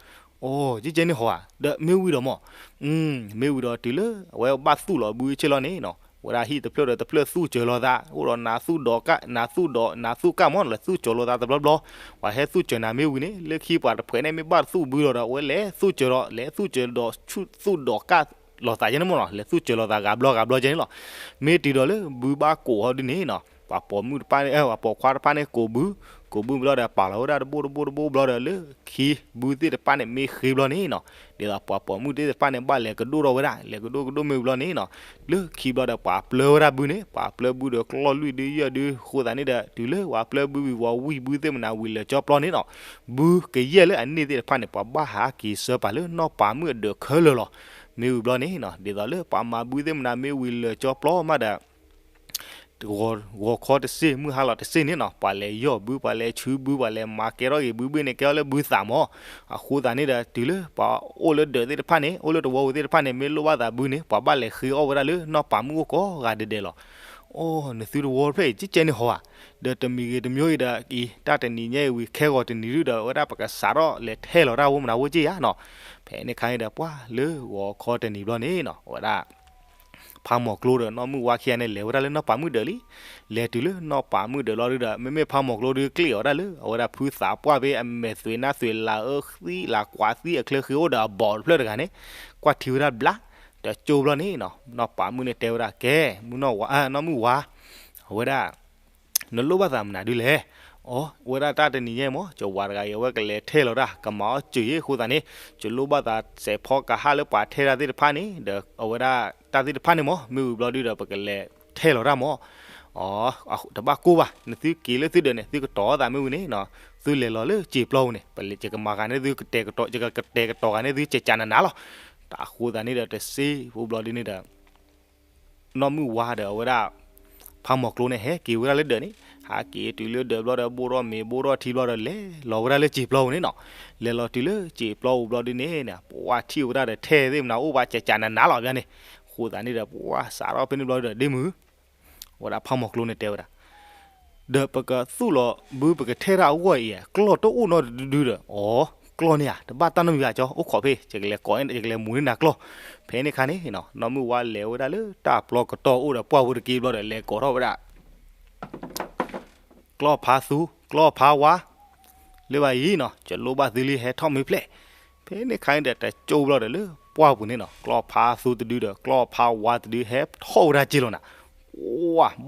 အိ ကကဲန့ၣ်ဟီဧါ, ဒီးမ့ၢ်ဝံၤဒီးမး မ့ၢ်ဝံၤဒီးတုၤလၢ အဝဲဘၣ်သူၣ်လီၤဘုဆ့ၣ်လီၤန့ၣ်နီၤ, ဝဲဒၣ်ဟံၣ်တဖျၢၣ်ဒီးတဖျၢၣ်သူၣ်စၢၤလိာ်သး, အိၣ်ဒီးနၤသူၣ်ဒီးကၣ်, နၤသူၣ်ဒီး နၤသူၣ်ကၣ်မး လဲၤသူၣ်စၢၤလိာ်သးတဘျီဘျီ, ပှၤဟဲသူၣ်စၢၤနၤမ့ၢ်ဝံၤန့ၣ် လၢခံပှၤတဖှဲးန့ၣ် မ့ၢ်ဘၣ်သူၣ်ဘုလီၤဒီး အဝဲလဲၤသူၣ်စၢၤဒီး လဲၤသူၣ်စၢၤဒီး သူၣ်ဒီးကၣ်လိာ်သးကဲန့ၣ်မးနီၤ, လဲၤသူၣ်စၢၤလိာ်သးဂၤဘျီဂၤဘျီကဲန့ၣ်လီၤ. မ့ၢ်တုၤဒီးလၢဘုဘၣ်ကိးဟီဒုန့ၣ်နီၤ, ပှၤပိာ်မုၣ်တဖၣ်န့ၣ်, ပှၤပိာ်ခွါတဖၣ်န့ၣ်ကိးဘု, ကိးဘုဘျီဒီး ပာ်လီၤဝဲဒၣ်တဘိတဘိတဘိဘျီဒီး လၢခံဘုသ့ၣ်တဖၣ်န့ၣ်မ့ၢ်ဃ့ဘျီန့ၣ်နီၤ, ဒ်သိးပှၤပိာ်မုၣ်သ့ၣ်တဖၣ်န့ၣ် ဘၣ်လဲၤကဒိၣ်ထီၣ်ဝဲဒၣ်, လဲၤကဒိၣ်ကဒိၣ်မ့ၢ်ဝံၤဘျီန့ၣ်နီၤ, လၢခံဘျီဒီး ပှၤပျၢ်ဝဲဒၣ်ဘုန့ၣ်, ပှၤပျၢ်ဘုဒီးကျီၢ်လွံၢ်ဒုယဲၢ်ဒု, အဃိသတးန့ၣ်ဒီး တုၤလၢပှၤပျၢ်ဘုဝံၤ ဝံၤဘုသ့ၣ်မနုၤဝံၤလၢာ်ကၠီပျီန့ၣ်နီၤ, ဘုကယဲၢ်လၢအန့ၢ်သ့ၣ်တဖၣ်န့ၣ် ပှၤဘၣ်ဟးက့ၤဆၢပာ်လၢနီၢ်ပၤမုၣ်အဒၢးခဲလၢာ်လီၤ. မ့ၢ်ဝံၤဘျီန့ၣ်နီၤ, ဒ်သိးလၢပှၤမၤဘုသ့ၣ်မနုၤမ့ၢ်ဝံၤလၢာ်ကၠီပျီမးဒီး ဂီၤခီတစ့ၢ် မုၢ်ဟါလီၤတစ့ၢ်န့ၣ်နီၤ, ပှၤလဲၤယီၢ်ဘု, ပှၤလဲၤဆူဘု, ပှၤလဲၤမၤကဲထီၣ်က့ၤဘုဘ့ၣ်န့ၣ် ကဲထီၣ်လၢဘုသးမး. အဃိသတးန့ၣ်ဒီး တုၤလၢပှၤအိၣ်လၢဒၢးသ့ၣ်တဖၣ်န့ၣ်, အိၣ်လၢတဝီပူၤသ့ၣ်တဖၣ်န့ၣ် မ့ၢ်လိၣ်ဘၣ်သးဘုန့ၣ် ပှၤဘၣ်လဲၤဃ့အီၣ်ဝဲဒၣ်လၢနီၢ်ပၤမုၣ်အိၣ်ကိးဂၤဒဲးဒဲးလီၤ. အိ နသုတဝီတဖျၢၣ်အံၤ ကကဲန့ၣ်ဟီဧါ. ဒီးတမံၤဂ့ၤတမံၤဂ့ၤဒီးအံၤ တၢ်တနံၤညါအံၤဝံၤ ခဲဂီၤတနံၤဒုဒီး အဝဲဒၣ်ပကစးထီၣ်လဲၤထဲၣ်လီၤတၢ်ဝဲမနုၤဝဲက့ယါနီၤ. ဖဲန့ၣ်ခါန့ၣ်ဒီး ပှၤလၢဂီၤခီတနံၤဘျီန့ၣ်နီၤ, အဝဲဒၣ် ဖးမီၤကျိဒီးနီၢ်မုၢ်ဝါခံဂၤန့ၣ် လဲၤဝဲဒၣ်လၢနီၢ်ပၤမုၣ်ဒၢးလံ. လဲၤတုၤလၢနီၢ်ပၤမုၣ်ဒၢးလီၤဒုဒီး မ့မ့ၢ်ဖးမီၤကျိဒု ကျ့ၣ်အီၤဒၣ်လၢ အဝဲဒၣ်ဖုသးပှၢ်ဖဲအမဲာ်သွံးနါသွံး လၢအၢသံလၢကွၢ်သံအချၢဃ့အိၣ်ဒီးအဘီၣ်တဖျၢၣ်တဂၤန့ၣ် ကွၢ်ထံဝဲဒၣ်ဘျါ တကၠိဘျီန့ၣ်နီၤ နီၢ်ပၤမုၣ်န့ၣ်တဲဝဲဒၣ် ကဲ မုၣ်နီၢ်ဝါ နီၢ်မုၣ်ဝါ အဝဲဒၣ် နလိၣ်ဘၣ်သးမနုၤဒုလဲၣ်. အိ ဝဲဒၣ်တၢ်တနံၤညါမ့ၢ် ကဝၤတဂၤအံၤ အဝဲကလဲၤထဲလီၤတၢ် ကမၤအီၣ်စၢၤအဃိသတးန့ၣ် ကလိၣ်ဘၣ်သးစဲးဖီကဟၣ်လၢပှၤထဲတၢ်သ့ၣ်တဖၣ်န့ၣ် ဒီးအဝဲဒၣ်တၢ်သ့ၣ်တဖၣ်န့ၣ်မ့ၢ် မ့ၢ်ဝံၤဘျီဒုဒီး ပကလဲၤထဲလီၤတၢ်မ့ၢ် တဘၣ်ကိၢ်ဘၣ် နသုက့ၤလၢသုဒၢးန့ၣ် သုကတီၤသးမ့ၢ်ဝံၤန့ၣ် သုလဲၤလီၤလၢစံာ်ပျီပူၤန့ၣ် ပကမၤဂၤန့ၢ်သု ယကကတဲာ်ကတီၤဂၤန့ၢ်သုစဲးကနးနးလီၤ. တၢ်အဃိသတးန့ၣ်ဒီး တစ့ဖိဘျီဒုန့ၣ်ဒီး နီၢ်မုၢ်ဝါဒီးအဝဲဒၣ် ဖးမီၤကျိန့ၣ် ဟဲက့ၤဝဲဒၣ်လၢဒၢးန့ၣ် ဟးက့ၤတုၤလၢဒၢးဘျီဒီး ဘိၣ်ထီၣ်မ့ၤဘိၣ်ထီၣ်ထံဘျီဒီး လဲၤလီၤဝဲဒၣ်လၢစံာ်ပျီပူၤန့ၣ်နီၤ. လဲၤလီၤတုၤလၢစံာ်ပျီပူၤဘျီဒုန့ၣ် ပှၤထံၣ်ဝဲဒၣ်ဒီး ထဲသ့ၣ်မနၤအိၣ်ဘၣ်စဲးကနးနးလီၤဘၣ်န့ၣ်. အဃိသတးန့ၣ်ဒီး ပှၤစးထီၣ်ဖဲန့ၣ်ဘျီဒီး ဒ့မုၢ် ဝဲဒၣ်ဖးမီၤကျိန့ၣ်တဲဝဲဒၣ် ဒီးပကသူၣ်လီၤဘုပကထဲတၢ်အဂီၢ်အံၤ ကျီၢ်တအိၣ်နီတဒုဒီး အိ ကျီၢ်န့ၣ်ဧါ တဘၣ်တၢ်နီတမံၤဘၣ်ကၠီ အိၣ်ခိးဖဲ ယကလဲၤကိး ယကလဲၤမူၤန့ၢ်နၤကျီၢ်. ဖဲန့ၣ်ခါန့ၣ်နီၤ နီၢ်မုၢ်ဝါလဲၤဝဲဒၣ်လၢတၢ်ပျီကတီၢ်အိၣ်ဒီးပှၢ်ဖိတက့ၢ်ဘျီဒီး လဲၤကိးထီၣ်ဝဲဒၣ် ကျီၢ်ဖးသူ ကျီၢ်ဖးဝါ လၢဘၣ်အံၤနီၤ ကလိၣ်ဘၣ်သုလံ ဟဲထီၣ်မ့ၢ်ဖျဲၣ်. ဖဲန့ၣ်ခါန့ၣ်ဒီး တကၠိဘျီဒီးလၢပှၢ်ပူၤန့ၣ်နီၤ ကျီၢ်ဖးသူတဒုဒီး ကျီၢ်ဖးဝါတဒု ဟဲထီၣ်ဝဲဒၣ်က့ၤလီၤနၤ.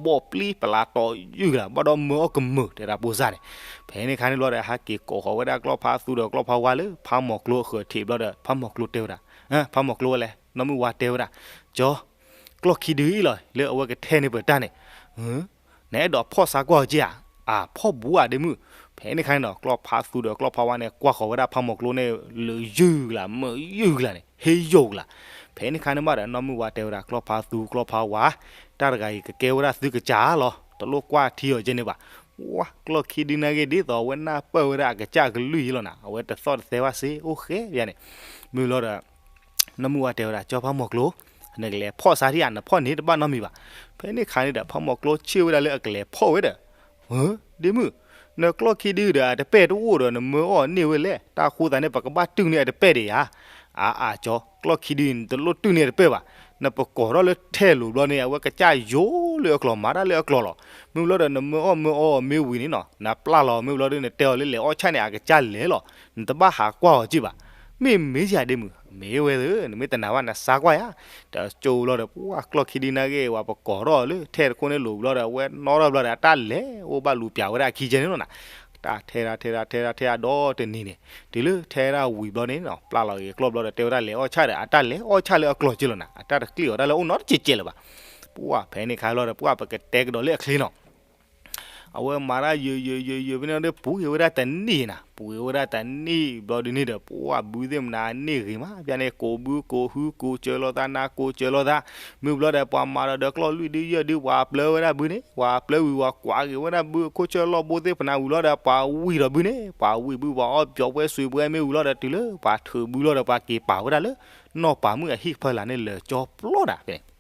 ပှၤ ဘီၣ်ပျံၤပလၤတီၤယုၢ်ကလၤ ဘၣ်ဒီးမၢအီၣ်ကမုာ်တဲဒၣ်ပိစၢ်န့ၣ်. ဖဲန့ၣ်ခါန့ၣ်ဘျီဒီး ဟဲက့ၤကိးဃီၤဝဲဒၣ်ကျီၢ်ဖးသူဒီးကျီၢ်ဖးဝါလၢ ဖးမီၤကျိအဃၢၤထံးဘျီဒီး ဖးမီၤကျိတဲဝဲဒၣ် ဖးမီၤကျိဝဲလဲၣ် နီၢ်မုၢ်ဝါတဲဝဲဒၣ် ကၠီ ကျီၢ်ခံဒုအံၤလီၤ လၢအဝဲကထဲန့ၢ်ပတၢ်န့ၣ် နအဲၣ်ဒိးဖီၣ်ဆါကွၢ်အီၤက့ဧါ. အဖီၣ်ဘူးဧါဒ့မုၢ်. ဖဲန့ၣ်ခါန့ၣ်နီၤ ကျီၢ်ဖးသူဒီးကျီၢ်ဖးဝါန့ၣ် ကွၢ်ဃီၤဝဲဒၣ်ဖးမီၤကျိန့ၣ် လၢယုၢ်ကလၤ မၢယုၢ်ကလၤန့ၣ် ဟ့ယိာ်ကလၤ. ဖဲန့ၣ်ခါန့ၣ်ဘၣ်ဒီး နီၢ်မုၢ်ဝါတဲဝဲဒၣ် ကျီၢ်ဖးသူကျီၢ်ဖးဝါ တၢ်တဂၤအံၤကကဲဝဲဒၣ်သုကစၢ်လီၤ တလိၣ်ကွၢ်ထံအီၤကဲန့ၣ်ဘၣ်. ပှၤ ကျီၢ်ခံဒုနာ်က့ ဒ်သိးအဝဲနၢ်ပၢၢ်ဝဲဒၣ်အကစၢ်ကလုၢ်ယံလီၤနၤ အဝဲတသီၣ်တသဲဘၣ်စ့ အိၣ်ဃဲဘၣ်န့ၣ်. မုၢ်လီၤဒီး နီၢ်မုၢ်ဝါတဲဝဲဒၣ် ကၠီဖးမီၤကျိ နကလဲၤဖီၣ်ဆါထံဧါ နဖီၣ်န့ၢ်တဘၣ်နီတမံၤဘၣ်. ဖဲန့ၣ်ခါန့ၣ်ဒီး ဖးမီၤကျိဆ့ၣ်ဝဲဒၣ်လၢအကလဲၤဖီၣ်ဝဲဒီး ဒ့မုၢ်, နကျီၢ်ခံဒုဒီး အတပဲၢ်တအိၣ်ဒီး နမၢအီၣ်န့ၢ်ဝဲလဲၣ်. တၢ်ဃိသတးန့ၣ် ပကဘၣ်တုၢ်န့ၢ်အတပဲၢ်ဒံးဧါ. အါအါကၠီ ကျီၢ်ခံဒု နတလိၣ်တုၢ်န့ၢ်အတပဲၢ်ဘၣ်. နပကိးထီၣ်လၢထဲလိာ်ဘျီန့ၣ် အဝဲကစၢ်ယိာ်လၢအကျိၤ မၤတၢ်လၢအကျိၤလီၤ. မ့ၢ်ဘျီဒီး နမၢအီၣ်မၢအီအီၤမ့ၢ်ဝံၤန့ၣ်နီၤ နပျၢ်လီၤ မ့ၢ်ဘျီဒီး နတဲအီၤလၢလဲၤအီၣ်ဆၣ်န့ၣ် အကစၢ်လဲၤလီၤ. နတဘၣ်ဟးကွၢ်အီၤက့ၢ်ဘၣ်. မ့ၢ်မ့ၢ်ယၤဒ့မုၢ် မ့ၢ်ဝဲသ့ၣ် နမ့ၢ်တနာ်ဘၣ် နစါကွၢ်ယၤ. တကၠိဘျီဒီး ပှၤကျီၢ်ခံဒုနာ်က့ ဝဲပကိးထီၣ်လၢထဲတခိၣ်န့ၣ်လိာ်ဘျီဒီး အဝဲနီၣ်ထီၣ်ဘျီဒီး အတၢ်လဲၤအိၣ်ဘၣ်လူၤပၠးဝဲဒၣ်အခံကဲန့ၣ်လီၤနၤ. တၢ်ထဲဒၣ်ထဲဒၣ်ထဲဒၣ်ထဲဒၣ်ဒီတနံၤန့ၣ် တုၤလၢထဲဒၣ်ဝံၤဘျီန့ၣ်နီၤ ပျၢ်လီၤဂ့ၤကျီၢ်ဘျီဒီး တဲဝဲဒၣ်လဲၤအီၣ်ဆၣ်ဒီး အတၢ်လဲၤအီၣ်ဆၣ်လၢအကျိၤက့ၢ်လီၤနၤ အတၢ်တကျံးအီၤဒၣ်လၢအိၣ်နီတကဲးကဲးလၢၤဘၣ်. ပှၤဖဲန့ၣ်ခါဘျီဒီး ပှၤပကတဲကဒီးလၢအချ့နီၤ အဝဲမၤတၢ်ယိာ်ယိာ်ယိာ်ယိာ်ဖဲန့ၣ်ဒီး ပှ့ၤဝဲဒၣ်တနံၣ်နၤ ပှ့ၤဝဲဒၣ်တနံၣ်ဘျီဒုန့ၣ်ဒီး ပှၤဘုသ့ၣ်မနၤန့ၢ်ဂ့ၤမး ပျၢ်န့ၣ် ကိးဘုကိးဟု ကိးစၢၤလိာ်သးနၤ ကိးစၢၤလိာ်သး. မ့ၢ်ဘျီဒီး ပှၤမၤဒီးဒီးကျီၢ်လွံၢ်ဒုယဲၢ်ဒု ပှၤပျၢဝဲဒၣ်ဘုန့ၣ် ပှၤပျၢဝံၤ ပှၤကွၢ်က့ၤဝဲဒၣ်ဘု အခိၣ်ဆၢလီၢ်ဘိသ့ၣ်ဖနၤဝံၤလီၤဒီး ပှၤဝံၤဒီးဘုန့ၣ် ပှၤဝံၤဘု ပှၤအီၣ်ပျီၤပှဲၤစွံးပှဲၤမ့ၢ်ဝံၤလီၤဒီး တုၤလၢပှၤထုးဘုလီၤဒီး ပှၤက့ၤပာ်ဝဲဒၣ်လၢ နီၢ်ပၤမုၣ်အဟံၣ်ကဖၢလာ်န့ၣ်လၢာ်ကၠီပျီဒၣ်ဖဲန့ၣ်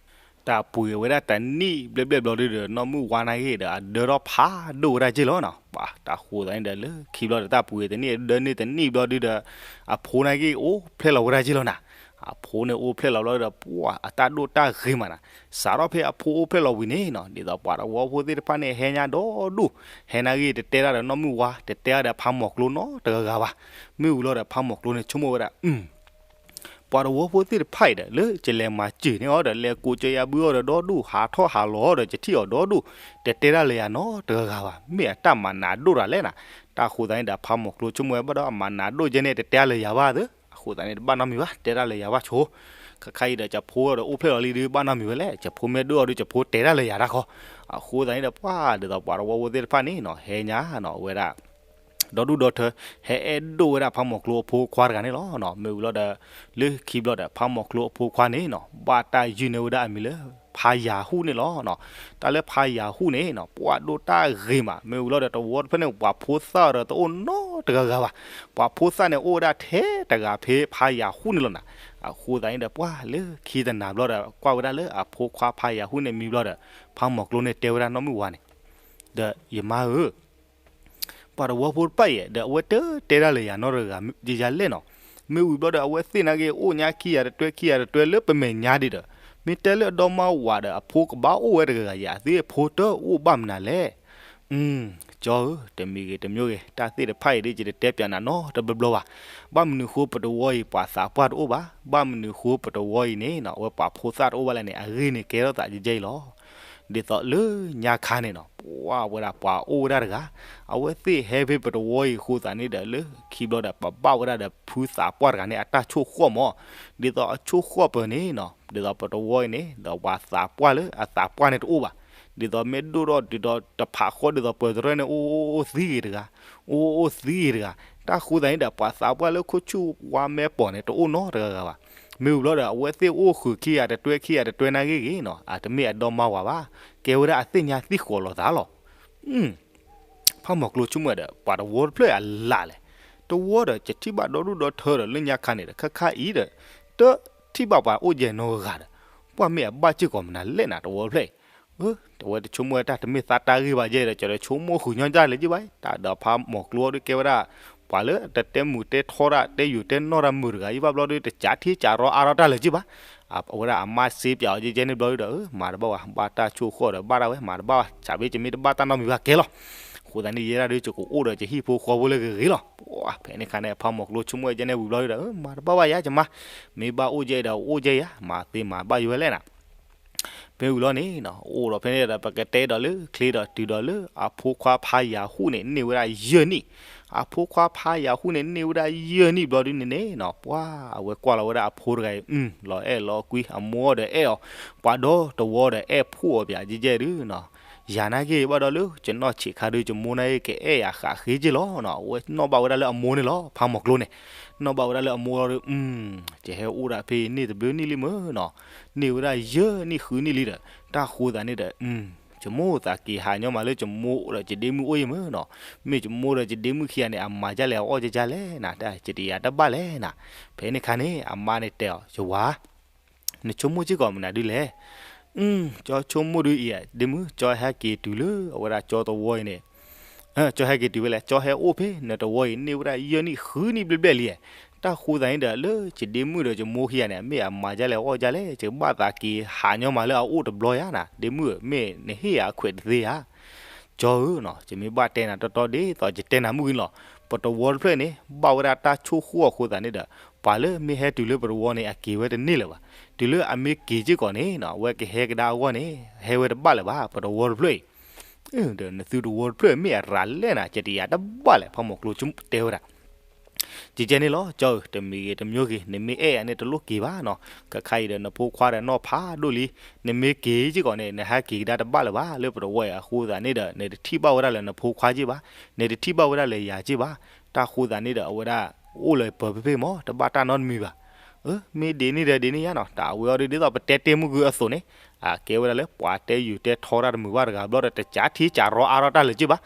တၢ်ပှ့ၤဝဲဒၣ်တနံၣ်ဘျဲၣ်ဘျဲၣ်ဘျီဒုဒီး နီၢ်မုၢ်ဝါနာ်က့ဒီး အဒၢထီၣ်ဖးဒိၣ်ဝဲဒၣ်က့ၢ်လီၤနီၤ. ပှၤတၢ်ဃိသးန့ၣ်ဒီး လၢခံဘျီဒီး တၢ်ပှ့ၤတနံၣ်ဒၢန့ၢ်တနံၣ်ဘျီဒုဒီး အဖိနာ်က့အိၣ်ဖျဲၣ်လီၤဝဲဒၣ်က့ၢ်လီၤနၤ. အဖိန့ၣ်အိၣ်ဖျဲၣ်လီၤဘျီဒီး ပှၤအတၢ်ဒိၣ်တၢ်ဂ့ၤမးနၤ. စးထီၣ်ဖဲအဖိအိၣ်ဖျဲၣ်လီၤဝံၤန့ၣ်နီၤ ဒ်သိးပှၤတဝီဖိသ့ၣ်တဖၣ်န့ၣ် ဟဲညါဒီဒူၣ် ဟဲနာ်က့ တတဲတၢ်ဒီးနီၢ်မုၢ်ဝါ တတဲတၢ်ဒီးဖးမီၤကျိနီတဂၤဂၤဘၣ်. မ့ၢ်ဝံၤလီၤဒီး ဖးမီၤကျိန့ၣ်ဆိကမိၣ်ဝဲဒၣ် ပှၤတဝီဖိသ့ၣ်တဖၣ်အံၤဒီး လၢယလဲၤမၤစၢၤန့ၢ်အီၤဒီး လဲၤကိးစၢၤယၤဘုအီၤဒီးဒီဒူၣ် ဟးထီၣ်ဟးလီၤအီၤဒီး ယထံၣ်အီၤဒီဒူၣ် တတဲတၢ်လၢယၤနီတဂၤဂၤဘၣ်. မ့ၢ်အတၢ်မၤနးဒိၣ်တၢ်လဲၣ်နၤ. တၢ်ဃိသးန့ၣ်ဒီး ဖးမီၤကျိဆိကမိၣ်ဝဲဘၣ်ဒီး အမၤနးဒိၣ်ကဲန့ၣ် တတဲတၢ်လၢယၤဘၣ်သၢ အဃိသးန့ၣ် တဘၣ်နီတမံၤဘၣ် တဲတၢ်လၢယၤဘၣ်ဆိ. ခါခါအံၤဒီး ယဖိဒီးအိၣ်ဖျဲၣ်လီၤလံဒု ဘၣ်နီတမံၤဝဲလဲၣ် ယဖိမ့ၢ်ဒိၣ်အီၤဒု ယဖိတဲတၢ်လၢယၤတၢ်ဃီ. အဃိသးန့ၣ်ဒီး ပှၤဒ်သိးပှၤတဝီဖိသ့ၣ်တဖၣ်န့ၣ်နီၤ ဟဲညါနီၤ အဝဲဒၣ် ဒီဒူၣ်ဒီထၢ ဟဲအဲၣ်ဒိၣ်ဝဲဒၣ်ဖးမီၤကျိအဖိခွါတဂၤန့ၣ်လီၤ. မ့ၢ်ဝံၤလီၤဒီး လၢခံဘျီဒီး ဖးမီၤကျိအဖိခွါန့ၣ်နီၤ ဘၣ်တၢ်ယုၢ်န့ၢ်ဝဲဒၣ်အမံၤလၢ ဖးယၤဟူၣ်န့ၣ်လီၤ. တၢ်လၢဖးယၤဟူၣ်န့ၣ်နီၤ ပှၤဒိၣ်တၢ်ဂ့ၤမး မ့ၢ်ဝံၤလီၤဒီး တဝီတဖျၢၣ်န့ၣ် ပှၤဖိသၣ်ဒီးတအိၣ်နီတဂၤဂၤဘၣ်. ပှၤဖိသၣ်န့ၣ် အိၣ်ဝဲဒၣ်ထဲတဂၤဖဲဖးယၤဟူၣ်န့ၣ်လီၤနၤ. အဃိသးန့ၣ်ဒီး ပှၤလၢခံတနၤဘျီဒီး ကွၢ်ဝဲဒၣ်လၢအဖိခွါဖးယၤဟူၣ်န့ၣ်မံဘျီဒီး ဖးမီၤကျိန့ၣ်တဲဝဲဒၣ်နီၢ်မုၢ်ဝါန့ၣ် ဒီးယမါဧၢ ပှၤတဝီဖိတဖၣ်အံၤ ဒီးအဝဲတတဲတၢ်လၢယၤနီတဂၤဂၤယၤလဲၣ်နီၤ. မ့ၢ်ဝံၤဘျီဒီး အဝဲသ့ၣ်နာ်က့ အိၣ်ညါခံဂၤတတွဲ ခံဂၤတတွဲလၢပမဲာ်ညါဒံးဒီး မ့ၢ်တဲလၢအဒီမါဝၤဒီး အဖိကဘၣ်အိၣ်ဝဲတဂၤဂၤယၤ အသုအဖိတအိၣ်ဘၣ်မနုၤလဲၣ်. ကၠီဧၢ, တမံၤဂ့ၤတမံၤဂ့ၤ တၢ်သ့ၣ်တဖၣ်အံၤဒ်ယတတဲပၠးနၤနီတဘျီဘျီဘၣ်. ဘၣ်မနုၤဃိပတဝီအံၤပှၤသးပှၢ်တအိၣ်ဘၣ်, ဘၣ်မနုၤဃိပတဝီအံၤန့ၣ်နီၤ အဝဲပှၤဖိသၣ်တအိၣ်ဘၣ်လဲၣ်န့ၣ် အဂ့ၢ်န့ၣ်ကဲထီၣ်သးယဲယဲအံၤလီၤ. ဒ်သိးလၢညါခါန့ၣ်နီၤ ပှၤဝဲဒၣ်ပှၤအိၣ်ဝဲဒၣ်တဂၤ, အဝဲသ့ၣ်ဟဲဖဲပတဝီအံၤအဃိသတးန့ၣ်ဒီး လၢခံဘျီဒီး ပဘၣ်ဝဲဒၣ်ဒီးဖုသးပှၢ်တဂၤန့ၣ် အတၢ်ဆိၣ်ဃီၣ်မး, ဒ်သိးအဆိၣ်ဃီၣ်ပၢၤန့ၣ်နီၤ ဒ်သိးပတဝီအံၤန့ၣ် ဒီးပှၤသးပှၢ်လၢအသးပှၢ်န့ၣ်တအိၣ်ဘၣ်. ဒ်သိးမ့ၢ်ဒိၣ်ထီၣ်ဒ်သိးတဖးဃီဒ်သိး ပၢၤတရၢၢ်န့ၣ် အိၣ်အိၣ်အိၣ်သံဂ့ၤတဂၤ, အိၣ်အိၣ်သံဂ့ၤတဂၤ, တၢ်ဃိသတးန့ၣ်ဒီး ပှၤသးပှၢ်လၢခိၣ်ဆူၣ်ဝါမဲပီၤန့ၣ် တအိၣ်နီတဂၤဂၤဘၣ်. မ့ၢ်ဝံၤဘျီဒီး အဝဲသ့ၣ်အိၣ်ဃုာ်ခံဂၤတတွဲ ခံဂၤတတွဲနာ်ဂ့ၤဂ့ၤနီၤ အတမ့ၢ်အဒီမါဝၤဘၣ်, ကဲဝဲဒၣ်အသ့ၣ်ညါသံကွီၤလိာ်သးလီၤ. ဖးမီၤကျိဆိကမိၣ်ဒီး ပှၤတဝီတဖျၢၣ်အလၢ်လဲၣ်, တဝီဒီး ယထံၣ်ဘၣ်ဒီဒူၣ်ဒီထၢဒီး လၢညါခါန့ၣ်ဒီး ခါခါအံၤဒီး တထံၣ်ဘၣ်ပှၤအိၣ်ယဲၢ်နီတဂၤဒီး ပှၢ်မ့ၢ်အဘၣ်စ့ၢ်ကီးမနုၤလဲၣ်နၤ တဝီတဖျၢၣ်အံၤ. အဝဲတဆိကမိၣ်ဝဲတၢ်တမ့ၢ်သးတၢ်ဂ့ၢ်ဘၣ်ယဲဒီး ကၠီဒီးဆိကမိၣ်ဃုာ်ညီတၢ်လၢၤက့ဘၣ်, တၢ်ဒီးဖးမီၤကျိဒီးကဲဝဲဒၣ် ပှၤလၢတတဲမုာ်တဲထီတၢ် တဲယုာ်တဲနီၢ်တၢ်မုာ်တဂၤယံၣ်ဘၣ်ဘျီဒီး တကးထံကးရီအါထီၣ်တၢ်လၢၤက့ဘၣ်. အဝဲဒၣ်အမါစ့ပၠးအီၤယဲယဲန့ၣ်ဘျီဒီး မၤတဘၣ်ဝဲ ဘၣ်တၢ်ဆိၣ်ဃီၣ်ဒီးဘၣ်ဒၣ်ဝဲ မၤတဘၣ်ဝဲ ဆးဘ့ၣ်ကမ့ၢ်တဘၣ်တၢ်နီတမံၤဘၣ်ကဲလီၤ. အဃိသတးန့ၣ် ယဲဒၣ်ဒီးယကအိၣ်ဒီးယဟံၣ်ဖိဃီဖိလၢဂ့ၤဂ့ၤလီၤ. ပှၢ်ဖဲန့ၣ်ခါန့ၣ် ဖးမီၤကျိဆိကမိၣ်ယဲန့ၣ်ဝံၤဘျီဒီး မၤတဘၣ်ဘၣ်ယၤယမါ, မ့ၢ်ဘၣ်အိၣ်ယဲဒီးအိၣ်ယဲယၤ မၤသ့မၤဘၣ်ယဝဲလဲၣ်နၤ ဖဲဝံၤလီၤန့ၣ်နီၤ အိၣ်ဒီးဖဲန့ၣ်ဒီး ပကတဲဒီးလၢချ့ဒီးတုၤဒီးလၢအဖိခွါဖးယၤဟူၣ်န့ၣ် န့ၢ်ဝဲဒၣ်ယဲၢ်နံၣ်, အဖိခွါဖးယၤဟူၣ်န့ၣ် န့ၢ်ဝဲဒၣ်ယဲၢ်နံၣ်ဘျီဒုန့ၣ်န့ၣ်နီၤ ပှၢ်အဝဲကွၢ်လီၤဝဲဒၣ်အဖိတဂၤအံၤ လီၤအဲၣ်လီၤကွံ အမိၢ်ဒီးအဲၣ်အီၤ, ပှၤဒီတဝီဒီးအဲၣ်ဖှိၣ်အီၤပၠးကဲကဲဒုနီၤ, ယၤနာ်က့ဘၣ်ဒီးလၢ ယနီၢ်ဆံးခါဒု ယမိၢ်နာ်က့ကအဲၣ်ယၤဃးဃ့က့လီၤနီၤ, အဝဲနီၣ်ဘၣ်ဝဲဒၣ်လၢအမိၢ်န့ၣ်လီၤ ဖးမီၤကျိန့ၣ်, နီၣ်ဘၣ်ဝဲဒၣ်လၢအမိၢ်လီၤဒီး ယဟဲအိၣ်ဒၣ်ဖဲအံၤန့ၣ်တဘျုးနံၣ်လံမ့ၢ်နီၤ, န့ၢ်ဝဲဒၣ်ယဲၢ်နံၣ်ဃုနံၣ်လံဒီး တၢ်ဃိသးန့ၣ်ဒီး ယမိၢ်သးက့ၤဟးညီမးလၢ ယမိၢ်အိၣ်ဒီးယဒ့မုၣ်အိၣ်အံၤမ့ၢ်နီၤ, မ့ၢ်ယမိၢ်ဒီးယဒ့မုၣ်ခံဂၤန့ၣ် အမၤဒ်လဲၣ်အအီၣ်ဒ်လဲၣ်နၤ တၢ်ယတယာ်တဘၣ်လဲၣ်နၤ, ဖဲန့ၣ်ခါန့ၣ် အမါန့ၣ်တဲအီၤ ယဝၤ နဆိကမိၣ်စ့ၢ်ကီးမနုၤဒ်လဲၣ်, ကၠီဆိကမိၣ်ဒုအံၤ ဒ့မုၣ် ကၠီဟဲက့ၤတုၤလၢအဝဲဒၣ်ကၠီတဝီအံၤန့ၣ် ကၠီဟဲက့ၤတုၤဝဲလဲၣ်, ကၠီဟဲအိၣ်ဖဲနတဝီအံၤ န့ၢ်ဝဲဒၣ်ယဲၢ်နံၣ်ဃုနံၣ်ဘျဲၣ်ဘျဲၣ်လံ, တၢ်ဃိသးန့ၣ်ဒီး လၢယဒ့မုၣ်ဒီးယမိၢ်ခံဂၤန့ၣ် မ့ၢ်အမၤဒ်လဲၣ်အအီၣ်ဒ်လဲၣ် ယကဘၣ်သးက့ၤဟးညီမးလၢအအိၣ်တဘျီယၤနၤ, ဒ့မုၣ်ဧၢ မ့ၢ်နဟ့ၣ်ယၤအခွဲးတသ့ဧါ ကၠီဧၢနီၤ ယမ့ၢ်ဘၣ်တဲနၤတီတီဒ်သိးယတဲနၤမုၢ်ဂံၢ်လီၤ, ပတဝီတဖျၢၣ်န့ၣ် ဘၣ်ဝဲဒၣ်တၢ်ဆိၣ်ဃိၣ်အဃိသတးန့ၣ်ဒီး ပှၤလၢမ့ၢ်ဟဲတုၤလၢပတဝီန့ၣ် အက့ၤဝဲတန့ၢ်လၢၤဘၣ်, တုၤလၢအမ့ၢ်က့ၤစ့ၢ်ကီးန့ၣ်နီၤ အဝဲကဟဲကဒါအဂီၢ်န့ၣ် ဟဲဝဲတဘၣ်လၢၤဘၣ် ပတဝီတဖျၢၣ်အံၤ, ဒီးနသုတဝီတဖျၢၣ်မ့ၢ်အရၤလဲၣ်နၤ ယတယာ်တဘၣ်လဲၣ် ဖးမီၤကျိဆိကမိၣ်တဲဝဲဒၣ် ကဲကဲန့ၣ်လီၤ ကၠီဧၢ တမံၤဂ့ၤတမံၤဂ့ၤ နမ့ၢ်အဲၣ်ယၤန့ၣ်တလိၣ်က့ၤဘၣ်နီၤ, ခဲခါအံၤဒီးနဖိခွါဒီးနီၢ်ဖးဒိၣ်လံ, နမ့ၢ်က့ၤစ့ၢ်ကီးန့ၣ် နဟဲက့ၤကဒါတဘၣ်လၢၤဘၣ် လၢပတဝီအံၤအဃိသတးန့ၣ်ဒီး နတထံၣ်ဘၣ်ဝဲဒၣ်လၢနဖိခွါက့ၢ်ဘၣ်, နတထံၣ်ဘၣ်ဝဲဒၣ်လၢယၤက့ၢ်ဘၣ်, တၢ်ဃိသတးန့ၣ်ဒီး အဝဲဒၣ်အိၣ်လၢပၢၤဖဲဖဲမး တဘၣ်တၢ်နီတမံၤဘၣ် အၢ မ့ၢ်ဒ်န့ၣ်ဒီးဒ်န့ၣ်ယါနီၤ တၢ်အဝဲအီၤဒ် ဒ်သိးပတဲတ့ၢ်မုၢ်ဂုၢ်အသိးန့ၣ်, အကဲဝဲဒၣ်လၢပှၤတဲယုာ်တဲထီတၢ်တမုာ်ဘၣ်တဂၤဘျီဒီး တကးထံကးရီအါထီၣ်တၢ်လၢၤက့ၢ်ဘၣ်,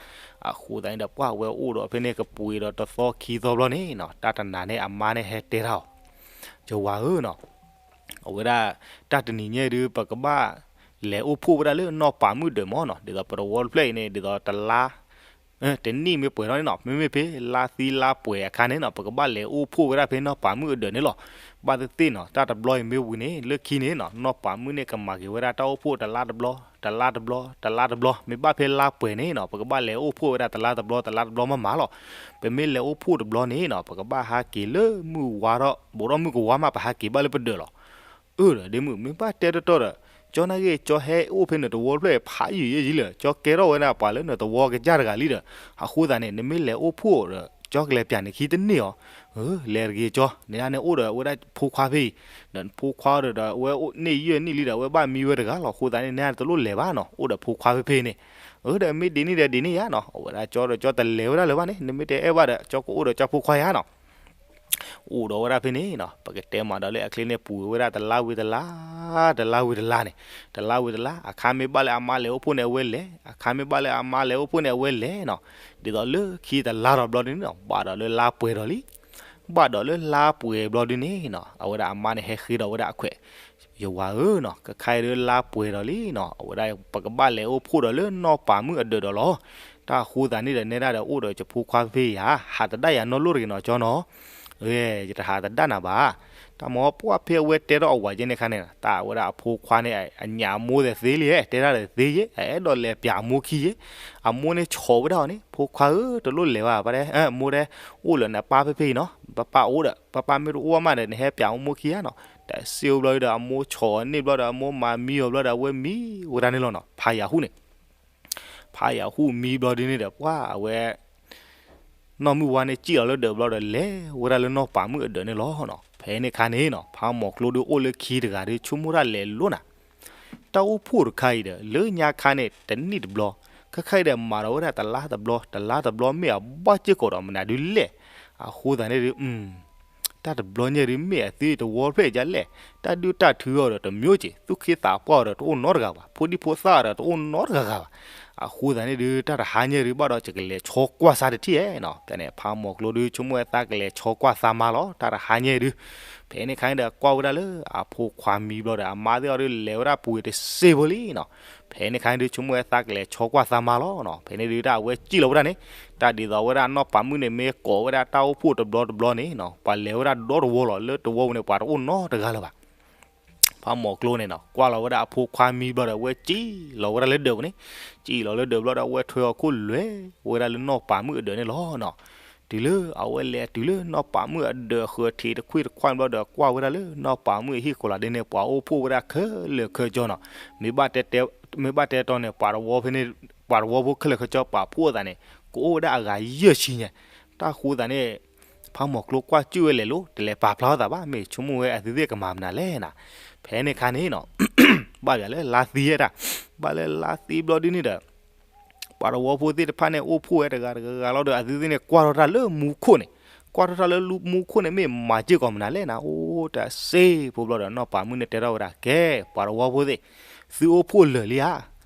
အဃိသတးန့ၣ်ဒီး ပှၢ်ဝဲအိၣ်ဒီးဖဲန့ၣ်ကပှ့ၤဒီးတသီခံသီဘျီန့ၣ်နီၤ တၢ်တနၤန့ၣ်အမါန့ၣ်ဟဲတဲတၢ်အီၤ, ယဝၤဧၢနီၤ အဝဲဒၣ် တၢ်တနံၤညါဒုး ပကဘၣ်လဲၤအိၣ်ဖှိၣ်ဝဲဒၣ်လၢနီၢ်ပၤမုၣ်ဒၢးမးနီၤ ဒ်သိးပတဝီတဖျၢၣ်အံၤန့ၣ် ဒ်သိးတလါ တနံၣ်မ့ၢ်ပှဲၤထီၣ်န့ၣ်နီၤ မ့မ့ၢ်ဖဲလါသံလါပှဲၤအခါန့ၣ်နီၤ ပကဘၣ်လဲၤအိၣ်ဖှိၣ်ဝဲဒၣ်ဖဲနီၢ်ပၤမုၣ်အဒၢးန့ၣ်လီၤ. ဘၣ်သ့ၣ်သ့ၣ်နီၤ တၢ်တဘျီအံၤမ့ၢ်ဝံၤန့ၣ် လၢခံန့ၣ်နီၤ နီၢ်ပၤမုၣ်န့ၣ်ကမၤက့ၤဝဲဒၣ်တၢ်အိၣ်ဖှိၣ်တလါတဘျီ တလါတဘျီ တလါတဘျီ မ့ၢ်ဘၣ်ဖဲလါပှဲၤန့ၣ်နီၤ ပကဘၣ်လဲၤအိၣ်ဖှိၣ်ဝဲဒၣ်တလါတဘျီ တလါတဘျီမးမးလီၤ. ပမ့ၢ်လဲၤအိၣ်ဖှိၣ်တဘျီန့ၣ်နီၤ ပကဘၣ်ဟးက့ၤလၢမုၢ်ဝါထီၣ် ဘူးထီၣ်မုၢ်ကဝါမး ပဟးက့ၤဘၣ်လၢပဒၢးလီၤ. အၢ ဒီးဒ့မုၣ် မ့ၢ်ဘၣ်တဲတတီဒီး ကၠီနာ်က့ ကၠီဟဲအိၣ်ဖဲနတဝီတဖျၢၣ်ဖးယံာ်ယံာ်လံ, ကၠီကဲထီၣ်ဝဲဒၣ်ပှၤလၢနတဝီကစၢ်တဂၤလံဒီး အဃိသတးန့ၣ် နမ့ၢ်လဲၤအိၣ်ဖှိၣ်ဒီး ကၠီကလဲၤပျးနခံတန့ၢ်အီၤ. အၢ လဲၤတဂ့ၤကၠီ, နဒၣ်န့ၣ်အိၣ်ဒီးအဝဲဒၣ်ဖိခွါဖဲအံၤ, ဒီးနဖိခွါဒီး အဝဲန့ၢ်ယဲၢ်နံၣ်လံဒီး အဝဲဘၣ်မံဝဲတဂၤလီၤ. အဃိသတးန့ၣ် နတလိၣ်လဲၤဘၣ်နီၤ, အိၣ်ဒီးဖိခွါဖဲဖဲန့ၣ်. အၢ ဒီးမ့ၢ်ဒ်န့ၣ်ဒီးဒ်န့ၣ်ယါနီၤ, အဝဲဒၣ်ကၠီဒီးကၠီတလဲၤဝဲဒၣ်လၢၤဘၣ်န့ၣ်, နမ့ၢ်တအဲၣ်ဘၣ်ဒီး ကၠီကအိၣ်ဒီးကၠီဖိခွါယါနီၤ. အိၣ်ဒီးဝဲဒၣ်ဖဲန့ၣ်နီၤ, ပကတဲမးဒီးလၢအချ့န့ၣ် ပှ့ၤဝဲဒၣ်တလါဝံၤတလါ, တလါဝံၤတလါန့ၣ်, တလါဝံၤတလါ, အခါမ့ၢ်ဘၣ်လၢအမါလဲၤအိၣ်ဖှိၣ်န့ၣ် အဝဲလဲၤ, အခါမ့ၢ်ဘၣ်လၢအမါလဲၤအိၣ်ဖှိၣ်န့ၣ် အဝဲလဲၤနီၤ. ဒ်သိးလၢခံတလါဒီးဘျီဒ်န့ၣ်နီၤ, ဘၣ်ဒီးလၢလါပှဲၤဒီးလံ. ဘၣ်ဒီးလၢလါပှဲၤဘျီဒ်န့ၣ်နီၤ, အဝဲဒၣ်အမါန့ၣ်ဟဲဃ့ဒီးဝဲဒၣ်အခွဲး, ယဝၤဧၢနီၤ, ခဲခါအံၤဒ်လါပှဲၤဒီးလံနီၤ, အဝဲဒၣ်ပကဘၣ်လဲၤအိၣ်ဖှိၣ်ဒီးလၢနီၢ်ပၤမုၣ်အဒၢးဒီးလီၤ. တၢ်ဃိသတးန့ၣ်ဒီး နဲဒၣ်ဒီးအိၣ်ဒီးယဖိခွါဖဲယါ, ဟးသဒၣ်ယၤနီတဘျီတဂ့ၤနီၤ ကၠီနီၤ. ယတဟးသဒၣ်နၤဘၣ်. တၢ်မၤပှၢ်ဖဲအဝဲတဲထီၣ်အဝၤကဲန့ၣ်အခါန့ၣ် တၢ်ဝဲဒၣ်အဖိခွါန့ၣ် အညၣ်အမိၢ်သဲးသ့လံ တဲတၢ်ဒီးသ့ယဲ အအဲၣ်ဒိးလဲၤပၠးအမိၢ်ခံယဲ, အမိၢ်န့ၣ်ဆီၣ်ဝဲဒၣ်အီၤန့ၣ် ဖိခွါဧၢ တလိၣ်လဲၤဘၣ်ဘၣ်တဲ, မိၢ်တဲ, အိၣ်လၢနပၢ်ဖဲဖဲအံၤနီၤ, ပၢ်ပၢ်အိၣ်ဒီး ပၢ်ပၢ်မ့ၢ်တအိၣ်မးဒီး နဟဲပၠးအမိၢ်ခံဧါနီၤ, တၢ်စ့ၢ်ဘျီဒီး အမိၢ်ဆီၣ်အီၤန့ၣ်ဘျီဒီး အမိၢ်မၤမံအီၤဘျီဒီး အဝဲမံဝဲဒၣ်န့ၣ်လီၤနီၤ, ဖးယၤဟူၣ်န့ၣ် ဖးယၤဟူၣ်မံဘျီဒ်န့ၣ်ဒီး ပှၢ်အဝဲ နီၢ်မုၢ်ဝါန့ၣ် စံၣ်လီၤလၢဒၢးဘျီဒီး လဲၤဝဲဒၣ်လၢနီၢ်ပၤမုၣ်အဒၢးန့ၣ်လီၤနီၤ. ဖဲန့ၣ်ခါန့ၣ်နီၤ ဖးမီၤကျိဒုးအိၣ်လၢခံတဂၤဒီး ဆိကမိၣ်တၢ်လဲၤလိၤနၤ, တၢ်အိၣ်ဖှိၣ်တခါအံၤဒီး လၢညါခါန့ၣ် တနံၣ်တဘျီ, ခဲခါအံၤဒီး မၤဒီးဝဲဒၣ်တလါတဘျီ တလါတဘျီ မ့ၢ်အဘၣ်စ့ၢ်ကီးဒီးမနုၤဒုးလဲၣ်. အဃိသတးန့ၣ်ဒုး တၢ်တဘျီညါဒုး မ့ၢ်အသုတဝီဖျၢၣ်ဒ်လဲၣ်, တၢ်ဒုးတၢ်ထုအီၤဒီးတမံၤက့ၤ, သူၣ်က့သးပှၢ်အီၤဒီးတအိၣ်နီတဂၤဘၣ်, ဖိဒံဖိသၣ်အီၤဒီးတအိၣ်နီတဂၤဂၤဘၣ်. အဃိသတးန့ၣ်ဒုး တၢ်တဟါညါဒုး ဘၣ်ဒီးယကလဲၤဆီကွၢ်စၢ်တထံၣ်ဧါနီၤ. ဖဲန့ၣ် ဖးမီၤကျိဒုး ဆိကမိၣ်ဝဲသးကလဲၤဆီကွၢ်သးမါလီၤ တၢ်တဟါညါဒုး. ဖဲန့ၣ်ခါန့ၣ်ဒီး ကွၢ်ဝဲဒၣ်လၢအဖိခွါမံဘျီဒီး အမါသ့ၣ်အီၤဒုး လဲၤဝဲဒၣ်ပူၤဝဲတစ့ဖိလံနီၤ. ဖဲန့ၣ်ခါန့ၣ်ဒုး ဆိကမိၣ်ဝဲသးကလဲၤဆီကွၢ်သးမါလီၤနီၤ. ဖဲန့ၣ်ဒုး တၢ်အဝဲစံၣ်လီၤဝဲဒၣ်န့ၣ်, တၢ်ဒ်သိးဝဲဒၣ်နီၢ်ပၤမုၣ်န့ၣ် မ့ၢ်ကိးဝဲဒၣ်တၢ်အိၣ်ဖှိၣ်တဘျီတဘျီန့ၣ်နီၤ ပှၤလဲၤဝဲဒၣ်ဒီတဝီလီၤ. လၢတဝီပူၤန့ၣ် ပှၤတအိၣ်နီတဂၤလၢၤဘၣ်. ဖးမီၤကျိန့ၣ်နီၤ ကွၢ်လီၤဝဲဒၣ်အဖိခွါမံဘျီဒီး အဝဲစံၣ်လီၤဝဲဒၣ်လၢဒၢးပူၤန့ၣ်, စံၣ်လီၤလၢဒၢးဘျီဒီး အဝဲထွဲအီၤခိၣ်လွဲဝဲဒၣ်လၢနီၢ်ပၤမုၣ်အဒၢးန့ၣ်လီၤနီၤ. တုၤလၢအဝဲလဲၤတုၤလၢနီၢ်ပၤမုၣ်အဒၢးဃၢၤထံးတခွံၣ်တခွါဘျီဒီး ကွၢ်ဝဲဒၣ်လၢနီၢ်ပၤမုၣ်အဟံၣ်ဃီလီၤဒ်န့ၣ် ပှၤအိၣ်ဖှိၣ်ဝဲဒၣ်ခဲလၢာ်ခဲဆ့နီၤ. မ့ၢ်ဘၣ်တဲတီၤန့ၣ် ပှၤတဝီဖဲန့ၣ်, ပှၤတဝီဖိခဲလၢာ်ခဲဆ့ ပှၤဖှိၣ်အသးန့ၣ် ကအိၣ်ဝဲဒၣ်အဂၤယဲၢ်ဆံညါ. တၢ်ဃိသတးန့ၣ် ဖးမီၤကျိကွၢ်စူၣ်ဝဲလဲၤလိၤ တလဲၤပာ်ဖျါထီၣ်သးဘၣ် မ့ၢ်ဆိကမိၣ်ဝဲအသုသ့ၣ်ကမၤမနုၤလဲၣ်နီၤ. ဖဲန့ၣ်ခါန့ၣ်နီၤ ဘၣ်ယၤလၢလါသံယဲတၢ်, ဘၣ်လၢလါသံဘျီဒ်န့ၣ်ဒီး ပှၤတဝီဖိသ့ၣ်တဖၣ်န့ၣ် အိၣ်ဖှိၣ်ဝဲတဂၤတဂၤဂၤလီၤဒီး အသုသ့ၣ်န့ၣ် ကွၢ်ထီၣ်တၢ်လၢမူခိၣ်န့ၣ်, ကွၢ်ထီၣ်တၢ်လၢမူခိၣ်န့ၣ် မ့ၢ်မၤစ့ၢ်ကီးမနုၤလဲၣ်နီၤ. အိၣ်တၢ်စ့ၢ်ဖိဘျီဒီး နီၢ်ပၤမုၣ်န့ၣ်တဲထီၣ်ဝဲဒၣ် ကဲ ပှၤတဝီဖိသ့ၣ်, သုအိၣ်ဖှိၣ်လၢာ်လံဧါ.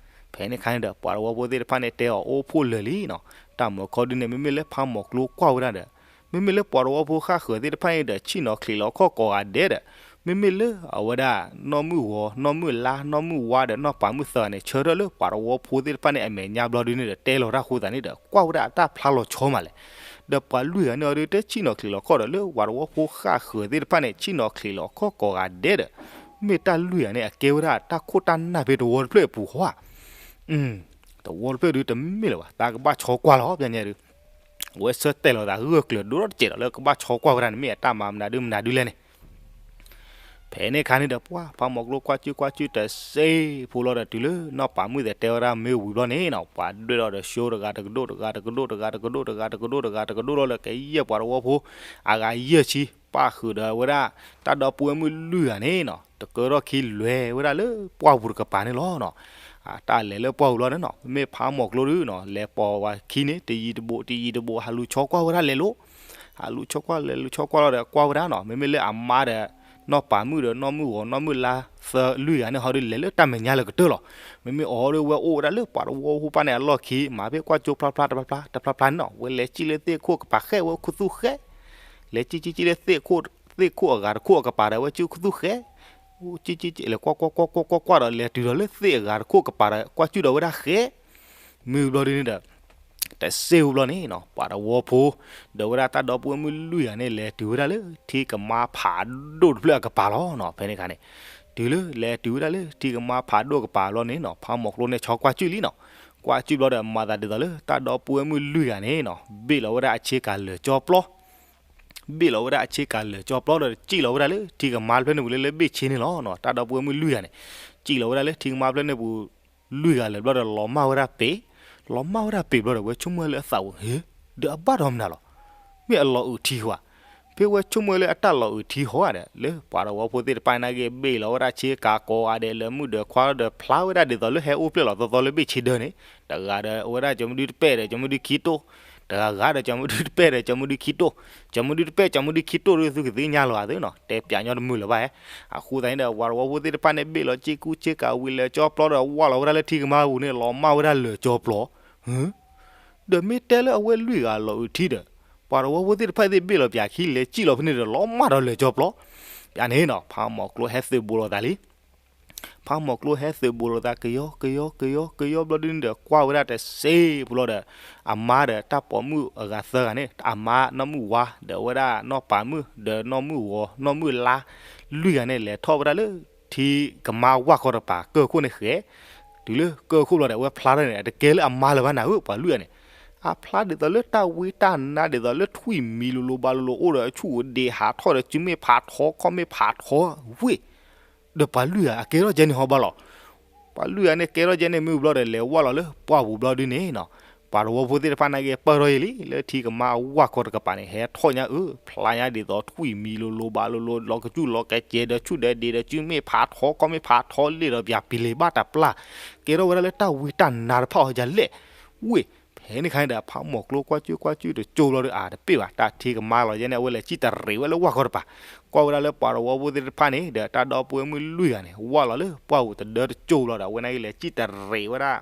ဖဲန့ၣ်ခါန့ၣ်ဒီး ပှၤတဝီဖိသ့ၣ်တဖၣ်န့ၣ် တဲအီၤအိၣ်ဖှိၣ်လၢာ်လံနီၤ. တၢ်မၤခီဒ်န့ၣ် မ့မ့ၢ်လၢဖးမီၤကျိကွၢ်ဝဲဒၣ်ဒီး မ့မ့ၢ်လၢပှၤတဝီဖိဃၣ်ဃၢၤသ့ၣ်တဖၣ်န့ၣ်ဒီး ဆ့ၣ်နီၤချံးလီၤခီၣ်ကိးဂၤဒဲးဒီး မ့မ့ၢ်လၢအဝဲဒၣ် နီၢ်မုၢ်ဂီၤ နီၢ်မုၢ်လါ နီၢ်မုၢ်ဝါဒီး နီၢ်ပၤမုၣ်သၢဂၤန့ၣ် ဆၢထၢၣ်လၢပှၤတဝီဖိသ့ၣ်တဖၣ်န့ၣ် အမဲာ်ညါဘျီဒ်န့ၣ်ဒီး တဲလီၤတၢ်ဃိသတးန့ၣ်ဒီး ကွၢ်ဝဲဒၣ်အတၢ်ဖျါလီၤဆီမးလဲၣ်. ဒီးပှၤလွံၢ်ဂၤန့ၣ်အီၤဒုး တဆ့ၣ်နီၤချံးလီၤခီၣ်ဒီး လၢပှၤတဝီဖိဃၣ်ဃၢၤသ့ၣ်တဖၣ်န့ၣ် ဆ့ၣ်နီၤချံးလီၤခီၣ်ကိးဂၤဒဲးဒီး မ့ၢ်တၢ်လွံၢ်ဂၤန့ၣ် အကဲဝဲဒၣ်တၢ်ခိၣ်တၢ်နၢ်ဖဲတဝီတဖျၢၣ်အပူၤဃီဧါ. တဝီတဖျၢၣ်ဒုးတမ့ၢ်လၢၤဘၣ် တၢ်ကဘၣ်ဆီကွၢ်လီၤ ပညါဒုး အဝဲဆၢတဲာ်လီၤသးဂၢၢ်ကျၢၤဒိၣ်ထီၣ်တစဲးဒီး လၢကဘၣ်ဆီကွၢ်ဝဲဒၣ်န့ၣ် မ့ၢ်အတၢ်မၤမနုၤဒုးမနုၤဒုးလဲၣ်န့ၣ်. ဖဲန့ၣ်ခါန့ၣ်ဒီး ပှၢ်ဖးမီၤကျိကွၢ်စုၣ်ကွၢ်စုၣ်တစ့ၢ်ဖိလီၤဒီး တုၤလၢနီၢ်ပၤမုၣ်သဲးတဲဝဲဒၣ်မ့ၢ်ဝံၤဘျီန့ၣ်နီၤ ပှၤဒွဲၣ်ထီၣ်ဒီး show တဂၤတကဒိၣ်တဂၤတကဒိၣ်တဂၤတကဒိၣ်တဂၤတကဒိၣ်တဂၤတကဒိၣ်လီၤဒီး ကယဲၢ်ပှၤတဝီဖိ အဂၤယဲၢ်ဆံ ပၣ်ဃုာ်ဒီးဝဲဒၣ် တၢ်ဒီပုၢ်ဝဲၢ်မုၣ်လွံၢ်ဂၤန့ၣ်နီၤ တကၢထီၣ်ခံလွဲဝဲဒၣ်လၢပှၢ်ပူၤတကပၤန့ၣ်လီၤနီၤ. တၢ်လဲၤလၢပှၢ်ပူၤလီၤန့ၣ်နီၤ မ့မ့ၢ်ဖးမီၤကျိဒုးနီၤ လဲၤပိာ်ဝဲခံန့ၣ် တယံၤတဘိး တယံၤတဘိး ဟးလူၤဆီကွၢ်ဝဲဒၣ်လဲၤလိၤ ဟးလူၤဆီကွၢ်လဲၤလူၤဆီကွၢ်လီၤဒီးကွၢ်ဝဲဒၣ်နီၤ မ့မ့ၢ်လၢအမါဒီး နီၢ်ပၤမုၣ်ဒီးနီၢ်မုၣ်ဂီၤနီၢ်မုၣ်လါသၢလွံၢ်ဂၤန့ၣ် ဟီဒုးလဲၤလၢတၢ်မဲာ်ညါလၢကတၢၢ်လီၤ. မ့မ့ၢ်အီၤဒုးဝဲအိၣ်ဝဲဒၣ်လၢပှၤတဝီဖိပၢ်န့ၣ်အလီၢ်ခံ မၤဖဲကွၢ်ကၠိဖျါဖျါတဖျါဖျါတဖျါဖျါန့ၣ်နီၤ ဝဲလဲၤစံၣ်လၢသ့ၣ်ခိၣ်ကပၤဃဲဝဲခူသူၣ်ဃဲ လဲၤစံၣ်စံၣ်စံၣ်လၢသ့ၣ်ခိၣ် သ့ၣ်ခိၣ်အဂၤတခိၣ်အကပၤဒီးဝဲစုခူသူၣ်ဃဲ စံၣ်စံၣ်စံၣ်လဲၤကွၢ်ကွၢ်ကွၢ်ကွၢ်ကွၢ်ကွၢ်ဒီးလဲၤတုၤဒီးလၢသ့ၣ်အဂၤတခိၣ်ကပၤဒီးကွၢ်စုၣ်ဒီးဝဲဒၣ်ဃဲ မ့ၢ်ဘျီဒ်န့ၣ်ဒီး တစ့ၢ်ဝံၤဘျီန့ၣ်နီၤ ပှၤတဝီဖိ ဒီးဝဲဒၣ်တၢ်ဒီပုၢ်ဝဲၢ်မုၣ်လွံၢ်ဂၤန့ၣ် လဲၤတုၤဝဲဒၣ်လၢထံကမါဖးဒိၣ်တဖျၢၣ်အကပၤလီၤနီၤ ဖဲန့ၣ်ခါန့ၣ် တုၤလၢလဲၤတုၤဝဲဒၣ်လၢထံကမါဖးဒိၣ်ကပၤဘျီန့ၣ်နီၤ ဖးမီၤကျိန့ၣ်ဆီကွၢ်စုၣ်လံနီၤ ကွၢ်စုၣ်ဘျီဒီးမၤသးဒ်သိးလၢတၢ်ဒီပုၢ်ဝဲၢ်မုၣ်လွံၢ်ဂၤန့ၣ်နီၤ ဘ့ၣ်လီၤဝဲဒၣ်အဆ့ကၤလၢာ်ကၠီပျီ ဘ့ၣ်လီၤဝဲဒၣ်အဆ့ကၤလၢာ်ကၠီပျီဒီးစံၣ်လီၤဝဲဒၣ်လၢထံကမါတဖျၢၣ်န့ၣ်ပူၤလၢလၢဘ့ၣ်ဆ့န့ၣ်လီၤနီၤ တၢ်ဒီပုၢ်ဝဲၢ်မုၣ်လွံၢ်ဂၤန့ၣ် စံၣ်လီၤဝဲဒၣ်လၢထံကမါတဖျၢၣ်န့ၣ်ပူၤ လွံၢ်ဂၤလၢာ်ဘျီဒီးလီၤမၢ်ဝဲဒၣ်ပ့ၤ လီၤမၢ်ဝဲဒၣ်ပ့ၤဘျီဒီးဝဲဆိကမိၣ်လၢအသးဝဲ ဟ့ ဒီးအဘၣ်ဒီးမနုၤလီၤ မ့ၢ်အလီၤအုးထံဟီဧါ ဖဲဝဲဆိကမိၣ်လၢအတၢ်လီၤအုးထံဟီဧါဒီး လၢပှၤတဝီဖိသ့ၣ်တဖၣ်န့ၣ်က့ၤ ဘ့ၣ်လီၤဝဲဒၣ်ဆ့ကၤကိးဂၤဒဲးလၢမုၢ်ဒီးခွါဒီး ဖျါဝဲဒၣ်ဒ်သိးလၢဟဲအိၣ်ဖျဲၣ်လီၤသီသီလၢဘ့ၣ်ဆ့ဒၢန့ၣ် တဂၤဒီးဝဲဒၣ်ကၠီမုၢ်ဒုတပဲၣ်ဒီးကၠီမုၢ်ဒုခံတိၢ် တဂၤဂၤဒီးကၠီမုၢ်ဒုတပဲၣ်ဒီးကၠီမုၢ်ဒုခံတိၢ် ကၠီမုၢ်ဒုတပဲၣ်ကၠီမုၢ်ဒုခံတိၢ်ဒုး သုကသ့ၣ်ညါလီၤဧါသုနီၤ တဲပျးညီတမုာ်လၢၤဘၣ်ဧါ အဃိသတးန့ၣ်ဒီး ပှၤတဝီဖိသ့ၣ်တဖၣ်န့ၣ် ဘ့ၣ်လီၤစ့ကူစ့ကၤဝံၤလၢာ်ကၠီပျီဒီး ဝၢ်လီၤဝဲဒၣ်လၢထံကမါပူၤန့ၣ် လီၤမၢ်ဝဲဒၣ်လၢာ်ကၠီပျီ ဒီးမ့ၢ်တဲလၢအဝဲလွံၢ်ဂၤလီၤအုးထံဒီး ပှၤတဝီဖိသ့ၣ်တဖၣ်သ့ၣ်ဘ့ၣ်လီၤပျးခံလဲၤစံၣ်လီၤဖဲန့ၣ်ဒီး လီၤမၢ်ဒီးလၢာ်ကၠီပျီ ပျးန့ၣ်နီၤ ဖးမီၤကျိဟဲသုးဘူးလီၤသးလံ ဖးမီၤကျိဟဲသုးဘူးလိာ်သးကယီကယီကယီကယီဘျီဒုန့ၣ်ဒီး ကွၢ်ဝဲဒၣ်တစ့ပူၤလီၤဒီး အမါဒီးတၢ်ပိာ်မုၣ်အဂၤသၢဂၤန့ၣ် အမါနီၢ်မုၣ်ဝါဒီးအဝဲဒၣ်နီၢ်ပၤမုၣ်ဒီးနီၢ်မုၣ်ဂီၤနီၢ်မုၣ်လါ လွံၢ်ဂၤန့ၣ် လဲၤထီၣ်ဝဲဒၣ်လၢ ထံကမါဝၢ်ခီတကပၤ ကၢၢ်ခိၣ်န့ၣ်ဃဲ တုၤလၢကၢၢ်ခိၣ်ဘျီဒီး အဝဲဖျါထီၣ်န့ၣ် အတကဲလၢအမါလၢၤဘၣ်နၤဧၢ ပှၤလွံၢ်ဂၤန့ၣ် အဖျါဒ်သိးလၢတၢ်ဝံတၢ်နါ ဒ်သိးလၢထွံၣ်မံၤလိၤလိၤဘၣ်လိၤလိၤ အိၣ်ဒီးဆူၣ်ဒ့ဟးထီၣ်ဒီးစုမ့ၣ်ဖးထီ ခီၣ်မ့ၣ်ဖးထီ ဝ့ၢ် ဒီးပှၤလွံၢ်ဂၤအကဲထီၣ်ကဲန့ၣ်ဟီဘၣ်လီၤ. ပှၤလွံၢ်ဂၤန့ၣ်ကဲထီၣ်ကဲန့ၣ်မ့ၢ်ဘျီဒီး လဲၤဝၢ်လီၤလၢပှၢ်ပူၤဘျီဒုန့ၣ်နီၤ ပှၤတဝီဖိသ့ၣ်တဖၣ်နာ်က့ ပၢၢ်ထီၣ်ယံာ်လံ လၢထံကမါဝၢ်ခီတကပၤန့ၣ် ဟဲထီၣ်ညါအၢ ဖျါညါဒ်သိးထွံၣ်မံၤလိၤလိၤဘၣ်လိၤလိၤ လီၤကစူၣ်လီၤကစဲးဒီးဆူၣ်ဒီးဒ့ဒီးစုမ့ၣ်ဖးထီ ခီၣ်မ့ၣ်ဖးထီ လ့ၣ်ဒီးပၠးပံၤလ့ၤဘၣ်တပျၢ် ကဲထီၣ်ဝဲဒၣ်လၢတၢ်ဝံတၢ်နါတဖၣ်အီၤဒ်လဲၣ် ဝ့ၢ် ဖဲန့ၣ်ခါန့ၣ်ဒီး ဖးမီၤကျိကွၢ်ကၠူၣ်ကွၢ်ကၠူၣ်တကၠိဘျီဒီး အတပ့ၢ်ဘၣ် တၢ်ထံကမါလီၤယဲန့ၣ် အဝဲလဲၤစံၣ်တရံးဝဲလၢဝၢ်ခီတကပၤ ကွၢ်ဝဲဒၣ်လၢပှၤတဝီဖိသ့ၣ်တဖၣ်န့ၣ် ဒီးတၢ်ဒီပုၢ်ဝဲၢ်မုၣ်လွံၢ်ဂၤန့ၣ် ဝၢ်လီၤလၢပှၢ်ပူၤတဒၢတကၠိဘျီဒီး အဝဲနာ်က့လဲၤစံၣ်တရံးဝဲဒၣ်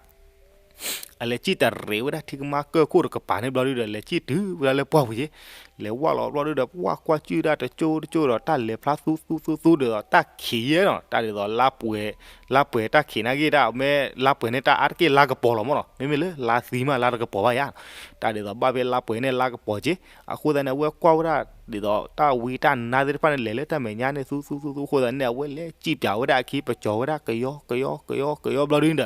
အလဲၤစံၣ်တရံးဝဲဒၣ်ထံကမါကၢၢ်ခိၣ်တကပၤန့ၣ်ဘျီဒုဒီး လဲၤစံၣ်တုၤဝဲဒၣ်လၢပှၢ်ပူၤက့ၤ လဲၤဝၢ်လီၤဘျီဒုဒီး ပှၢ်ကွၢ်ကၠူၣ်ဒၣ်တကၠိတကၠိဒီး တၢ်လဲၤဖျါသူသူသူသူဒီး တၢ်ခံးယဲနီၤ တၢ်ဒ်သိးလါပှဲၤ လါပှဲၤတၢ်ခံးနာ်က့ တၢ်မ့ၢ်လါပှဲၤန့ၣ် တၢ်အါတက့ၢ်လါကပီၤလီၤမ့ၢ်နီၤ မ့မ့ၢ်လၢလါသံမး လါတကပီၤဘၣ်ယါ တၢ်ဒ်သိးဘၣ်ဖဲလါပှဲၤန့ၣ် လါကပီၤက့ၤ အဃိသတးန့ၣ် အဝဲကွၢ်ဝဲဒၣ် ဒ်သိးတၢ်ဝံတၢ်နါသ့ၣ်တဖၣ်န့ၣ် လဲၤလၢတၢ်မဲာ်ညါန့ၣ် သူသူသူသူ အဃိသတးန့ၣ် အဝဲလဲၤစံၣ်ပၠးဝဲဒၣ်အခံ ပကၠီၤဝဲဒၣ်ကယီကယီကယီကယီကယီဘျီဒုန့ၣ်ဒီး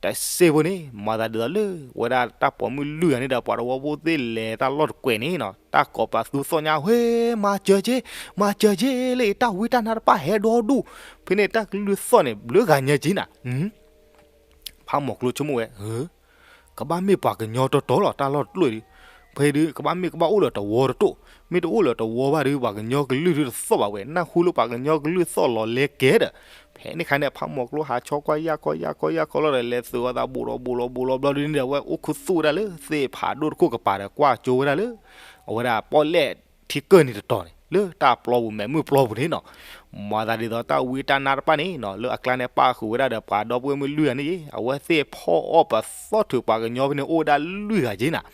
တစ့ဖိန့ၣ် မၤသးဒ်သိးလၢ ဝဲဒၣ်တၢ်ပိာ်မုၣ်လွံၢ်ဂၤန့ၣ်ဒီး ပှၤတဝီဖိသ့ၣ်လဲၤတၢ်လီၢ်တကွဲးန့ၣ်နီၤ တၢ်ကိးပသူသီၣ်ညါ ဟ့ မၤစၢၤက့ၤ မၤစၢၤက့ၤ လၢအတၢ်ဝံတၢ်နါတဖၣ်ဟဲဒီဒူၣ် ဖဲန့ၣ်တၢ်ကလုၢ်သီၣ်န့ၣ် ဘျုးဂၤညါက့ၤနၤ ဖးမီၤကျိဆိကမိၣ်ဝဲ ကဘၣ်မ့ၢ်ပှၤကညီတီတီလီၤ တၢ်လီၢ်တကျိၤဒုး ဖဲဒုး ကဘၣ်မ့ၢ်ကဘၣ်အိၣ်လၢတဝီတတိၢ် မ့ၢ်တအိၣ်လၢတဝီဘၣ်ဒုး ပှၤကညီကလုၢ်ဒုးတသီၣ်ဘၣ်ဝဲ နၢ်ဟူလၢပှၤကညီကလုၢ်သီၣ်လီၤလဲကဲဒီး ဖဲန့ၣ်ခါန့ၣ် ဖးမီၤကျိဟးဆီကွၢ်ယၢ်ခီယၢ်ခီယၢ်ခီလီၤဒီး လဲၤသုးအီၤသးဘူးလီၤဘူးလီၤဘူးလီၤဘျီဒုးန့ၣ်ဒီး အဝဲအိၣ်ခူသူၣ်ဝဲဒၣ်လၢသ့ၣ်ဖးဒိၣ်တခိၣ်ကပၤဒီး ကွၢ်ကၠိဝဲဒၣ်လၢ အဝဲဒၣ်ပီၣ်လဲၣ်ထံကၢၢ်နံၤတတီၤန့ၣ် လၢတၢ်ပျီပူၤမဲာ်မုၢ်ပျီပူၤန့ၣ်နီၤ မၤသးဒ်သိးတၢ်ဝံတၢ်နါတဖၣ်န့ၣ်နီၤ လၢအကျါန့ၣ်ပၣ်ဃုာ်ဝဲဒၣ်ဒီးပှၤဒီပုၢ်ဝဲၢ်မုၣ်လွံၢ်ဂၤန့ၣ် အဝဲသ့ၣ်ဖီၣ်အီၣ်ပသီၣ်ထုးပှၤကညီဖဲန့ၣ် အိၣ်ဝဲဒၣ်လွံၢ်ဂၤက့ၤနၤ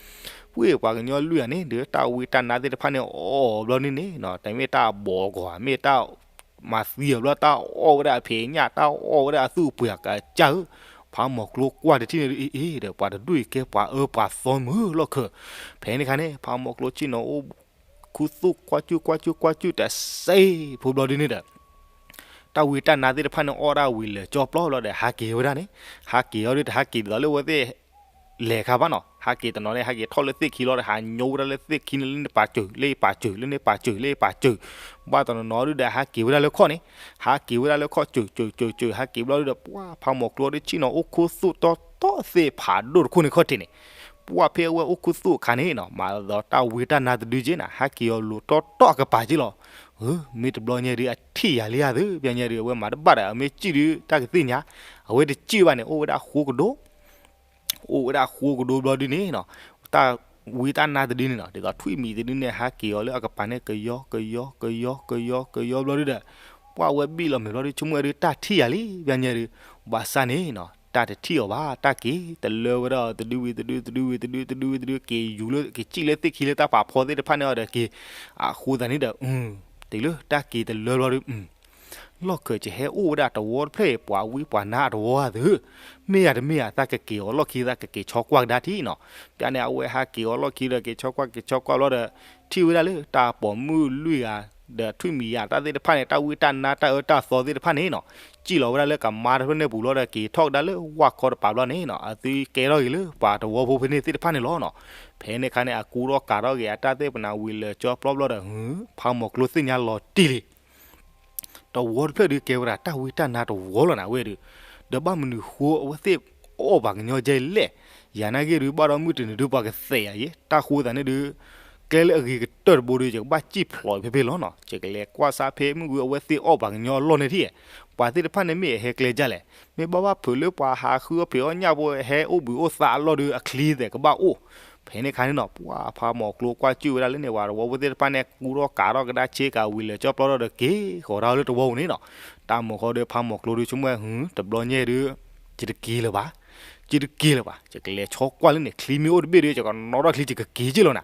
ဝ့ၢ်ပှၤကညီလွံၢ်ဂၤန့ၣ် ဒုးတၢ်ဝံတၢ်နါသ့ၣ်တဖၣ်န့ၣ် အီၣ်ဘျီန့ၣ်န့ၣ်နီၤ တမ့ၢ်တၢ်ဘီကီၢ် မ့ၢ်တၢ် မၤသံအီၤဘျီ တၢ်အီၣ်ဝဲဒၣ်အဖံးညၣ် တၢ်အီၣ်ဝဲဒၣ်အသူၣ်အပှ့ၤအကစၢ်ဧၢ ဖးမီၤကျိကွၢ်တထံၣ်န့ၣ်ဒုး အ့ၣ်အ့ၣ်ဒီး ပှၤတဒူၣ်အံၤကဲပှၤအၢပှၤသီမုၢ်လီၢ်ခၢၣ် ဖဲန့ၣ်ခါန့ၣ် ဖးမီၤကျိဆ့ၣ်နီၤအိၣ် ခူသူၣ်ကွၢ်ကၠူၣ်ကွၢ်ကၠူၣ်ကွၢ်ကၠူၣ်တစ့ဖိဘျီဒုးန့ၣ်ဒီး တၢ်ဝံတၢ်နါသ့ၣ်တဖၣ်န့ၣ် အီၣ်ဒၣ်ဝံၤလၢာ်ကၠီပျီဘျီဒီး ဟးက့ၤဝဲဒၣ်န့ၣ် ဟးက့ၤအီၤဒုး တဟးက့ၤဒ်သိးလၢအဝဲသ့ၣ် လဲၤခါဘၣ်နီၤ ဟးက့ၤတနီၤန့ၣ် ဟးက့ၤထီၣ်လၢသ့ၣ်ခံလီၤဒီး ဟးညိဝဲဒၣ်လၢသ့ၣ်ခံန့ၣ် လၢန့ၣ်ပာ်စၢၤ လၢယပာ်စၢၤ လၢန့ၣ်ပာ်စၢၤ လၢယပာ်စၢၤ ဘၣ်တနီၤနီၤဒုးဒီး ဟးက့ၤဝဲဒၣ်လၢခီၣ်န့ၣ် ဟးက့ၤဝဲဒၣ်လၢခီၣ်စၢၤစၢၤစၢၤစၢၤ ဟးက့ၤဘျီဒုးဒီး ပှၢ်ဖးမီၤကျိဒုးဆ့ၣ်နီၤအိၣ်ခူသူၣ်တီတီသ့ၣ်ဖးဒိၣ်တခိၣ်န့ၣ်ခီၣ်ထံးန့ၣ် ပှၢ်ဖဲအဝဲအိၣ်ခူသူၣ်အခါန့ၣ်နီၤ မၤသးဒ်သိးတၢ်ဝံတၢ်နါတဒုက့ၤနၤ ဟးက့ၤအီၤလိၤတီတီအကပၤက့ၤလီၤ မ့ၢ်တဘျီညါဒုး အထံၣ်ယၤလံဧါသ့ၣ် ပျဲညါဒုး အဝဲမၤတဘၣ်ဒီး အမ့ၢ်စံၣ်ဒုး တၢ်ကသ့ၣ်ညါ အဝဲတစံၣ်ဘၣ်န့ၣ် အိၣ်ဝဲဒၣ်ဃိကဒိ အိၣ်ဝဲဒၣ်ဃိကဒိဘျီဒုးန့ၣ်နီၤ တၢ်ဝံတၢ်နါတဒုန့ၣ်နီၤ ဒ်သိးထွံၣ်မံၤတဒုန့ၣ် ဟးက့ၤအီၤလၢအကပၤန့ၣ် ကယီကယီကယီကယီကယီဘျီဒုးဒီး ပှၢ်ဝဲဘံၣ်လီၤမဲာ်ဘျီဒုး ဆိကမိၣ်ဝဲဒုး တၢ်ထံၣ်ယၤလံ ပျဲညါဒုး ဘၣ်ဆၣ်န့ၣ်နီၤ တၢ်တထံၣ်အီၤဘၣ် တၢ်က့ၤတလၢဝဲဒၣ် တဒုဝံၤတဒု တဒုဝံၤတဒု တဒုဝံၤတဒု က့ၤယူၤလၢ က့ၤစံၣ်လၢသ့ၣ်ခံလၢတၢ်ပာ်ဖီသ့ၣ်တဖၣ်န့ၣ်အီၤဒီးက့ၤ အဃိသတးန့ၣ်ဒီး တုၤလၢတၢ်က့ၤတလၢဘျီဒုး လီၢ်ခၢၣ်ကဟဲအိၣ်ဝဲဒၣ်တဝီတဖျၢၣ် ပှၤဝံပှၤနါအတဝီဧါသ့ၣ်ဧၢ, မ့ၢ်ယၤတမ့ၢ်ယၤ သးကက့ၤအီၤလီၢ်ခံသးကက့ၤဆီကွၢ်ကဒါထံၣ်နီၤ. ပျၢ်န့ၣ် အဝဲဟးက့ၤအီၤလီၢ်ခံဒီးက့ၤဆီကွၢ်က့ၤဆီကွၢ်ဘျီဒီး ထံၣ်ဝဲဒၣ်လၢတၢ်ပိာ်မုၣ်လွံၢ်ဂၤ ဒီးထွံၣ်မံၤယၤတၢ်သ့ၣ်တဖၣ်န့ၣ် တၢ်ဝံတၢ်နါတၢ်အၢတၢ်သီသ့ၣ်တဖၣ်န့ၣ်နီၤ, စံၣ်လီၤဝဲဒၣ်လၢကမါတဖျၢၣ်န့ၣ်ပူၤလီၤဒီး က့ၤထီၣ်ကဒါလၢဝၢ်ခီတပၤဘျီန့ၣ်နီၤ, အသုကဲထီၣ်က့ၤလၢပှၤတဝီဖိဖဲန့ၣ်သ့ၣ်တဖၣ်န့ၣ်လီၤနီၤ. ဖဲန့ၣ်အခါန့ၣ် အကူထီၣ်ကးထီၣ်က့ၤအတၢ်သ့ၣ်ပနၢ်ဝံၤလၢာ်ကၠီပျီဘျီဒီး ဖးမီၤကျိသ့ၣ်ညါလီၤတံၢ်လံ တဝီတဖျၢၣ်ဒုးကဲဝဲဒၣ်တၢ်ဝံတၢ်နါတဝီလီၤနၤဝဲဒုး, ဒီးဘၣ်မနုၤဃိအဝဲသ့ၣ်အီၣ်ပှၤကညီဒ်လဲၣ်. ယၤနာ်က့ဒုး ဘၣ်ဒီးမုၢ်တနံၤဒုး ပှၤကသဲးယၤယဲ တၢ်ဃိသးန့ၣ်ဒုး ကျဲလၢအဂ့ၤကတၢၢ်တဘိဒုး ယကဘၣ်စံၣ်ဖျိးဖဲဖဲလီၤနီၤ. ယကလဲၤကွၢ်ဆါဖဲမုၢ်ဝံၤအဝဲသ့ၣ်အီၣ်ပှၤကညီအလီၢ်န့ၣ်ထံၣ်, ပှၤသ့ၣ်တဖၣ်န့ၣ်မ့ၢ်အဟဲကျဲဒ်လဲၣ်. မ့ၢ်ဘၣ်ဘၣ်ဖုးလၢပှၤဟးဃုအီၣ်ဖံးအီၣ်ညၣ်ဖိ ဟဲအိၣ်ဘှံးအိၣ်သါအလီၢ်ဒုး အချံသဲးကဘၣ်အိၣ်. ဖဲန့ၣ်အခါန့ၣ်နီၤ ပှၤဖးမီၤကျိကွၢ်စူၣ်ဝဲဒၣ်လၢန့ၣ် ပှၤတဝီဖိသ့ၣ်တဖၣ်န့ၣ် ကူထီၣ်ကးထီၣ်ကဒါဆ့ကၤဝံၤလၢာ်ကၠီပျီထီၣ်ဒီးက့ၤဃီၤတၢ်လၢတဝီပူၤန့ၣ်နီၤ. တၢ်မုာ်ဃီဒီးဖးမီၤကျိဒုးဆိကမိၣ်ဝဲ တဘျီညါဒုး ယတက့ၤလၢၤဘၣ်, ယတက့ၤလၢၤဘၣ်, ယကလဲၤဆီကွၢ်လၢန့ၣ် ချံမ့ၢ်အိၣ်တဘ့ၣ်ဒီး ယကနီၣ်ထီၣ်ချံ ယကက့ၤက့ၤလီၤနၤ.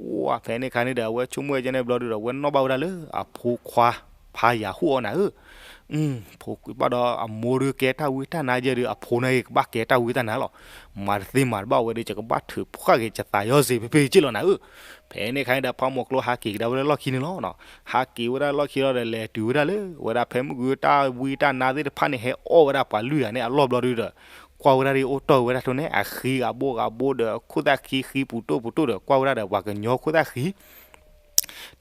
ပှၤဖဲန့ၣ်အခါန့ၣ်ဒီး အဝဲဆိကမိၣ်ဝဲကဲန့ၣ်ဘျီဒုးဒီး အဝဲနီၣ်ဘၣ်ဝဲဒၣ်လၢအဖိခွါ ဖးယၤဟူၣ်အီၤနၤဧၢ, ဖိကွံာ်ဘၣ်ဒီးအမိၢ်ဒုးကဲတၢ်ဝံတၢ်နါယဲဒုး အဖိန့ၣ်ကဘၣ်ကဲတၢ်ဝံတၢ်နါလီၤ. မၤတသ့မၤတဘၣ်ဝဲဒီး ယကဘၣ်ထုးဖှၣ်က့ၤ ယသးယီၤစ့ဖ့ဖ့က့ၢ်လီၤနၤဧၢ. ဖဲန့ၣ်ခါန့ၣ်ဒီး ဖးမီၤကျိဟးက့ၤကဒါဝဲလၢလီၢ်ခံန့ၣ်လီၤ. ဟးက့ၤဝဲဒၣ်လၢလီၢ်ခံလီၤဒီး လဲၤတုၤဝဲဒၣ်လၢ ဝဲဒၣ်ဖဲမုၢ်ဂုၤတၢ်ဝံတၢ်နါသ့ၣ်တဖၣ်န့ၣ် ဟဲအီၣ်ဝဲဒၣ်ပှၤလွံၢ်ဂၤန့ၣ်အလီၢ်ဘျီဒုဒီး ကွၢ်ဝဲဒၣ်ဒ်အိၣ်တီၢ်ဝဲဒၣ်တိၢ်န့ၣ် အဃံဂၤဘိဂၤဘိဒီး ခိၣ်သၣ်ဃံဃံပူၤတိၢ်ပူၤတိၢ်ဒီး ကွၢ်ဝဲဒၣ်ဒီးပှၤကညီခိၣ်သၣ်ဃံ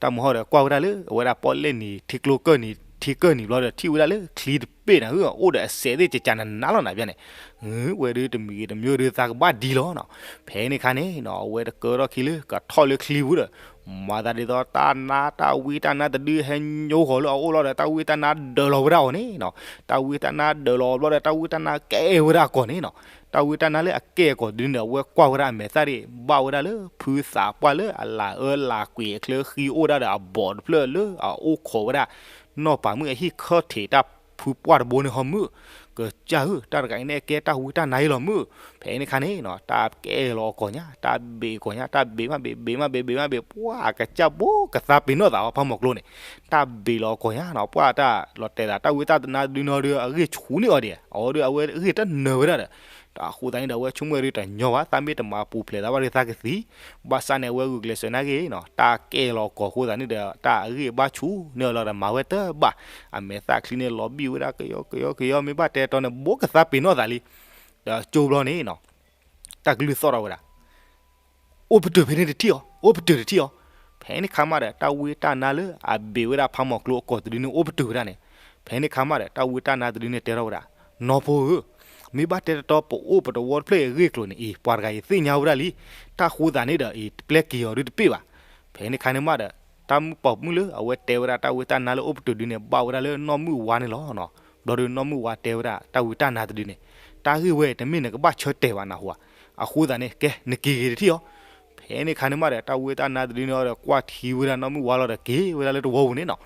တၢ်မုၢ်ဟီၣ်ဒီး ကွၢ်ဝဲဒၣ်လၢ အဝဲဒၣ်ပီၣ်လဲၣ်နံၤ ထံကျိကၢၢ်နံၤ ထံကၢၢ်နံၤဘျီဒီး ထံၣ်ဝဲဒၣ်လၢချံတပ့ၢ်နၤဧၢ, အိၣ်ဒီးအစဲးသ့ၣ်ကကနးနးလီၤနၤဘၣ်န့ၣ်, ဝဲဒုးတမံၤဂ့ၤတမံၤဒုးသးကဘၣ်ဒံလီၤနီၤ. ဖဲန့ၣ်ခါန့ၣ်နီၤ အဝဲတကၢထီၣ်ခံလၢ ကထီၣ်လၢချံပူၤဒီး မၤသးဒ်သိးတၢ်နါတၢ်ဝံတၢ်နါတဒုဟဲညိဃီၤလၢအအိၣ်လီၤဒီး တၢ်ဝံတၢ်နါဒၢးလီၤဝဲဒၣ်အီၤန့ၣ်နီၤ. တၢ်ဝံတၢ်နါဒၢးလီၤဘျီဒီး တၢ်ဝံတၢ်နါကဲဝဲဒၣ်အကီၢ်န့ၣ်နီၤ. တၢ်ဝံတၢ်နါလၢအကဲအကီၢ်ဒုန့ၣ် အဝဲကွၢ်ဝဲဒၣ်အမဲာ်သၣ်ဒၣ် ဘၣ်ဝဲဒၣ်လၢဖုသးပှၢ်လၢအလၤအၢလၤကွံာ်အချၢဃံအိၣ်ဒၣ်ဒီး အဘီၣ်တဖျၢၣ်လၢအအိၣ်ခိးဝဲဒၣ် နီၢ်ပၤမုၣ်အဟံၣ်ခၢၣ်ထံးတၢ်ဖုပှၢ်တဘိန့ၣ်ဟီမုၢ်, ကစၢ်ဧၢ တၢ်တဂၤအံၤန့ၣ် အကဲတၢ်ဝံတၢ်နါအံၤလီၤမုၢ်. ဖဲန့ၣ်ခါန့ၣ်နီၤ တၢ်ကဲလီၤအကီၢ်ညါ တၢ်ဘ့ၣ်ကီၢ်ညါ တၢ်ဘ့ၣ်မးဘ့ၣ် ဘ့ၣ်မးဘ့ၣ် ဘ့ၣ်မးဘ့ၣ် ပှၢ်အကစၢ်ဘိကသါပ့ၤနီၣ်သးအီၤ ဖးမီၤကျိန့ၣ်, တၢ်ဘ့ၣ်လီၤအကီၢ်ညါနီၤ ပှၢ်တၢ်လီၤတဲာ်သး တၢ်ဝံတၢ်နါတဒုန့ၣ်ဒီး အဂ့ၢ်ဆူၣ်န့ၢ်အီၤဒံး အဝဲဒီး အဝဲအဂ့ၢ်တနၢၤဝဲဒၣ်ဒီး အဃိသတးန့ၣ်ဒီး အဝဲဆိကမိၣ်ဝဲဒုးတညီဘၣ် သးမ့ၢ်တမၤပူၤဖျဲးသးဘၣ်ဒီးသးကသံ, ဘၣ်ဆၣ်န့ၣ် အဝဲဂုာ်ကျဲးစၢးနာ်က့နီၤ တၢ်ကဲလီၤအကီၢ်အဃိသတးန့ၣ်ဒီး တၢ်အဂ့ၢ်ဘၣ်ဆူၣ်န့ၢ်အီၤလီၤဒီး မၤဝဲတဘၣ်, အမဲာ်သၣ်ချံန့ၣ် လီၤဘံၣ်ဝဲဒၣ်ကယီကယီကယီ မ့ၢ်ဘၣ်တဲတီန့ၣ် ဘိကသါပ့ၤနီၣ်သးလံ, ဒီးကၠိဘျီန့ၣ်နီၤ တၢ်ကလုၢ်သီၣ်ထီၣ်ဝဲဒၣ် အိၣ်ပတုာ်ဖဲန့ၣ်တထံၣ်အီၤ အိၣ်ပတုာ်တထံၣ်အီၤ. ဖဲန့ၣ်ခါမးဒီး တၢ်ဝံတၢ်နါလၢအဘ့ၣ်ဝဲဒၣ်ဖးမီၤကျိအကီၢ်တဒုန့ၣ် အိၣ်ပတုာ်ဝဲဒၣ်န့ၣ်, ဖဲန့ၣ်ခါမးဒီး တၢ်ဝံတၢ်နါတဒုန့ၣ်တဲထီၣ်ဝဲဒၣ်, နီၢ်ဖိဧၢ, မ့ၢ်ဘၣ်တဲတတီပအိၣ်ပတဝီတဖျၢၣ်အဂ့ၢ်အကျိၤန့ၣ် အံၤ ပှၤတဂၤအံၤသ့ၣ်ညါဝဲဒၣ်လံ, တၢ်ဃိသးန့ၣ်ဒီး အံၤ တပျဲက့ၤအီၤဒုတပ့ၢ်ဘၣ်. ဖဲန့ၣ်ခါန့ၣ်မးဒီး တၢ်မုၣ်ပိာ်မုၣ်လၢအဝဲတဲဝဲဒၣ်တၢ်ဝံတၢ်နါလၢအိၣ်ပတုာ်ဒုန့ၣ် ဘၣ်ဝဲဒၣ်လၢနီၢ်မုၢ်ဝါန့ၣ်လီၤ. ဘျီဒီးနီၢ်မုၢ်ဝါတဲဝဲဒၣ် တၢ်ဝံတၢ်နါတဒုန့ၣ် တၢ်ဂ့ၢ်ဝဲတမ့ၢ်နကဘၣ်ဆၢတဲာ်ဘၣ်နၢ်ဟူဧါ, အဃိသတးန့ၣ် ကဲ နက့ၤဂ့ၤတထံၣ်အီၤ. ဖဲန့ၣ်ခါန့ၣ်မးဒီး တၢ်ဝံတၢ်နါတဒုန့ၣ်ဒီး ကွၢ်ထံဝဲဒၣ်နီၢ်မုၢ်ဝါလီၤဒီး က့ၤဝဲဒၣ်လၢတဝီပူၤန့ၣ်နီၤ.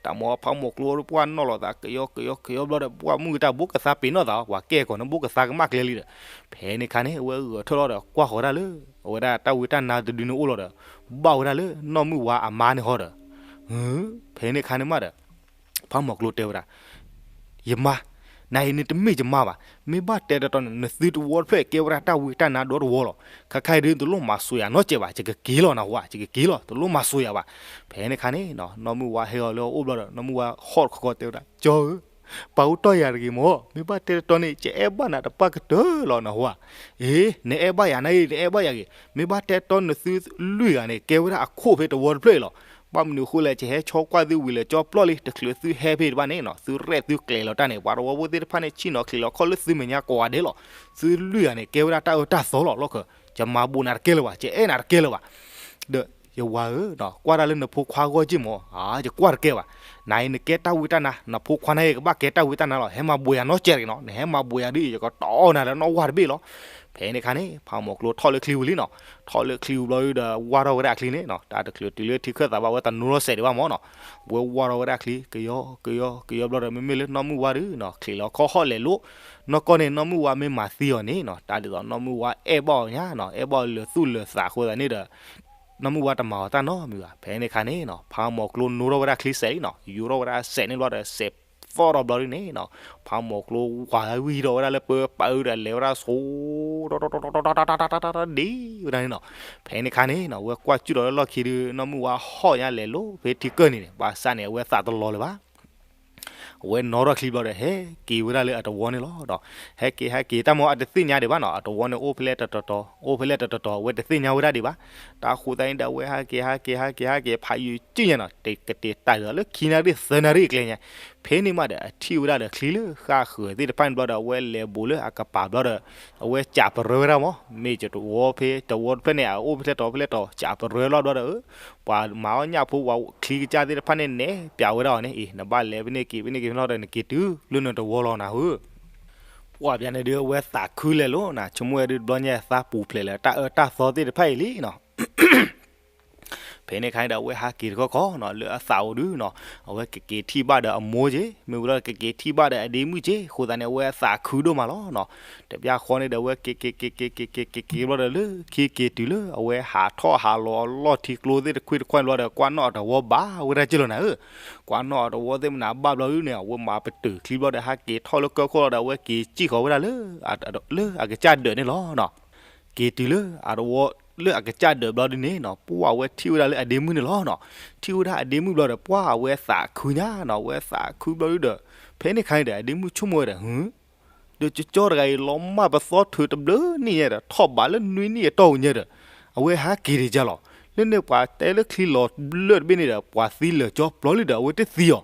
တၢ်မ့ၢ်ဖးမီၤကျိဒီး ပှၢ်နီၣ်လီၤသးကယီကယီကယီဘျီဒီး ပှၢ်မုၢ်တၢ်ဘိကသါပ့ၤနီၣ်သး ပှၤကဲကီးန့ၣ်ဘိကသါကမၣ်ကျဲလံဒီး ဖဲန့ၣ်ခါန့ၣ် အဝဲဂဲၤထၢၣ်လီၤဒီး ကွၢ်ဃီၤဒၣ်လၢ အဝဲဒၣ်တၢ်ဝံတၢ်နါတဒုန့ၣ်အိၣ်လီၤဒီး ဘၣ်ဝဲဒၣ်လၢနီၢ်မုၢ်ဝါအမါန့ၣ်ဟီဒီး ဖဲန့ၣ်ခါန့ၣ်မးဒီး ဖးမီၤကျိတဲဝဲဒၣ်, ယမါ, နၤအံၤန့ၣ်တမ့ၢ်ယမါဘၣ်. မ့ၢ်ဘၣ်တဲတတီန့ၣ် နသုတဝီတဖျၢၣ်ကဲဝဲဒၣ်တၢ်ဝံတၢ်နါဒီတဝီလီၤ. ခဲခါအံၤဒုး နတလိၣ်မၤစိးယၤနီတစဲးဘၣ်, ယကက့ၤလီၤနၢ်ဟူဧါ, ယကက့ၤလီၤ, တလိၣ်မၤစိးယၤဘၣ်. ဖဲန့ၣ်ခါန့ၣ် နီၢ်မုၢ်ဝါဟဲအီၤလၢအအိၣ်ဘျီဒီး နီၢ်မုၢ်ဝါဟီၣ်တခီခီတဲဝဲဒၣ်, ကၠီဧၢ, ပာ်အူတီၢ်ယၤတဂ့ၤမၢ်, မ့ၢ်ဘၣ်တဲတတီန့ၣ် ယအဲၣ်ဘၣ်နၤတပၣ်ကတၢၢ်လီၤနၢ်ဟူဧါ. အ့ နအဲၣ်ဘၣ်ယၤနၤအံၤ နအဲၣ်ဘၣ်ယၤဂ့ၤ, မ့ၢ်ဘၣ်တဲတတီနသုလွံၢ်ဂၤန့ၣ် ကဲဝဲဒၣ်အခိၣ်ဖဲတဝီတဖျၢၣ်အံၤလီၤ. ဘၣ်မနုၤအဃိလဲၣ် ယဟဲဆီကွၢ်သုဝံၤလၢကၠီပျီလံ, တချုးသုဟဲဖဲတဖၣ်န့ၣ်နီၤ သုရဲၣ်သုကျဲၤလီၤတၢ်န့ၣ် ပှၤတဝီဖိသ့ၣ်တဖၣ်န့ၣ် ဆ့ၣ်နီၤချံးလီၤခီၣ်လၢသုမဲာ်ညါကိးဂၤဒဲးလီၤ. သုလွံၢ်ဂၤန့ၣ် ကဲဝဲဒၣ်တၢ်အၢတၢ်သီလီၤလီၢ်ခၢၣ်, ယမၤဘိးနၤတကဲလၢၤဘၣ်, ယအဲၣ်နၤတကဲလၢၤဘၣ်. ဒီးယဝၤဧၢ, ကွၢ်တၢ်လၢနဖိခွါအဂီၢ်က့ၢ်မၢ်, ယကွၢ်တကဲဘၣ်. နၤအံၤနကဲတၢ်ဝံတၢ်နါ, နဖိခွါနၤအံၤကဘၣ်ကဲတၢ်ဝံတၢ်နါလီၤ. ဟဲမၤဘိးယၤနီတစဲးတဂ့ၤနီၤ, နဟဲမၤဘိးယၤဒုး ယကတီၢ်နၤလၢနီၢ်ဝၢ်တဘ့ၣ်လီၤ. ဖဲန့ၣ်ခါန့ၣ် ဖးမီၤကျိထီၣ်လၢချံပူၤလံနီၤ, ထီၣ်လၢချံပူၤဘျီဒီး ဝၢ်ထီၣ်ဝဲဒၣ်အချံန့ၣ်နီၤ, တၢ်တချုးတုၤလၢထံခၢၣ်သးဘၣ် ဝဲတနီၤလီၤစဲးဒံးဘၣ်မၢ်နီၤ, ဝဲဝၢ်ထီၣ်ဝဲဒၣ်ချံ ကယီကယီကယီဘျီဒီး မ့မ့ၢ်လၢနီၢ်မုၢ်ဝါဒုးနီၤ ချံးလီၤခီၣ်ဟီၣ်လဲၤလိၤ, နီၢ်ကီၢ်န့ၣ် နီၢ်မုၢ်ဝါမ့ၢ်မၤသံအီၤန့ၣ်နီၤ တၢ်ဒ်သိးနီၢ်မုၢ်ဝါအဲၣ်ဘၣ်အီၤညါနီၤ အဲၣ်ဘၣ်အီၤလၢာ်သူၣ်လၢာ်သးအဃိသတးန့ၣ်ဒီး နီၢ်မုၢ်ဝါတမၤအီၤတၢ်နီတမံၤဘၣ်. ဖဲန့ၣ်ခါန့ၣ်နီၤ ဖးမီၤကျိနိထီၣ်ဝဲဒၣ်ချံစဲးလံနီၤ, ယူၤထီၣ်ဝဲဒၣ်စဲးန့ၣ်ဘျီဒီး စဲးသီၣ်ထီၣ်ဘျီဒုးန့ၣ်နီၤ, ဖးမီၤကျိဝၤဝံထီၣ်ဝဲဒၣ်လၢပၢပာ်အုးဒီး လဲၤဝဲဒၣ်ဆိ ဒ်ဝဲဒၣ်န့ၣ်နီၤ. ဖဲန့ၣ်ခါန့ၣ်နီၤ အဝဲကွၢ်စုၣ်ထီၣ်လၢလီၢ်ခံဒုး နီၢ်မုၢ်ဝါဟီၣ်ညါလဲၤလိၤဖဲထံကၢၢ်န့ၣ်န့ၣ် ဘၣ်ဆၣ်န့ၣ် အဝဲသးတလီၤလၢၤဘၣ်. အဝဲနိထီၣ်ချံဘျီဒီး ဟဲက့ၤဝဲဒၣ်လၢအတဝီန့ၣ်လီၤ. ဒီးဟဲက့ၤဟဲက့ၤ တၢ်မ့ၢ်အတသ့ၣ်ညါဒံးဘၣ်နီၤ, အတဝီန့ၣ်အိၣ်ဖဲလဲၣ်တတီၤတီၤ အိၣ်ဖဲလဲၣ်တတီၤတီၤ အဝဲတသ့ၣ်ညါဝဲဒၣ်ဒံးဘၣ်. တၢ်ဃိသတးန့ၣ်ဒီး အဝဲဟဲက့ၤ ဟဲက့ၤ ဟဲက့ၤ ဟဲက့ၤ ဖးယံာ်ကံၣ်ညါနီၤ, တကတ့ၤတၢ်ဒီးလၢခံနၣ်ရံၣ်သၢနၣ်ရံၣ်အကျဲညါ, ဖဲန့ၣ်မးဒီး အထံၣ်ဝဲဒၣ်ဒီးချံလၢဃၣ်ဃၢၤသ့ၣ်တဖၣ်န့ၣ်ဘျီဒီး အဝဲလဲၤဘူးလၢအကပၤဘျီဒီး အဝဲစးပရၢဝဲဒၣ်မး, မ့ၢ်တဝီဖဲတဝီတဖျၢၣ်န့ၣ် အအိၣ်ဖဲလဲၣ်တဝီဖဲလဲၣ်တဝီ စးပရၢလီၤဘျီဒီး ပှၤမၤအီၣ်ညၣ်ဖိ ပှၤချံကစၢ်သ့ၣ်တဖၣ်န့ၣ် နဲပျးဝဲဒၣ်အီၤန့ၣ် အံၤ နဘၣ်လဲၤဖဲန့ၣ်က့ၤ ဖဲန့ၣ်က့ၤဖဲန့ၣ်ဒီး နက့ၤတုၤလၢနတဝီလီၤနၢ်ဟူဧၢ. ပှၢ်ပျးန့ၣ်ဒုး အဝဲသးခုလဲၤလိၤနီၤ, ဆိကမိၣ်ဝဲဒုးတဘျီညါ သးပူၤဖျဲးလၢတၢ်အၢတၢ်သီသ့ၣ်တဖၣ်အံၤလံနီၤ. ဖဲ ဖဲန့ၣ်ခါန့ၣ်ဒီး အဝဲဟးက့ၤတခီခီနီၤ လၢအသးအိၣ်ဒုနီၤ, အဝဲကက့ၤထံၣ်ဘၣ်ဒီးအမိၢ်က့, မ့ၢ်ဝံၤလီၤဒီးကက့ၤထံၣ်ဘၣ်ဒီးအဒ့မုၣ်က့, အဃိသတးန့ၣ် အဝဲအသးခုဒိၣ်မးလီၤနီၤ. တဘျီဃီန့ၣ်ဒီး အဝဲက့ၤက့ၤက့ၤက့ၤက့ၤက့ၤက့ၤက့ၤက့ၤဘျီဒီး လၢခံက့ၤတုၤလၢအဝဲဟးထီၣ်ဟးလီၤအလီၢ်ထံကျိသ့ၣ်တခွံတခွံဘျီဒီး ကွၢ်နီၣ်အတဝီဘၣ်ဝဲဒၣ်က့လီၤနၤဧၢ. ကွၢ်နီၣ်အတဝီသ့ၣ်မနုၤဘၣ်ဘျီဒုန့ၣ် အဝဲမၤပတုာ်ချံဘျီဒီး ဟးက့ၤထီၣ်လၢကၢၢ်ခိၣ်လီၤဒီး အဝဲက့ၤစံၣ်ဃီၤဝဲဒၣ်လၢ လၢအကစၢ်ဒၢးန့ၣ်လီၤနီၤ. က့ၤတုၤလၢအတဝီ လၢအကစၢ်ဒၢးဘျီဒုန့ၣ်နီၤ, ပှၢ်အဝဲထံၣ်ဝဲဒၣ်လၢအဒ့မုၣ်န့ၣ်လီၤနီၤ. ထံၣ်ဝဲဒၣ်အဒ့မုၣ်ဘျီဒီး ပှၢ်အဝဲသးခုညါနီၤ, အဝဲသးခုဘျီဒုဒီး ဖဲန့ၣ်ခါန့ၣ်ဒီး အဒ့မုၣ်ဆိကမိၣ်ဝဲဒီး ဟု ဒီးကၠီကၠီတဂၤအံၤ လီၤမၢ်ပသီထုးတဘျုးနံၣ်ညါဒီး ထီၣ်ဘးလၢနွံနံၣ်အတီၢ်ပူၤညါဒီး အဝဲဟးက့ၤဒံးကလီၤ. လၢန့ၣ်ပှၤတဲလၢချံလီၤဘျၢတဘ့ၣ်န့ၣ်ဒီး ပှၤသံလၢာ်ကၠီပျီလံဒီး အဝဲတသံအီၤ.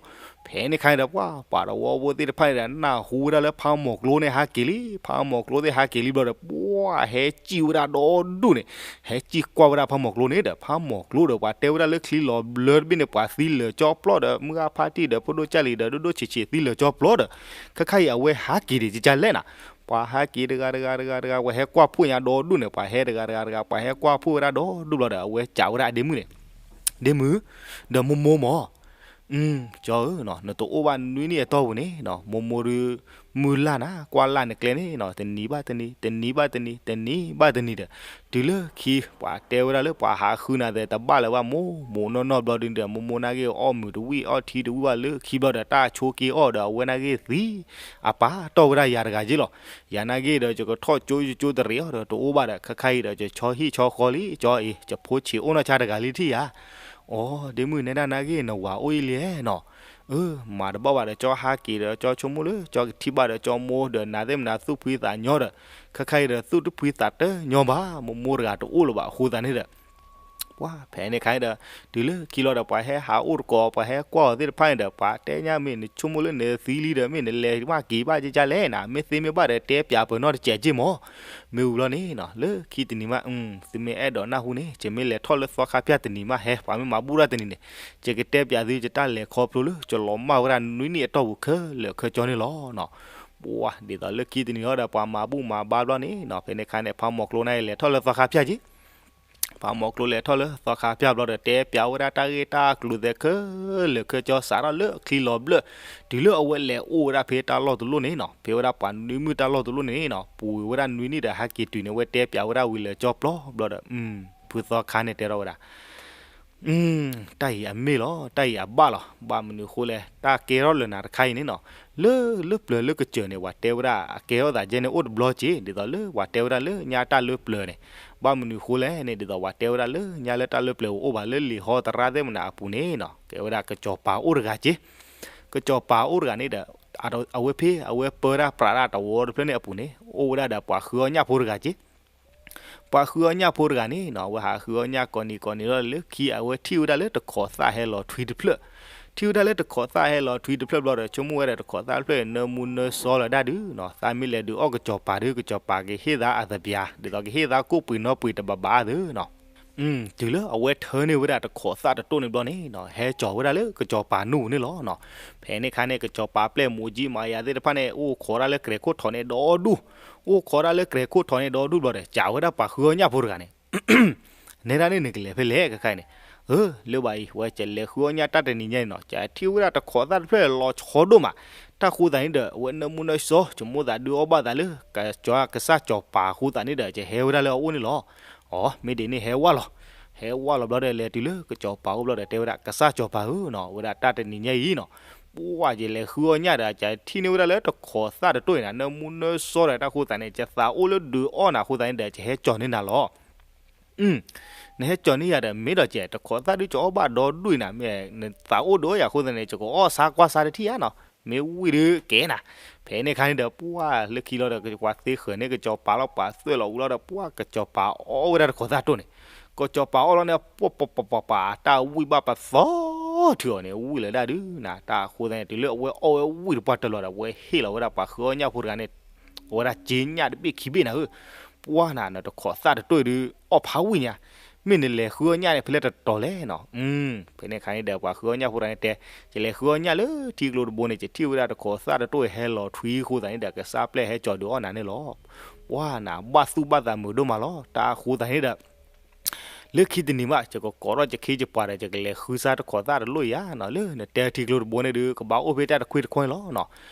ဖဲန့ၣ်ခါန့ၣ်ဒီး ပှၤပှၤတဝီဖိသ့ၣ်တဖၣ်န့ၣ်ဒီး နၢ်ဟူဝဲဒၣ်လၢဖးမီၤကျိန့ၣ်ဟးက့ၤလံ, ဖးမီၤကျိသ့ၣ်ဟးက့ၤလံဘျီဒီး ပှၢ်ဟဲစံၣ်ဝဲဒၣ်ဒီဒူၣ်န့ၣ်, ဟဲစံၣ်ကွၢ်ဝဲဒၣ်ဖးမီၤကျိန့ၣ်ဒီး ဖးမီၤကျိဒီး ပှၤတဲဝဲဒၣ်လၢချံလီၤဘျၢတဘ့ၣ်န့ၣ် ပှၤသံလၢာ်ကၠီပျီဒီး မုၢ်ဂၢ်ဖါတံၢ်ဒီး ဖိဒိၣ်ကၢ်လံၤဒီး ဒိၣ်ဒိၣ်ဆံးဆံးသံလၢာ်ကၠီပျီဒီး ခဲခါအံၤအဝဲဟးက့ၤဒံးကကလဲၣ်နၤ. ပှၤဟးက့ၤတဂၤတဂၤတဂၤတဂၤ ပှၤဟဲကွၢ်ဖှိၣ်ညါဒီဒူၣ်န့ၣ်, ပှၤဟဲတဂၤတဂၤတဂၤ ပှၤဟဲကွၢ်ဖှိၣ်ဝဲဒၣ်ဒီဒူၣ်ဘျီဒီး အဝဲစံးဝဲဒၣ်အဒ့မုၣ်န့ၣ်, ဒ့မုၣ်, ဒီးမိၢ်မိၢ်မၢ်, ကၠီဧၢ, နတအိၣ်ဘၣ်နွံနံၣ်အတီၢ်ပူၤန့ၣ်နီၤ, မိၢ်မိၢ်ဒုး မုၢ်လၢ်နၤ, ကွၢ်လၢ်နကျဲန့ၣ်နီၤ, တနံၤဘၣ်တနံၤ, တနံၤဘၣ်တနံၤ, တနံၤဘၣ်တနံၤဒီး, တုၤလၢခံ ပှၤတဲဝဲဒၣ်လၢပှၤဟးဃုနၤသဲး တဘၣ်လၢၤဘၣ် မိၢ်မိၢ်နီၢ်နီၢ်ဘျီဒုဒီး မိၢ်မိၢ်နာ်က့ၤအီၣ်မုာ်တဝံၣ်အီၣ်ထံတဝံၣ်ဘၣ်လၢခံဘျီဒီး တၢ်ဆိက့ၤအီၣ်ဒီး အဝဲနာ်က့ၤသံ အပၢ်တီၢ်ဝဲဒၣ်ယၤတဂၤက့လီၤ. ယၤနာ်က့ၤဒီး ယကထီၣ်ကၠိယကၠိတရံးအီၤဒီး တအိၣ်ဘၣ်ဒီး ခဲခါအံၤဒီး ယဆီဟံၣ်ဆီဃီလံ ကၠီအံၤ ယဖိဆံးအိၣ်နီၢ်ဆါတဂၤလံထံၣ်ယၤ အိ ဒ့မုၣ်နဲဒၣ်နာ်က့ၤ နဝၤအိၣ်အံၤလံနီၤ. အၢ မၤတဘၣ်ဘၣ်ဒီး ကၠီဟးက့ၤဒီး ကၠီဆိကမိၣ်လၢ ကၠီကထံၣ်ဘၣ်ဒီး ကၠီမိၢ်ဒီး နၤသ့ၣ်မနၤသူၣ်ဖှံသးညီဒီး ခဲခါအံၤဒီး သူၣ်တဖှံသးတညီဘၣ် မိၢ်မိၢ်တဂၤတအိၣ်လၢၤဘၣ် အဃိသတးန့ၣ်ဒီး ပှၤဖဲန့ၣ်ခါန့ၣ်ဒီး တုၤလၢခံလီၤဒီး ပှၤဟဲဟးအိၣ်တကိး ပှၤဟဲကွၢ်အီၤသ့ၣ်တဖၣ်န့ၣ်ဒီး ပှၤတဲညါမ့ၢ် နဆိကမိၣ်လၢနသံလံဒီး မ့ၢ်နလဲၤမးက့ၤဘၣ်ကကလဲၣ်နၤ မ့ၢ်သ့မ့ၢ်ဘၣ်ဒီး တဲပၠးပနီၣ်တစဲးက့မၢ်. မ့ၢ်ဝံၤဘျီန့ၣ်နီၤ လၢခံတနံၤမး သုမ့ၢ်အဲၣ်ဒိးနၢ်ဟူန့ၣ် ယမ့ၢ်လဲၤထီၣ်လၢသီခါဖၠၣ်တနံၤမးဟဲ ပှၤမ့ၢ်မၤဘူၣ်တၢ်တနံၤန့ၣ် ယကတဲပၠးသု ယတၢ်လဲၤခီဖျိလၢ ယလီၤမၢ်ဝဲဒၣ်နွံနံၣ်အတီၢ်ပူၤခဲလၢာ်ခဲဆ့န့ၣ်လီၤ. ပှၤဒ်သိးလၢခံတနံၤဟီဒီး ပှၤမၤဘူၣ်မၤဘါဘျီန့ၣ်နီၤ ဖဲန့ၣ်ခါန့ၣ် ဖးမီၤကျိန့ၣ် လဲၤထီၣ်လၢသီခါဖၠၣ်က့ ဖးမီၤကျိလဲၤထီၣ်လၢသီခါဖၠၣ်ဘျီဒီး တဲပၠးဝဲဒၣ်တၢ်ဂ့ၢ်တၢ်ကျိၤသဲးခဲလၢာ်ခဲဆ့ စးထီၣ်လၢချံလီၤဘျၢၣ် တုၤလၢအဝဲလဲၤအိၣ်ဝဲဒၣ်ဖဲတၢ်လီၢ်တလီၢ်န့ၣ်နီၤ ဖဲဝဲဒၣ်ပှၤနွံမုၣ်တၢ်လီၢ်တလီၢ်န့ၣ်နီၤ ပူၤဝဲဒၣ်နွံနံၣ်ဒီး ဟဲက့ၤတုၤန့ၣ် အဝဲတဲပၠးဝဲဒၣ်ဝံၤလၢာ်ကၠီပျီဘျီဒီး ဖုသီခါန့ၣ်တဲထီၣ်ဝဲဒၣ် တၢ်အံၤအမ့ၢ်လီၤ တၢ်အံၤအဘၣ်လီၤ ဘၣ်မနုၤအဃိလဲၣ် တၢ်ကဲထီၣ်လၢနၤတခါအံၤန့ၣ်နီၤ လၢလၢပျၢၤလၢကစၢၢ်န့ၣ် ပှၤတဲဝဲဒၣ်အကဲထီၣ်သးကဲန့ၣ် အိၣ်တဘျီက့ ဒ်သိးလၢပှၤတဲဝဲဒၣ်လၢညါတၢ်လၢပျၢၤန့ၣ် ဘၣ်မနုၤအဃိလဲၣ်န့ၣ် ဒ်သိးပှၤတဲဝဲဒၣ်လၢညါလၢတၢ်လၢပျၢၤအိၣ်ဘၣ်လၢလံာ်ဟီသရၣ်သ့ၣ်မနၤအပူၤန့ၣ်နီၤ ကဲဝဲဒၣ်ကစီၤပၤအိၣ်တဂၤက့ ကစီၤပၤအိၣ်တဂၤန့ၣ်ဒီး အဝဲဖဲအဝဲပၢတၢ်ပြးတၢ်တဝီတဖျၢၣ်န့ၣ်အပူၤန့ၣ် အိၣ်ဝဲဒၣ်ဒီးပှၤဃုအီၣ်ညၣ်ဖိတဂၤက့ ပှၤဃုအီၣ်ညၣ်ဖိတဂၤန့ၣ်နီၤ အဝဲဟးဃုအီၣ်ညၣ်ကိးနံၤကိးနံၤလီၤ လၢခံအဝဲထံၣ်ဝဲဒၣ်လၢတခိးသၣ်ဟဲလီၤထွံတဖျၢၣ် ထံၣ်ဝဲဒၣ်လၢတခိးသၣ်ဟဲလီၤထွံတဖျၢၣ်ဘျီဒီး ဆိကမိၣ်ဝဲဒီးတခိးသၣ်တဖျၢၣ် နၢမူနၢစီလၢၤဒၣ်ဒုးနီၤ သးမ့ၢ်လဲၤဒုးအီၣ်ကစီၤပၤဒုး ကစီၤပၤကဟ့ၣ်သးအသပျး ဒ်သိးကဟ့ၣ်သးကိၣ်ပှ့ၤနီပှ့ၤတဘးဘးအသိးနီၤ တုၤလၢအဝဲထၢန့ၢ်ဝဲဒၣ်တခိးသၣ်တတိၢ်န့ၣ်ဘျီန့ၣ်နီၤ ဟဲကၠီၤဝဲဒၣ်လၢကစီၤပၤနူၢ်န့ၣ်လီၤနီၤ ဖဲန့ၣ်ခါန့ၣ် ကစီၤပၤပျဲၢ်မူးကၠံမၤယၤသ့ၣ်တဖၣ်န့ၣ် အိၣ်ခိးဒၣ်လၢကြဲၤခိၣ်ထီးန့ၣ်ဒီဒူၣ် အိၣ်ခိးဒၣ်လၢကြဲၤခိၣ်ထီးန့ၣ်ဒီဒူၣ်ဘျီဒီး ကးဝဲဒၣ်ပှၤဃုအီၣ်ညၣ်ဖိတဂၤန့ၣ် နဲဒၣ်န့ၣ်နကလဲၤဖဲလဲၣ်ခဲခါအံၤန့ၣ် အၢ လၢဘၣ်အံၤ ဝဲကလဲၤဃုအီၣ်ညၣ်တၢ်တနံၤညါန့ၣ်နီၤ ကထံၣ်ဝဲဒၣ်တခိးသၣ်တဖျၢၣ်လီၤဆီဒိၣ်မး တၢ်ဃိသးန့ၣ်ဒီး အဝဲနၢမူနၢစီ ကမိၣ်သးဒုးအီၣ်ဘၣ်သးလၢ ကစၢ်ကစၢ်စီၤပၤအဃိသးန့ၣ်ဒီး ကဟဲဝဲဒၣ်လၢအအိၣ်န့ၣ်လီၤ. အီ မ့ၢ်ဒ်န့ၣ်ဟဲဝဲလီၤ ဟဲဝဲလီၤဘျီဒီး လဲၤတုၤလၢကစီၤပၤအိၣ်ဘျီဒီး တဲဝဲဒၣ် ကစၢ်စီၤပၤဧၢနီၤ ဝဲဒၣ်တၢ်တနံၤညါအံၤနီၤ ပှၢ်ယလဲၤဃုအီၣ်ညၣ်ဒီး ကထံၣ်န့ၢ်ဝဲဒၣ်လၢတခိးသၣ်တတိၢ်အံၤနၤ နၢမူနၢစီဒီးတၢ်ဃိသးန့ၣ် ယသးအိၣ်လၢဒုးအီၣ်နၤအဃိသးန့ၣ်ဒီး ကဟဲကၠီၤန့ၢ်နၤလီၤ. နဟဲကၠီၤန့ၢ်ယၤဒီး မ့ၢ်ဒီးကဲ တခိးသၣ်ဒုးကအီၣ်ဘၣ်ဒီဒူၣ်အံၤနၤ မ့ၢ်နသးအိၣ်ဒုးအီၣ်ယၤအဃိသးန့ၣ် ယကအီၣ်ဆါကွၢ်ဆါတထံၣ်ဧါနီၤ မ့ၢ်ဝံၣ်ဒုးကဲနၤ ဖဲန့ၣ်ခါန့ၣ်ဒီး ပှၢ်လၢခံလီၤဒီး ပှၤသ့ဃၢၤန့ၢ်ကစီၤပၤလီၤ ပှၤသွဲၣ်လီၤဝံၤလီၤဒီး ပှၢ်ကစီၤပၤအီၣ်ဝဲဒၣ်တခိးသၣ်တိၢ်န့ၣ် ကစီၤပၤအီၣ်လီၤန့ၣ် ပှၢ်ပှၢ်ပှၢ်ပှၢ် တၢ်ဝံၣ်ဘၣ်ပသီထုးအီၤန့ၣ် ဝံၣ်လၢၤဒၣ်ဒုးနၤ တၢ်အဃိသးန့ၣ် တုၤလၢအဝဲအီၣ်ဝဲဝံၣ်တပှၢ်တၢၢ်လီၤဒီး အဝဲဟ့ၣ်လီၤဝဲဒၣ်ပှၤဃုအီၣ်ညၣ်ဖိတဂၤန့ၣ် အဝဲဒၣ်က့ညၣ်တဘ့ၣ်ခံဘ့ၣ်နၤဧၢ ပှၢ်နၤ နတခိးသၣ်တတိၢ်အံၤဒုး အီၣ်ဖးဝံၣ်ညါ မ့ၢ်နလဲၤဃုအီၣ်ညၣ်န့ၣ် ဖဲလဲၣ်တတီၤလဲၣ်နီၤ ဖဲန့ၣ်ခါန့ၣ်ဒီး ပှၤဃုအီၣ်ညၣ်ဖိတဂၤန့ၣ်တဲ ယလဲၤဃုအီၣ်ညၣ်လၢထံကျိတဘိန့ၣ် ယထံၣ်ဝဲဒၣ်တခိးသၣ်တတိၢ်အံၤဟဲလီၤထွံအဃိသးန့ၣ်ဒီး ကစၢ်ပျဲၢ်ဟဲကၠီၤဒုးအီၣ်နၤန့ၣ်လီၤ. ပှၢ်နၤ ဘၣ်သူၣ်ဘၣ်သးမုာ်ဒိၣ်မးလီၤ တၢ်အဃိသးန့ၣ်ဒီး လၢခံတနံၤမး ယကကိးထီၣ်ယခ့ယပှၤဒီး ယကလဲၤဃုစၢ်တခိးသၣ်တလိၣ်ယၤနီၤ, လၢနတဲထံကျိတဘိန့ၣ်ဒုး ကဘၣ်အိၣ်ဖဲတၢ်တခွံတခွံလီၤနီၤ.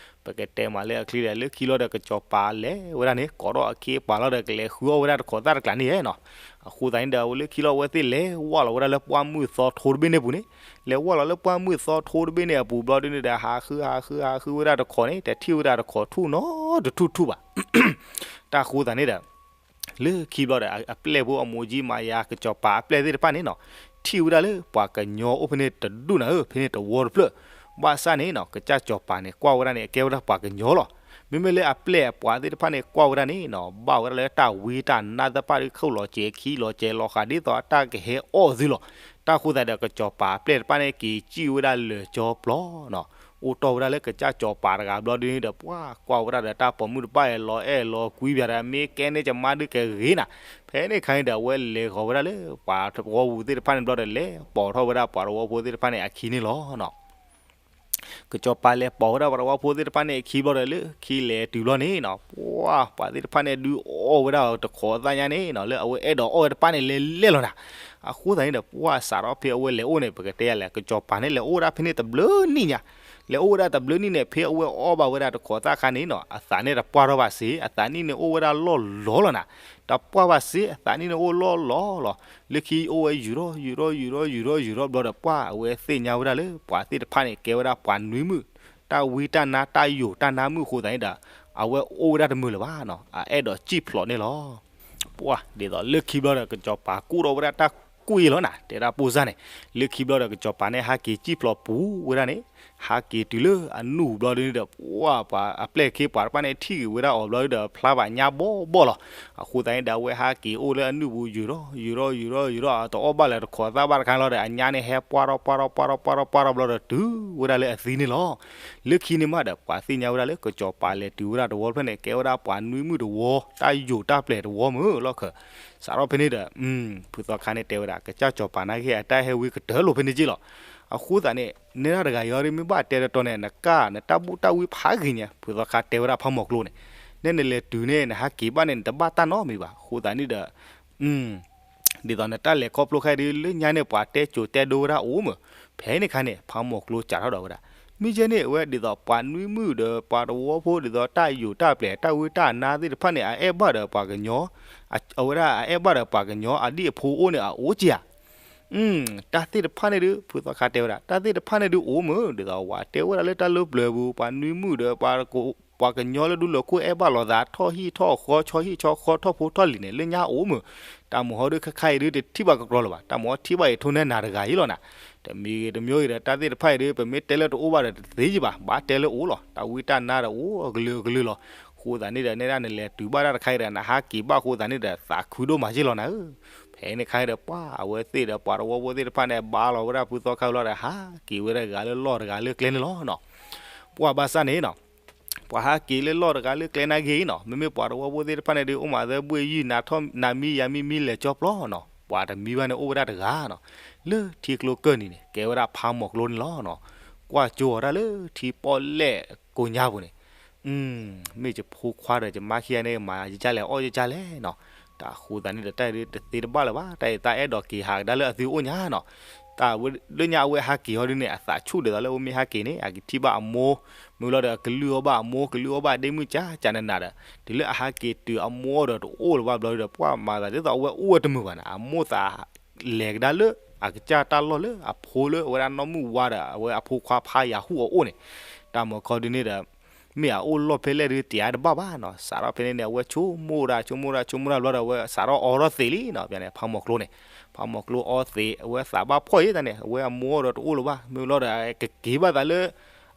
ပကတဲမးလၢအချံဒီး လၢခံလီၤဒီးကစီၤပၤလဲၤဝဲဒၣ်န့ၣ် ကိးထီၣ်အခ့အပှၤလီၤဒီး ကလဲၤဃုအီၣ်ဝဲဒၣ်တခိးသၣ်တကျးန့ၣ်နီၤ. အဃိသတးန့ၣ်ဒီး အဝဲလၢခံလီၤ အဝဲသ့ၣ်လဲၤဝၢ်လီၤဝဲဒၣ်လၢပှၢ်မုၢ်သီထိတဘ့ၣ်န့ၣ်အပူၤန့ၣ်, လဲၤဝၢ်လီၤလၢပှၢ်မုၢ်သီထိတဘ့ၣ်န့ၣ်အပူၤဘျီဒုန့ၣ်ဒီး ဟးဃုဟးဃုဟးဃုဝဲဒၣ်တခိးန့ၣ် တထံၣ်ဝဲဒၣ်တခိးထူၣ်နီတထူၣ်ထူၣ်ဘၣ်. တၢ်ဃိသတးန့ၣ်ဒီး လၢခံဘျီဒီး အပျဲၢ်ဖိအမိၢ်ကၠံမၤယၤ ကစီၤပၤအပျဲၢ်သ့ၣ်တဖၣ်န့ၣ်နီၤ, ထံၣ်ဝဲဒၣ်လၢပှၤကညီအိၣ်ဖဲန့ၣ်တဒူၣ်နၤဧၢ, ဖဲန့ၣ်တဝီတဖျၢၣ်. ဘၣ်ဆၣ်န့ၣ်နီၤ ကစၢ်စီၤပၤန့ၣ် ကွၢ်ဝဲဒၣ်န့ၣ် အကဲဝဲဒၣ်ပှၤကညီလီၤ. မ့မ့ၢ်လၢအပျဲၢ်အပှၤသ့ၣ်တဖၣ်န့ၣ် ကွၢ်ဝဲဒၣ်န့ၣ်နီၤ ဘၣ်ဝဲဒၣ်လၢတၢ်ဝံတၢ်နါသ့ၣ်တဖၣ်ဒီး ခိၣ်လီၤစဲၤခံလီၤစဲၤလီၤဃာ်ဒ်သိးအတၢ်ကဟဲအီၣ်သုလီၤ. တၢ်ဃိသတးဒီး ကစီၤပၤအပျဲၢ်တဖၣ်န့ၣ် က့ၤစံၣ်ဝဲဒၣ်လၢာ်ကၠီပျီနီၤ, အိၣ်တီၢ်ဝဲဒၣ်လၢကစၢ်စီၤပၤတဂၤဘျီဒုန့ၣ်ဒီး ပှၤကွၢ်ဝဲဒၣ်ဒီးတၢ်ပိာ်မုၣ်တဖၣ်အံၤ လီၤအဲၣ်လီၤကွံဘၣ်ဒီး မ့ၢ်ကဲန့ၣ်ကမါဒုးကဂ့ၤနၤ. ဖဲန့ၣ်အခါန့ၣ်ဒီး အဝဲလဲၤဃီၤဝဲဒၣ်လၢပှၤသဝီပူၤသ့ၣ်တဖၣ်န့ၣ်ဘျီဒီး လဲၤပိာ်ထီၣ်ဝဲဒၣ်ပှၤသဝီဖိသ့ၣ်တဖၣ်န့ၣ်အခံန့ၣ်လီၤနီၤ. ကစီၤပၤလဲၤပိာ်ဝဲဒၣ်ပှၤသဝီဖိသ့ၣ်တဖၣ်န့ၣ်အခံဘျီဒီး လၢခံလဲၤတုၤဘျီန့ၣ်နီၤ ပှၤ ပှၤသ့ၣ်တဖၣ်န့ၣ်ဒုးအီၣ်ဝဲဒၣ်တခိးသၣ်ညါန့ၣ်နီၤ လၢအဝဲအဲၣ်ဒိးအီၣ်ဝဲတဖၣ်န့ၣ်လဲၤလဲၣ်လီၤနၤ. အဃိသတးန့ၣ်ဒီး ပှၤစးထီၣ်ဖဲအဝဲလဲၤအိၣ်န့ၣ် ပကတဲယၤလဲၣ် ကစီၤပၤန့ၣ် လဲၤအိၣ်ဝဲဒၣ်ဖဲန့ၣ်တဘျုးနံၣ်ညါ, လဲၤအိၣ်ဝဲဒၣ်တဘျုးနံၣ်န့ၣ် ဖဲအဝဲအီၣ်ဘၣ်ဝဲဒၣ်တခိးသၣ်အခါန့ၣ်နီၤ အသးန့ၣ်တပှၢ်ထီၣ်ဘၣ်စ့, အသးနံၣ်န့ၣ်အိၣ်ဝဲဒၣ်လီၢ်လီၤလီၤနၤ. တပှၢ်ဘၣ်စ့ အသးနံၣ်န့ၣ်အိၣ်လီၢ်လီၤလီၤ. လၢခံအိၣ်ဝဲယူၤထီၣ်ယူၤထီၣ်ယူၤထီၣ်ယူၤထီၣ်ယူၤထီၣ်ဘျီဒီး ပှၤအဝဲသ့ၣ်ညါဝဲဒၣ်လၢ ပှၤသ့ၣ်တဖၣ်န့ၣ် ကဲဝဲဒၣ်ပှၤနွံမုၣ်, တၢ်ဝံတၢ်နါတၢ်ယိာ်တၢ်နါမုၣ်အဃိသတးန့ၣ်ဒီး အဝဲအိၣ်ဝဲဒၣ်တမုာ်လၢၤဘၣ်နီၤ အအဲၣ်ဒိးစံၣ်ဖျိးန့ၣ်လီၤ. ပှၤဒ်သိးလၢခံဘျီဒီး ကစီၤပၤကူၣ်ထီၣ်ဝဲဒၣ်တၢ်ကွံာ်လီၤနၤ တဲဒၣ်ပိၢ်စၢ်န့ၣ်, လၢခံဘျီဒီး ကစီၤပၤန့ၣ်ဟးက့ၤစံၣ်ဖျိးပူၤဝဲဒၣ်န့ၣ်, ဟးက့ၤတုၤလၢအနုၢ်ပူၤဘျီဒုန့ၣ်ဒီး ပှၤ ပှၤအပျဲၢ်ခ့ပှၤတဖၣ်န့ၣ် ထံၣ်က့ၤဝဲဒၣ်အီၤဘျီဒုဒီး ဖျါဘၣ်ညါဘီၣ်ဘီၣ်လီၤ. အဃိသတးန့ၣ်ဒီး အဝဲဟးက့ၤအိၣ်လၢအနုၢ်ပူၤယူၤထီၣ်ယူၤထီၣ်ယူၤထီၣ်ယူၤထီၣ် တအီၣ်ဘၣ်လၢၤတခိးသၣ်ဘၣ်တခါလီၤဒီး အညါန့ၣ်ဟဲပှၢ်ထီၣ်ပှၢ်ထီၣ်ပှၢ်ထီၣ်ပှၢ်ထီၣ်ပှၢ်ထီၣ်ဘျီဒီးတုၤဝဲဒၣ်လၢအသံန့ၣ်လီၤ. လၢခံန့ၣ်မးဒီး ပှၤသ့ၣ်ညါဝဲဒၣ်လၢ ကစီၤပၤလဲၤတုၤဝဲဒၣ်တဝီဖျၢၣ်န့ၣ် ကဲဝဲဒၣ်ပှၤနွံမုၣ်တဝီ တၢ်ယိာ်တၢ်ပျဲၤတဝီမုၢ်လီၢ်ခၢၣ်. စးထီၣ်ဖဲန့ၣ်ဒီး ဖုသီခါန့ၣ်တဲဝဲဒၣ် ကစၢ်စီၤပၤနာ်က့ အတၢ်ဟဲဝံကတၢၢ်လိာ်ဖဲန့ၣ်က့လီၤ. အဃိသတးန့ၣ် နဲဒၣ်တဂၤအံၤအီၤဒ် မ့ၢ်ဘၣ်တဲတတီၤန့ၣ် နကၢ်နတၢ်ဘူၣ်တၢ်ဝံဖးဂ့ၤညါ, ဖုသီခါတဲဝဲဒၣ်ဖးမီၤကျိန့ၣ်, နဲနလဲၤတုၤန့ၣ် နဟးက့ၤဘၣ်န့ၣ် နတဘၣ်တၢ်နီတမံၤဘၣ်. အဃိသတးန့ၣ်ဒီး ဒ်သိးနတၢ်လဲၤခီဖျိခဲအံၤဒ် လၢညါန့ၣ် ပှၤတဲကိၤတဲဒိဝဲဒၣ်အိၣ်မုၢ်. ဖဲန့ၣ်အခါန့ၣ် ဖးမီၤကျိစးထီၣ်ဒီးဝဲဒၣ် မ့ၢ်ကဲန့ၣ် အဝဲဒ်သိးပှၤနွံမုၣ်ဒီးပှၤတဝီဖိ ဒ်သိးတၢ်ယိာ်တၢ်ပျဲၤ တၢ်ဝံတၢ်နါသ့ၣ်တဖၣ်န့ၣ် အအဲၣ်ဘၣ်ဒီးပှၤကညီ, အဝဲဒၣ်အအဲၣ်ဘၣ်ဒီးပှၤကညီအဒံၣ်အဖိအိၣ်န့ၣ် အအိၣ်က့ဧါ. တၢ်သ့ၣ်တဖၣ်န့ၣ်ဒုး ဖုသီခါတဲဝဲဒၣ် တၢ်သ့ၣ်တဖၣ်န့ၣ်ဒုးအိၣ်မုၢ်, ဒ်သိးဝဲတဲဝဲဒၣ်လၢတၢ်လၢပျၢၤပူၤ ပှၤနွံမုၣ်ဒီး ပှၤကညီလၢဒူလၢာ်ခိၣ်အဲၣ်ဘၣ်လိာ်သး ထီၣ်ဟံၣ်ထီၣ်ဃီ ဆီဟံၣ်ဆီဃီ ထီၣ်ဖိထီၣ်လံၤန့ၣ် လၢညါအိၣ်မုၢ်. တၢ်မုာ်ဟီဒုးခဲခါအံၤဒုး တထံၣ်ဘၣ်ကကြီလၢၤဘၣ်, တၢ်မုာ်ဟီထံၣ်ဘၣ်အံၤ ထိၣ်နဲနၤတဂၤအံၤလီၤနၤ. တမံၤဂ့ၤတမံၤဂ့ၤဒီး တၢ်သ့ၣ်တဖၣ်အံၤဒုး ပမ့ၢ်တဲလၢတအိၣ်ဘၣ်ဒီးတသ့ယံၤဘၣ်, ဘၣ်တဲလၢအိၣ်လီၤ. တၢ်ဝံတၢ်နါဒီးအိၣ်အကလုာ်အကလုာ်လီၤ. အဃိသတးန့ၣ်ဒီး နဲဒၣ်နလဲၤတုၤဘၣ်တၢ်တခါအံၤဒီး နဟးက့ၤဘၣ်အဃိသတးန့ၣ်ဒီး သးခုဒိၣ်မးက့လီၤနၤဧၢ. ဖဲန့ၣ်အခါအံၤဒီး ပှၤအဝဲသ့ၣ်ဒီးပှၤတဝီဖိသ့ၣ်တဖၣ်န့ၣ် ဘါလီၤဝဲဒၣ်ဖုသီခါဝံၤလီၤဒီး ဟးက့ၤဝဲဒၣ်ဂၤလၢလီၢ်တဂၤလၢကျဲန့ၣ်လီၤနီၤ. ပှၤဘၣ်ဆၣ်န့ၣ်နီၤ ပှၤဟးက့ၤလၢလီၢ်တဂၤလၢကျဲနာ်က့နီၤ, မ့မ့ၢ်ပှၤတဝီဖိသ့ၣ်တဖၣ်န့ၣ်ဒုး အိၣ်မးသၢဘှ့ၣ်ယုၢ် နၤထီၣ်နၤမံယၤမံမံလဲၤကၠီပျီနီၤ, ပှၤတမံဘၣ်န့ၣ်အိၣ်ဝဲဒၣ်တဂၤနီၤ. လၢထံကျိကၢၢ်နံၤန့ၣ် ကဲဝဲဒၣ်ဖးမီၤကျိန့ၣ်လီၤနီၤ. ကွၢ်ကၠိအီၤဒၣ်လၢထံပီၣ်လဲၣ်ကိညါပူၤန့ၣ် မ့ၢ်ယဖိခွါဒီးယမါခံဂၤန့ၣ် မၤယကလဲၣ် အီၣ်ယကလဲၣ်နီၤ. တၢ်ဃိသတးန့ၣ်ဒီး တၢ်အံၤဒုးတသ့တဘၣ်လၢၤဘၣ်, တၢ်အံၤတၢ်အဲၣ်ဒိးက့ၤဟးကဒါလၢအသုအိၣ်ညါနီၤ. တၢ်ဝဲလၢညါအဝဲဟးက့ၤဟီဒုးန့ၣ် အသးဆူၣ်ဒ်သိးလၢအဝဲမ့ၢ်ဟးက့ၤန့ၣ် အကထံၣ်ဘၣ်အမိၢ်, မ့ၢ်လီၤဒီးအကလုၢ်အီၣ်ဘၣ်အမိၢ် ကလုၢ်အီၣ်ဘၣ်ဒ့မုၣ်ကၠးကၠးနးနးဒီး တုၤလၢအဟးက့ၤတုၤအမိၢ်အီၤဒီးတအိၣ်လၢၤဘၣ်ဘျီဒီး ပှၤမၤသးဒ်သိးအဝဲအိၣ်ဝဲတမုာ်ဘၣ်န့ၣ် အမိၢ်သး လဲၤကဒါလၢ အကစၢ်တၢ်လီၢ်လၢအဖိလၢအဝဲဒၣ်နီၢ်မုၢ်ဝါဒီး အဝဲအဖိခွါဖးယၤဟူၣ်အအိၣ်န့ၣ်, တၢ်မုာ်ခီဒုးန့ၣ်ဒီး မ့ၢ်အအိၣ်လီၢ်ဖဲလဲၣ်ဒုးတယါတဘၣ်ဘၣ်နီၤ. စးထီၣ်ဖဲန့ၣ်န့ၣ် အဝဲဆိကမိၣ်ဒၣ်ဆိကမိၣ်ဒၣ်ဆိကမိၣ်ဒၣ်ဘျီဒီး အဝဲစးထီၣ်အီထီၣ်သံးလံနီၤ. ဖဲန့ၣ် ဖးမီၤကျိန့ၣ် ဖးမီၤကျိအီသံး အဝဲသးဘၣ်ဖှီၣ်အံၤတၢ်န့ၣ် အဝဲအမိၢ်အီၤဒီးတအိၣ်လၢၤဘၣ် မ့ၢ်လီၤဒီး ကက့ၤဘၣ်သးလၢ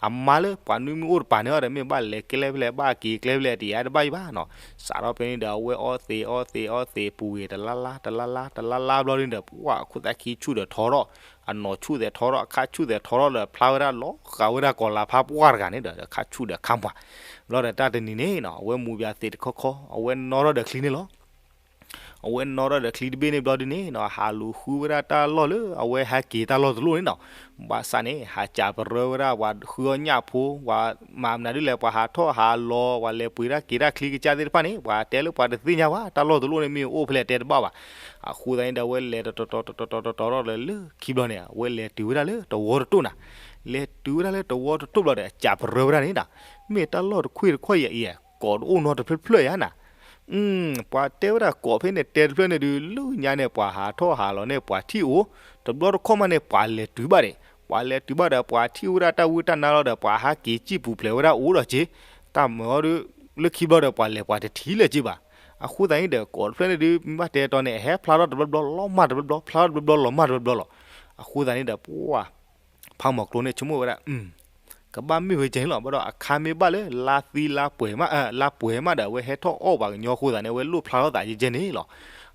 အမါလၢပှၤနွံမုၣ်အိၣ်တပၤန့ၣ်အီၤဒီး မ့ၢ်ဘၣ်လဲၤကျဲဖဲလဲၣ် ဘၣ်က့ၤကျဲဖဲလဲၣ် တယါတဘၣ်အံၤဘၣ်နီၤ. စးထီၣ်ဖဲန့ၣ်ဒီး အဝဲအီသံးအီသံးအီသံး ပူၤဝံၤတလါလါ တလါလါ တလါလါဘျီန့ၣ်ဒီး ပှၤခိၣ်သၣ်ခံဆူၣ်ဒီးထီထီၣ်, အနီၢ်ဆူၣ်သဲးထီထီၣ် အခါဆူၣ်သဲးထီထီၣ်ဒီး ဖျါဝဲဒၣ်လီၤဃာ်ဝဲဒၣ်ကီၤလၤဖးပှၢ်တဂၤန့ၣ်ဒီး အခါဆူၣ်ဒီးခါပှၢ် ဘျီဒီးတၢ်တနံၤန့ၣ်နီၤ အဝဲမူၤဘၣ်သံးတခီခီ အဝဲနီၣ်ထီၣ်ဒီးချံန့ၣ်လီၤ. အဝဲနီၣ်ထီၣ်ဒီးချံတဘ့ၣ်န့ၣ်ဘျီဒုန့ၣ်နီၤ ဟးလူၤဃုဝဲဒၣ်တၢ်လီၢ်လၢအဝဲဟဲက့ၤတၢ်လီၢ်တလိၣ်န့ၣ်နီၤ. ဘၣ်ဆၣ်န့ၣ် ဟးစံးပရၢဝဲဒၣ်ပှၤဃုအီၣ်ညၣ်ဖိ ပှၤမၤမနုၤဒ်လဲၣ် ပှၤဟးထီၣ်ဟးလီၤ ပှၤလဲၤပှ့ၤတၢ်က့ၤတၢ်ချံကစၢ်သ့ၣ်တဖၣ်န့ၣ် ပှၤတဲလၢပှၤတသ့ၣ်ညါဘၣ် တၢ်လီၢ်တလိၣ်န့ၣ်မ့ၢ်အိၣ်ဖဲလဲၣ်တဲတဘၣ်ဘၣ်. အဃိသတးန့ၣ်ဒီး အဝဲလဲၤတတီၤတတီၤတတီၤတတီၤဒီးလၢခံဘျီန့ၣ် အဝဲလဲၤတုၤဝဲဒၣ်လၢတဝီတတိၢ်နၤ. လဲၤတုၤဝဲဒၣ်လၢတဝီတတိၢ်ဘျီဒီး အစံးပရၢဝဲဒၣ်န့ၣ်ဒီး မ့ၢ်တၢ်လီၢ်တခွ့ၣ်တခီၣ်အံၤ အံၤ ကိးတအိၣ်နီတဖျၢၣ်ဖျၢၣ်ယါနၤ ပှၤတဲဝဲဒၣ်ကိးဖဲန့ၣ်တဲတဖျၢၣ်န့ၣ်ဒုး လၢညါန့ၣ် ပှၤဟးထီၣ်ဟးလီၤန့ၣ် ပှၤထံၣ်အိၣ်, တဘျီတခီၣ်မးန့ၣ် ပှၤလဲၤတုၤဘၣ်ဒီး ပှၤလဲၤတုၤဘၣ်ဒီး ပှၤထံၣ်ဝဲဒၣ်တၢ်ဝံတၢ်နါလီၤဒီး ပှၤဟးက့ၤစံၣ်ပူၤဖျဲးဝဲဒၣ်အိၣ်ဒီးက့ၤ, တၢ်မၤအီၤဒုး လၢခံဘျီဒီး ပှၤလဲၤပှၤတထံၣ်လၢၤက့ၤဘၣ်. အဃိသတးန့ၣ်ဒီး ကိးတဖျၢၣ်န့ၣ်ဒုး မ့ၢ်ဘၣ်တဲတီန့ၣ် အဟဲဖျါထီၣ်တဘျီဘျီလီၤမၢ်တဘျီဘျီ ဖျါထီၣ်တဘျီဘျီလီၤမၢ်တဘျီဘျီလီၤ. အဃိသတးန့ၣ်ဒီး ပှၤ ဖးမီၤကျိန့ၣ် ဆိကမိၣ်ဝဲဒၣ် ကဘၣ်မ့ၢ်ဝဲကဲန့ၣ်လီၤ. ဘၣ်ဒီးအခါမ့ၢ်ဘၣ်လၢ လါသံလါပှဲၤမး, လါပှဲၤမးဒီး အဝဲဟဲထီၣ်အီၣ်ပှၤကညီအဃိသတးန့ၣ် အဝဲလိၣ်ဖျါထီၣ်သးယဲကဲန့ၣ်လီၤ.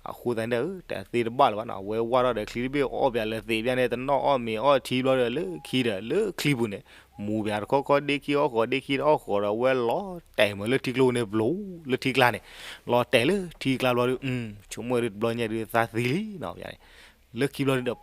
အဃိသတးန့ၣ်ဒီး တသ့တဘၣ်လၢၤဘၣ်နီၤ, အဝဲဝၢ်ထီၣ်ဒီးချံတဘ့ၣ်အီၣ်ပၠးလၢသံးပၠးန့ၣ် တနီၣ်အီၣ်မ့ၤအီၣ်ထံဘျီဒီး လၢခံဒီး လၢချံပူၤန့ၣ် မူပၠးတခီခီ ဒ့ခံအီၣ်ဃီၤ ဒ့ခံအီၣ်ဃီၤဒီး အဝဲလီၤတဲာ်မးလၢထံကျိန့ၣ် ဘျိလၢထံကျါန့ၣ်, လီၤတဲာ်လၢထံကျါဘျီဒီး ဆိကမိၣ်ဝဲဒုးတဘျီညါဒုးသးသံလံနီၤ လၢခံဘျီဒုးဒီး ပှၤလၢ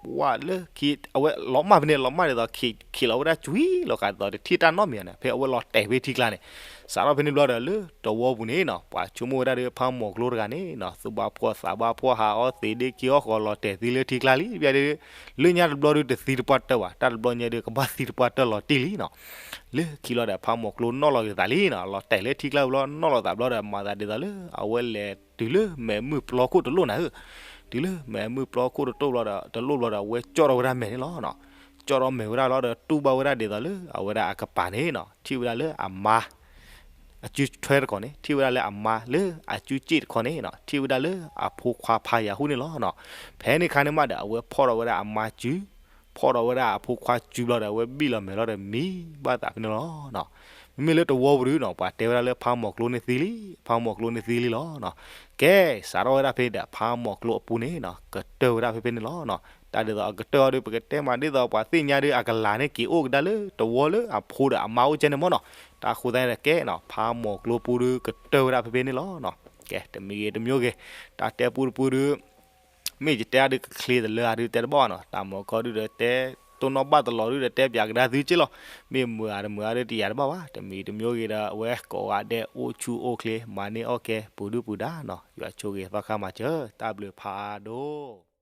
ခံ အဝဲလီၤမၢ်ဖဲန့ၣ် လီၤမၢ်ဒ်သိး ခံးလီၤဝဲဒၣ်ကွံာ်လီၤကးဒ်သိး တထံၣ်တၢ်နီတမံၤန့ၣ် ဖဲအဝဲလီၤတဲာ်ဖဲထံကျါန့ၣ်, စးထီၣ်ဖဲန့ၣ်ဘျီဒီး လၢတဝီပူၤန့ၣ်နီၤ ပှၤဆိကမိၣ်ဝဲဒၣ်ဒီး ဖးမီၤကျိတဂၤန့ၣ်နီၤ သူၣ်ဘၣ်ဖှီၣ်သးဘၣ်ဖှီၣ် ဟးအီၣ်သံးဒ့ခံအီၣ်ဃီၤ လီၤတဲာ်သံလၢထံကျါလံ ပၠးဒုး လၢညါတဘျီဒုးတသံတပှၢ်တၢၢ်ဘၣ် တၢ်တဘျီညါဒုး ကဘၣ်သံတပှၢ်တၢၢ်လီၤတံၢ်လံနီၤ. လၢခံလီၤဒီးဖးမီၤကျိနီၣ်လီၤက့ၤသးလံနီၤ လီၤတဲာ်လၢထံကျါဘျီ နီၣ်လီၤသးဘျီဒီး မၤသးဒ်သိးလၢ အဝဲလဲၤတုၤလၢမဲးမုၢ်ပျီခိၣ်တလိၣ်နၤဧၢ, တုၤလၢမဲးမုၢ်ပျီခိၣ်တတိၢ်ဘျီဒီး တလိၣ်ဘျီဒီး အဝဲကၠီၣ်ထီၣ်ဝဲဒၣ်မဲးန့ၣ်လီၤ. ကၠီၣ်ထီၣ်မဲးဝဲဒၣ်လီၤဒီး တူၢ်ဘၣ်ဝဲဒၣ်ဒ်သိးလၢ အဝဲဒၣ်အကပၤန့ၣ်နီၤ ထံၣ်ဝဲဒၣ်လၢအမါ အစုထွဲတခီန့ၣ် ထံၣ်ဝဲဒၣ်လၢအမါလၢအစုစ့ၣ်တခီန့ၣ်နီၤ ထံၣ်ဝဲဒၣ်လၢအဖိခွါဖးယၤဟူန့ၣ်လီၤနီၤ. ဖဲန့ၣ်ခါန့ၣ်မးဒီး အဝဲဖီၣ်ထီၣ်ဝဲဒၣ်အမါစု ဖီၣ်ထီၣ်ဝဲဒၣ်အဖိခွါစုဘျီဒီး အဝဲဘံၣ်လီၤမဲာ်လီၤဒီး မံဘၣ်သးဖဲန့ၣ်လီၤနီၤ. မ့မ့ၢ်လၢတဝီပူၤဒုးနီၤ ပှၤတဲဝဲဒၣ်လၢဖးမီၤကျိန့ၣ်သံလံ ဖးမီၤကျိန့ၣ်သံလံလီၤနီၤ. ကဲ စးထီၣ်ဝဲဒၣ်ဖဲဒီး ဖးမီၤကျိအပူၤန့ၣ်နီၤ ကတၢၢ်ဝဲဒၣ်ဖဲဖဲန့ၣ်လီၤနီၤ. တၢ်ဒ်သိးအကတၢၢ်အီၤဒုး ပကတဲမးဒ်သိး ပှၤသ့ၣ်ညါဒုး အကလၤန့ၣ်က့ၤအိၣ်ကဒါလၢတဝီလၢအဖိဒီးအမါအိၣ်ကဲန့ၣ်မးနီၤ. တၢ်အဃိသတးန့ၣ်ဒီးကဲနီၤ ဖးမီၤကျိပူၤဒုး ကတၢၢ်ဝဲဒၣ်ဖဲဖဲန့ၣ်လီၤနီၤ. ကဲ တမံၤဂ့ၤတမံၤဂ့ၤ တၢ်တဲပူတပူဒုး မ့ၢ်ယတဲအါဒုးကချ့တလၢအါဒုးတဲတဘၣ်ဘၣ်နီၤ, တၢ်မၤကီဒုးဒီးတဲ တိၢ်နီၣ်ဘၣ်တလီၤဒုးဒီးတဲပၠးကဒါသုက့လီၤ. မ့ၢ်မုာ်ဧါတမုာ်ဧါဒုးတယာ်တဘၣ်ဘၣ်, တမံၤတမံၤဂ့ၤဒီး အဝဲကိးဂၤဒဲးအိၣ်ဆူၣ်အိၣ်ချ့ မၤန့ၢ်အီၣ်ကဲ ပူၤဒုၣ်ပူၤဒါနီၤ, ယွၤဆိၣ်ဂ့ၤသီခါမၤစၢၤ, တၢ်ဘျုးဖးဒိၣ်.